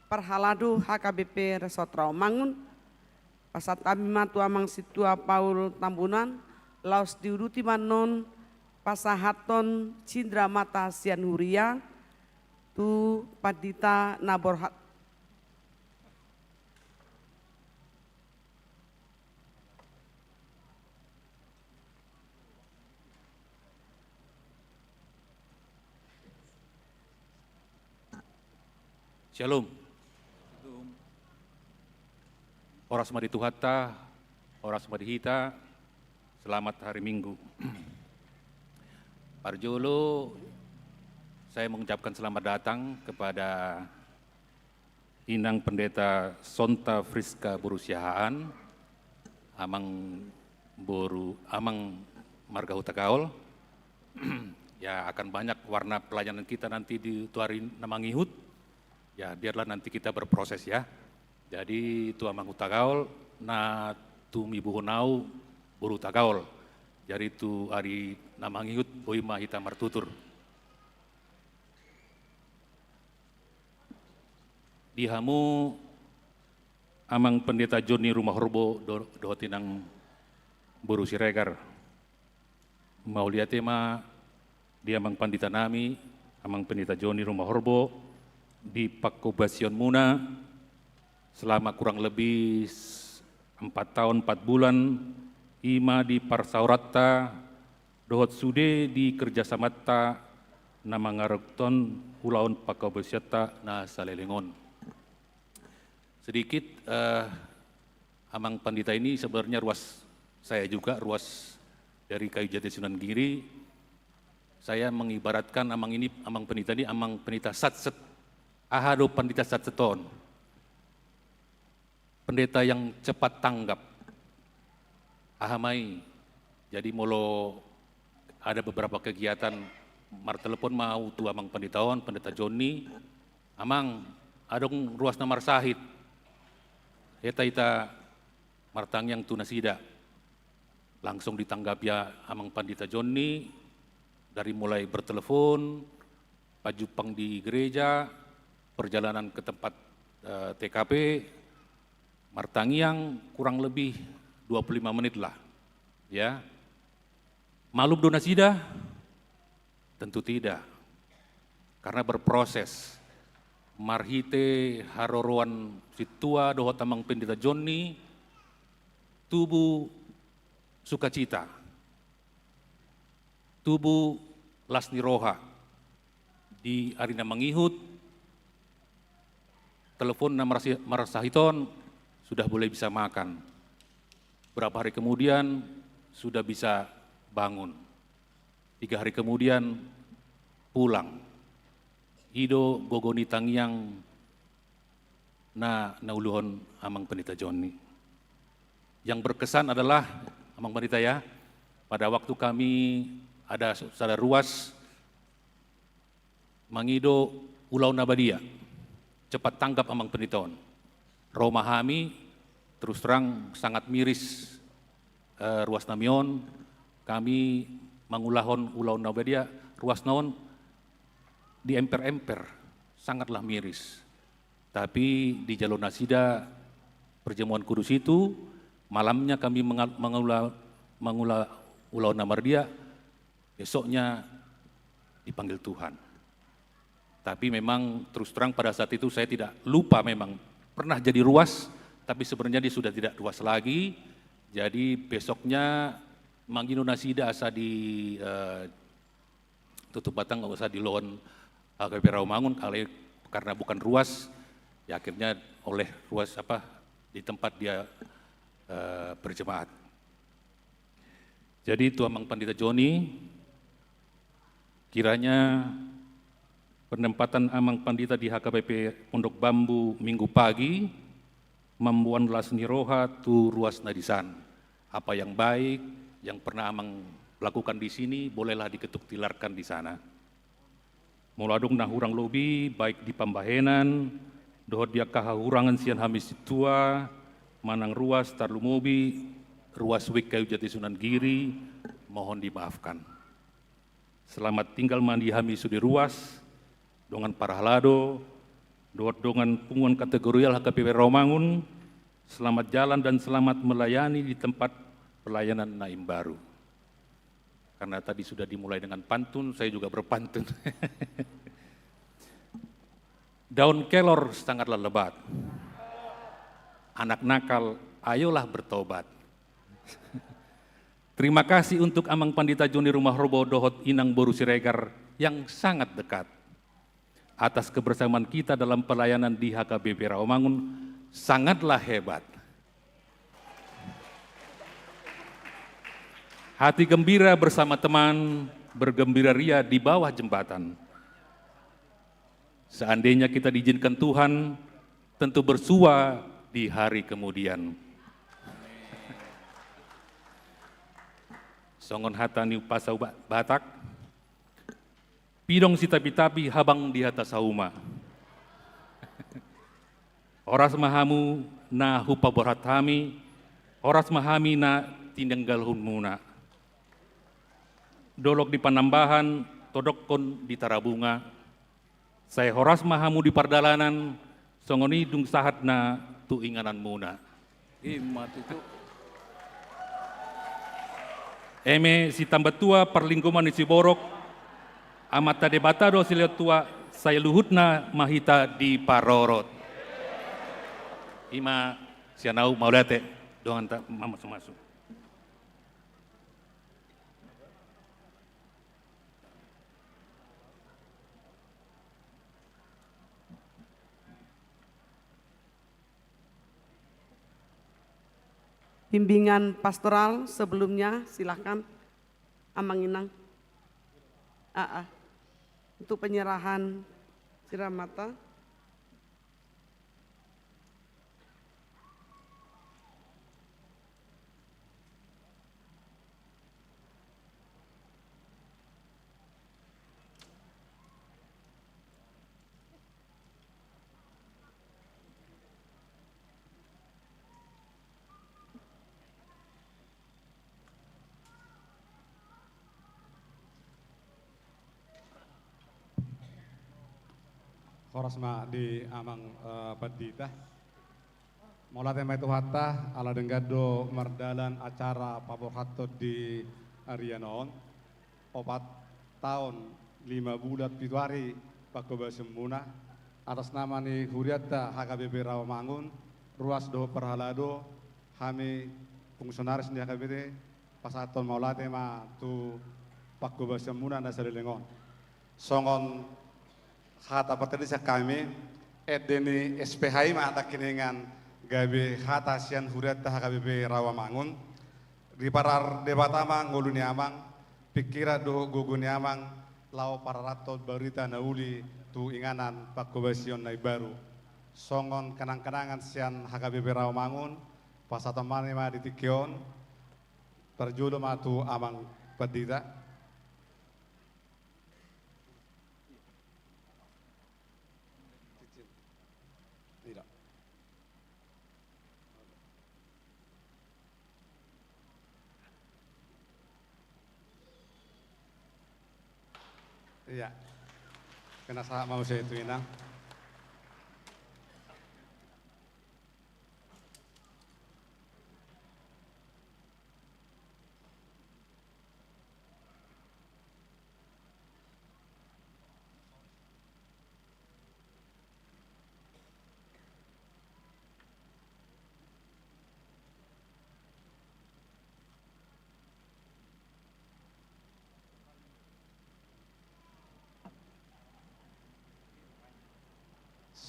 parhalado H K B P Resort Rawamangun, Pasahat hami ma tu amang sintua Paul Tambunan, laos diuduti ma annon pasahathon cindramata sian huria tu pandita na borhat. Shalom. Horas ma di Tuhanta, horas ma di hita. Selamat hari Minggu. Parjolo, saya mengucapkan selamat datang kepada Inang Pendeta Sonta Friska boru Siahaan, amang boru, amang marga Hutagaol. Ya, akan banyak warna pelayanan kita nanti di tu ari na mangihut. Ya, biarlah nanti kita berproses ya. Jadi tu amang Hutagaol, na tumibuhon au boru Hutagaol. Jadi tu ari na mangihut boi ma hita martutur. Di hamu amang Pendeta Joni Rumahorbo do-, dohot inang boru Siregar. Mauliate ma di amang pandita nami, amang Pendeta Joni Rumahorbo, di panghobasionmuna selama kurang lebih s-, empat tahun empat bulan, i ma di parsaoranta dohot sude di kerjasamanta na mangaruthon ulaon panghobasionta na saleleng on. Sedikit, eh, amang pandita ini sebenarnya ruas saya juga, ruas dari Kayu Jati Sunan Giri. Saya mengibaratkan amang ini, amang pandita ini, amang pandita satset. Aha do pandita satset on? Pendeta yang cepat tanggap. Aha ma i? Jadi molo ada beberapa kegiatan, martelepon ma au tu amang pandita on, Pendeta Joni, "Amang, adong ruas na marsahit. Hita-hita martangiang tu nasida." Langsung ditanggapi amang pandita Joni, dari mulai bertelepon, pajumpang di gereja, perjalanan ke tempat, eh, T K P, martangiang kurang lebih dua puluh lima menit lah, ya. Malum do nasida? Tentu tidak. Karena berproses. Marhite haroroan sintua dohot amang pendeta Joni, tubu sukacita, tubu las ni roha. Di ari na mangihut, telepon na marsi-, marsahit on, sudah boleh bisa makan. Berapa hari kemudian, sudah bisa bangun. Tiga hari kemudian, pulang. I do gogo ni tangiang na, na uluhon amang pendeta Joni. Yang berkesan adalah, amang pendeta ya, pada waktu kami ada sada ruas, mangido ulaon na badia, cepat tanggap amang pendeta on. Ro ma hami, terus terang sangat miris, eh, ruas nami on, kami mangulahon ulaon na badia, ruas na on diemper-emper, sangatlah miris. Tapi dijalo nasida perjamuan kudus itu, malamnya kami mengal-, mangula, mangula ulaon na mardia, besoknya dipanggil Tuhan. Tapi memang terus terang pada saat itu saya tidak lupa memang pernah jadi ruas, tapi sebenarnya dia sudah tidak ruas lagi. Jadi besoknya mangido nasida asa di, eh, tutup batang nggak usah diloan H K P Rawamangun, kali karena bukan ruas, ya akhirnya oleh ruas apa, di tempat dia, eh, berjemaat. Jadi tu amang pendeta Joni, kiranya penempatan amang pendeta di H K P P Pondok Bambu Minggu pagi mamboan las ni roha tu ruas na disan. Apa yang baik yang pernah amang lakukan di sini, bolehlah diketuk tilarkan di sana. Molo adong na hurang lobi, baik di pambahenan, dohot di angka hahurangan sian hami sintua, manang ruas tarlumobi, ruas Wijk Kayu Jati Sunan Giri, mohon dimaafkan. Selamat tinggal ma di hami sude ruas, dongan parhalado, dohot dongan punguan kategorial H K P P Rawamangun, Selamat jalan dan selamat melayani di tempat pelayanan na imbaru. Karena tadi sudah dimulai dengan pantun, saya juga berpantun. Daun kelor sangatlah lebat. Anak nakal, ayolah bertobat. Terima kasih untuk Amang Pandita Joni Rumah Robo dohot Inang Boru Siregar yang sangat dekat atas kebersamaan kita dalam pelayanan di H K B P Rawamangun, sangatlah hebat. Hati gembira bersama teman, bergembira ria di bawah jembatan. Seandainya kita diizinkan Tuhan, tentu bersua di hari kemudian. Songon hata ni umpasa Ba-, Batak, pidong sitapi-tapi habang di hata sauma. Horas ma hamu na hupaborhat hami, horas ma hami na tinanggalhonmuna. Dolok di Panambahan, todokkon di Tarabunga. Sai horas ma hamu di pardalanan, songon i dung sahat na tu ingananmuna. Ima tutu. Eme sitambatua parlinggoman ni siborok, Amanta Debata do silehon tua, sai luhutna ma hita diparorot. Ima sian ahu, mauliate, donganta mamasu-masu. Bimbingan pastoral sebelumnya, silakan, Amang Inang. Aa. Untuk penyerahan siraman. Horas ma di Amang, eh, Pandita. Mauliate ma di Tuhanta, ala denggan do mardalan acara paborhathon di ari on. Opat taon, lima bulan, pitu ari panghobasionmuna. Atas nama ni hurianta H K B P Rawamangun, ruas dohot parhalado, hami fungsionaris ni H K B P, pasahathon mauliate ma tu panghobasionmuna na saleleng on. Songon hata partangiangan hami, ende ni S P H I ma hata nangkiningan gabe hata sian hurianta H K B P Rawamangun. Diparar Debata ma ngolu ni amang, pingkiran dohot gogo ni amang, laho pararathon barita na uli tu inganan panghobasion na imbaru. Songon kenang-kenangan sian H K B P Rawamangun, pasahaton ma i ma di tingki on, parjolo ma tu Amang Pandita. Iya. Kena sahat ma muse tu Inang.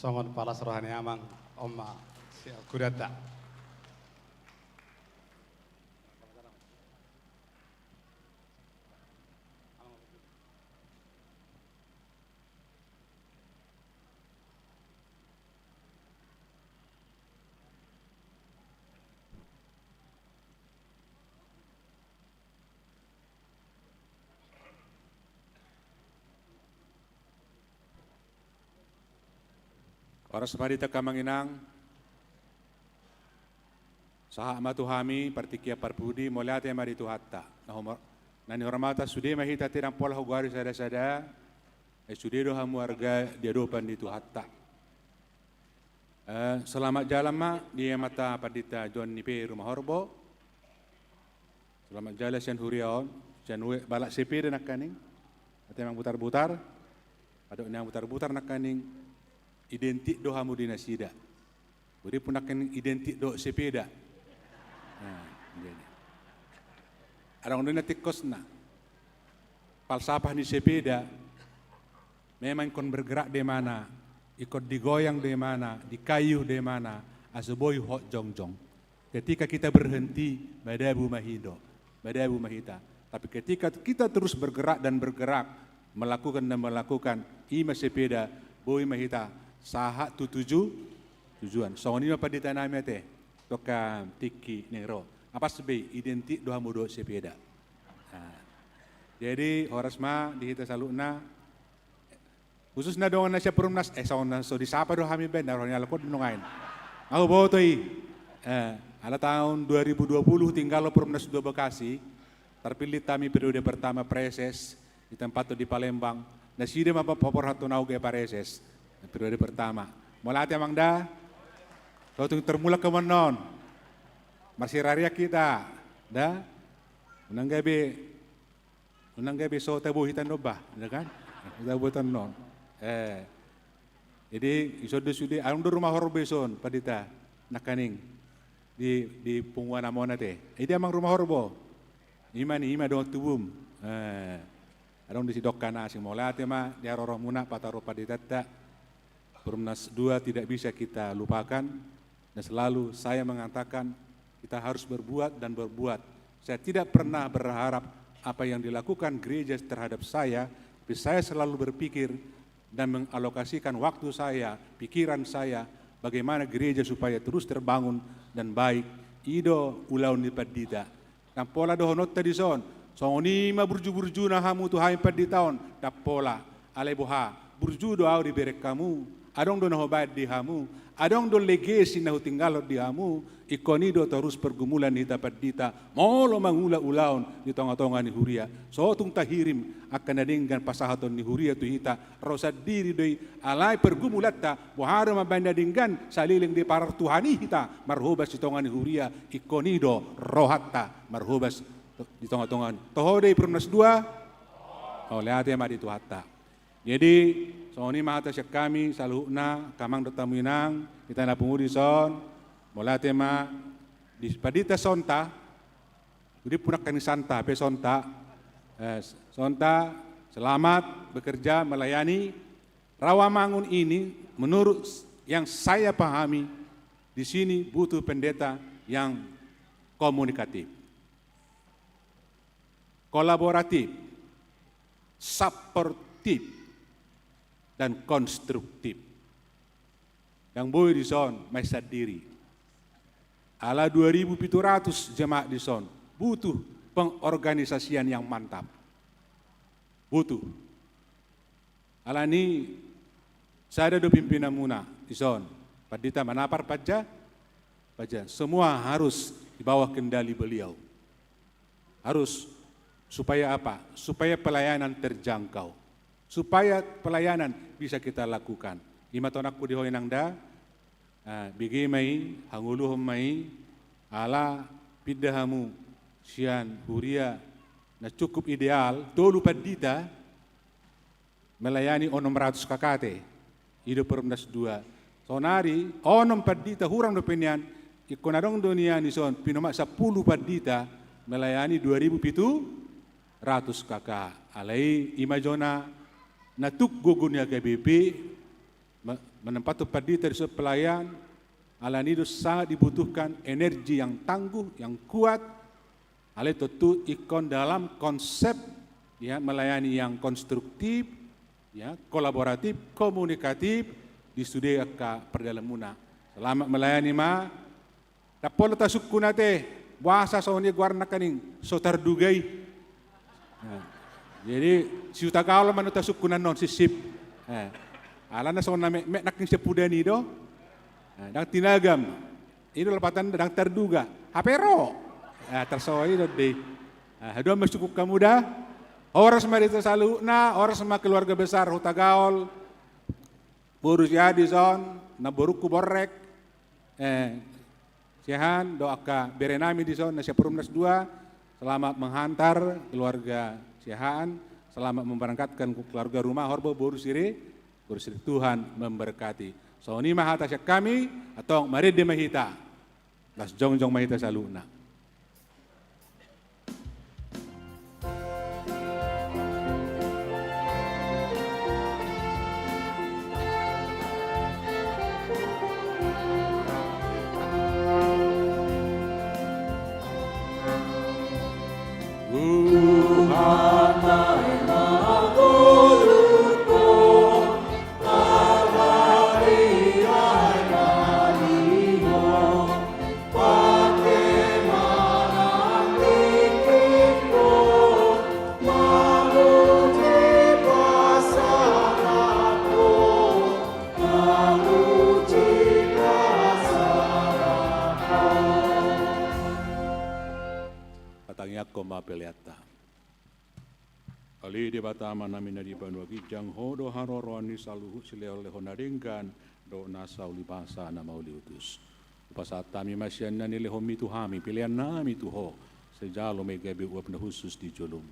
Songon palas roha ni amang, on ma sian hurianta. Horas ma di hita, Amang Inang. Sahat ma tu hami partingkian parpudi, mauliate ma di Tuhanta. Na humor-, na nihormatan sude ma hita, tedang pola hugoari sada-sada, ai sude do hamu arga di adopan ni Tuhanta. Eh, selamat jalan ma di amanta Pandita Jonni pe Rumahorbo. Selamat jalan sian huria on, sian ue balak sepeda nangkaning. Ate amang butar-butar, adong na amang butar-butar nangkaning, identik do hamu di nasida. Bodi pun nangkaning identik do sepeda. Nah, jadi. Adong do na tingkosna. Falsafah ni sepeda, memang ingkon bergerak do imana, ingkon digoyang do imana, dikayuh do imana, asa boi hot jongjong. Ketika kita berhenti, madabu ma hita, madabu ma hita. Tapi ketika kita terus bergerak dan bergerak, melakukan dan melakukan, i ma sepeda, boi ma hita sahat tu tuju-, tujuan. Songon i ma pandita nami ate, tongka tingki na ro. Apa sebe identik do hamu dohot sepeda. Nah, jadi horas ma di hita saluhutna. Khususna dongan na sian Perumnas, eh, songon na so disapa do hami baen, na roha ni halak on nunga i. Nga huboto i. Eh, ala tahun dua ribu dua puluh tinggal Perumnas dua Bekasi, terpilih hami periode pertama praeses, ditempathon di Palembang. Nasida ma paborhathon au gabe praeses. Periode pertama. Mauliate amang da. So tung termulak hamu annon. Marsirariak hita. Da. Unang gabe Unang gabe so tabo hita annon bah, ya kan? Tabo hita annon. Eh. Jadi, ison do sude, adong do Rumahorbo ison, pandita, nangkaning. Di, di punguan amang on ate. Ida amang Rumahorbo. I ma ni, i ma dongan tubum. Eh. Adong di sidok na asing, mauliate ma, di haroromuna, pataru panditanta. Perumnas dua tidak bisa kita lupakan. Dan selalu saya mengatakan, kita harus berbuat dan berbuat. Saya tidak pernah berharap apa yang dilakukan gereja terhadap saya, tapi saya selalu berpikir dan mengalokasikan waktu saya, pikiran saya, bagaimana gereja supaya terus terbangun dan baik. I do ulaon ni pandita. Ndang pola dohononta dison, songon i ma burju-burjuna hamu tu hami pandita on, ndang pola. Alai boha, burju do au dibereng hamu, adong do na hubaen di hamu, adong do legasi na hutinggalhon di hamu, ingkon i do torus pergumulan ni hita pandita, molo mangula ulaon di tonga-tonga ni huria. So tung tahirim angka na denggan pasahaton ni huria tu hita, ro sandiri do i, alai pergumulanta, boha do mambaen na denggan, saleleng diparar Tuhan i hita, marhobas di tonga ni huria, ingkon i do rohanta, marhobas di tonga-tonga. Toho do i Perumnas dua. Mauliate ma di Tuhanta. Jadi, songon i ma hata sian hami, saluhutna, angka amang dohot hamu inang, hita na pungu dison, mauliate ma di pandita sonta, jadi punang kani santa, pe sonta, eh, sonta, selamat bekerja, melayani, Rawamangun ini, menurut yang saya pahami, di sini butuh pendeta yang komunikatif, kolaboratif, suportif, dan konstruktif. Ndang boi dison main sandiri. Ala dua ribu pitu ratus jemaat dison butuh pengorganisasian yang mantap. Butuh. Alani sada do pimpinanmuna dison, pandita Manapar panja, panja. Semua harus di bawah kendali beliau. Harus, supaya apa? Supaya pelayanan terjangkau. Supaya pelayanan bisa kita lakukan. I ma tonangku di ho inang da, ah, bege ma i, hangoluhon ma i, ala pinda hamu sian huria na cukup ideal, tolu pandita, melayani onom ratus K K T, i do Perumnas dua. Saonari, onom pandita hurang dope nian, ingkon adong do nian dison, pinomat sampulu pandita, melayani dua ribu pitu ratus K K. Alai, i ma jona, na tuk gogo ni H K B P, me-, menempathon pandita dison pelayan, alani do sangat dibutuhkan energi yang tangguh, yang kuat, alai tontu ingkon dalam konsep, ya, melayani yang konstruktif, ya, kolaboratif, komunikatif, di sude angka pardalananmuna. Selamat melayani ma. Ndang pola tasungkun ate, boasa songon i goarna nangkaning, so tarduga i. Nah, jadi, si Hutagaol ma na tasungkun annon, sip, sip. Eh, alana songon na metmet nangkin sian pudan i do. Nah, ndang tinagam. I do lapatanna ndang tarduga. Hape ro. Nah, tarso i do dei. Nah, haduan ma sungkun hamu da. Horas ma di hita saluhutna, horas ma keluarga besar Hutagaol. boru Siahaan dison, namborungku borek, eh, Siahaan, dohot angka bere nami dison na sian Perumnas dua, selamat menghantar keluarga Siahaan, selamat memberangkatkan keluarga rumah horbo boru sire, boru sire, Tuhan memberkati. Songon i ma hata sian hami, antong marende ma hita. Las jongjong ma hita saluhutna. Patangianghon ma peleanta. Ale Debata Amanami na di banua ginjang, Ho do haroroan ni saluhut silehonlehon na denggan dohot nasa ulibasa na mauliutus. Hupasahat hami ma sian na nilehonmi tu hami pelean nami tu Ho, sai jalo ma i gabe uap na hushus di jolom.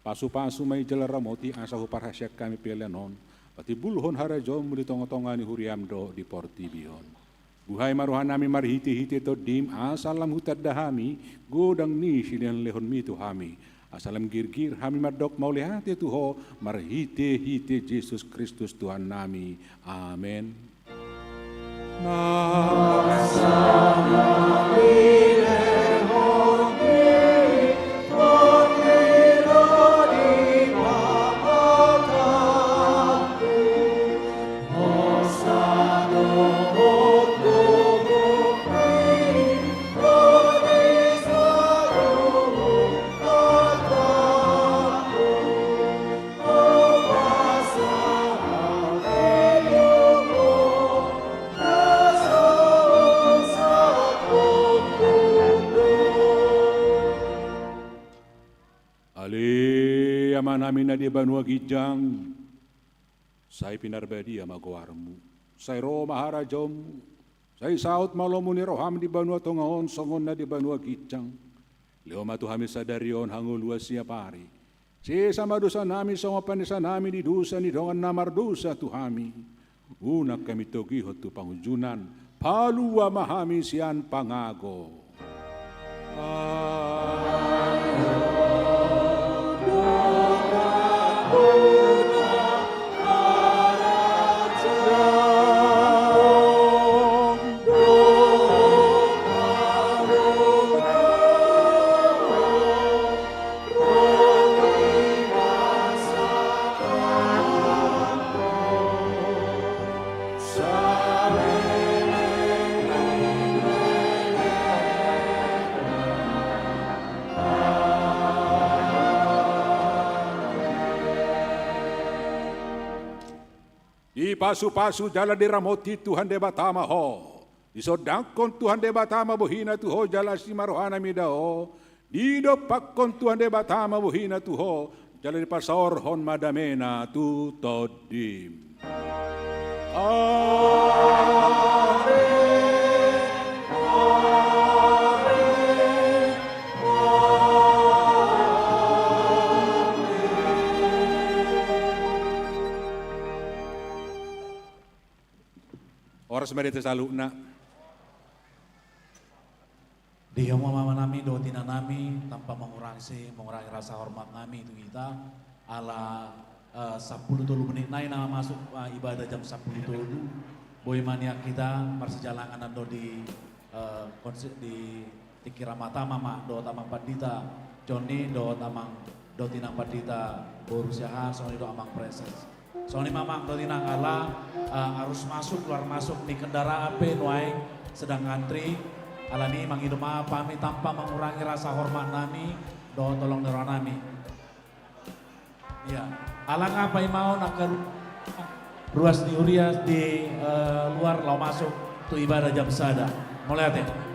Pasupasu ma i jala ramoti asa huparhaseang hami pelean on patimbulhon harajaonmu di tongatonga ni huriam dohot di portibi on. Buhai ma rohanami marhitehite Tondim asa lam hutanda hami godang ni silehonlehonmi tu hami, asa lam girgir hami mandok mauliate tu Ho marhitehite Jesus Kristus Tuhannami. Amen. Ale Amanami na di banua ginjang, sai pinarbadia ma goarmu, sai ro ma harajaonmu, sai saut ma lomo ni roham di banua tonga on songon na di banua ginjang. Lehon ma tu hami sadari on hangoluan siapari. Sesa ma dosanami songon panesanami di dosa ni dongan na mardosa tu hami. Unang hami togihon tu pangunjunan, palua ma hami sian pangago. Dipasupasu jala diramoti Tuhan Debata ma ho. Disondangkon Tuhan Debata ma bohina tu ho jala asi ma rohana mida ho. Didompakkon Tuhan Debata ma bohina tu ho jala dipasaorhon ma damena tu tondim. Amen. Horas ma di hita saluhutna. Di hamu amanami dohot inanami, tanpa mengurangi, mengurangi rasa hormat nami tu hita, ala, eh, sampulu tolu menit nai na masuk, eh, ibadah jam sampulu tolu, boi ma nian hita marsijalangan do di, eh, konse-, di tingki amang tama ma dohot amang pandita Joni dohot amang dohot inang pandita boru Siahaan songon i dohot amang preses. Songon i ma amang dohot inang ala, eh, arus masuk, keluar masuk ni kendaraan pe nuaeng sedang ngantri. Alani i mangido maaf hami tanpa mengurangi rasa hormat nami dohot holong ni roha nami. Ia, ala nga paimaon angka ru-, ruas ni huria di, eh, luar laho masuk tu ibadah jam sada. Mauliate.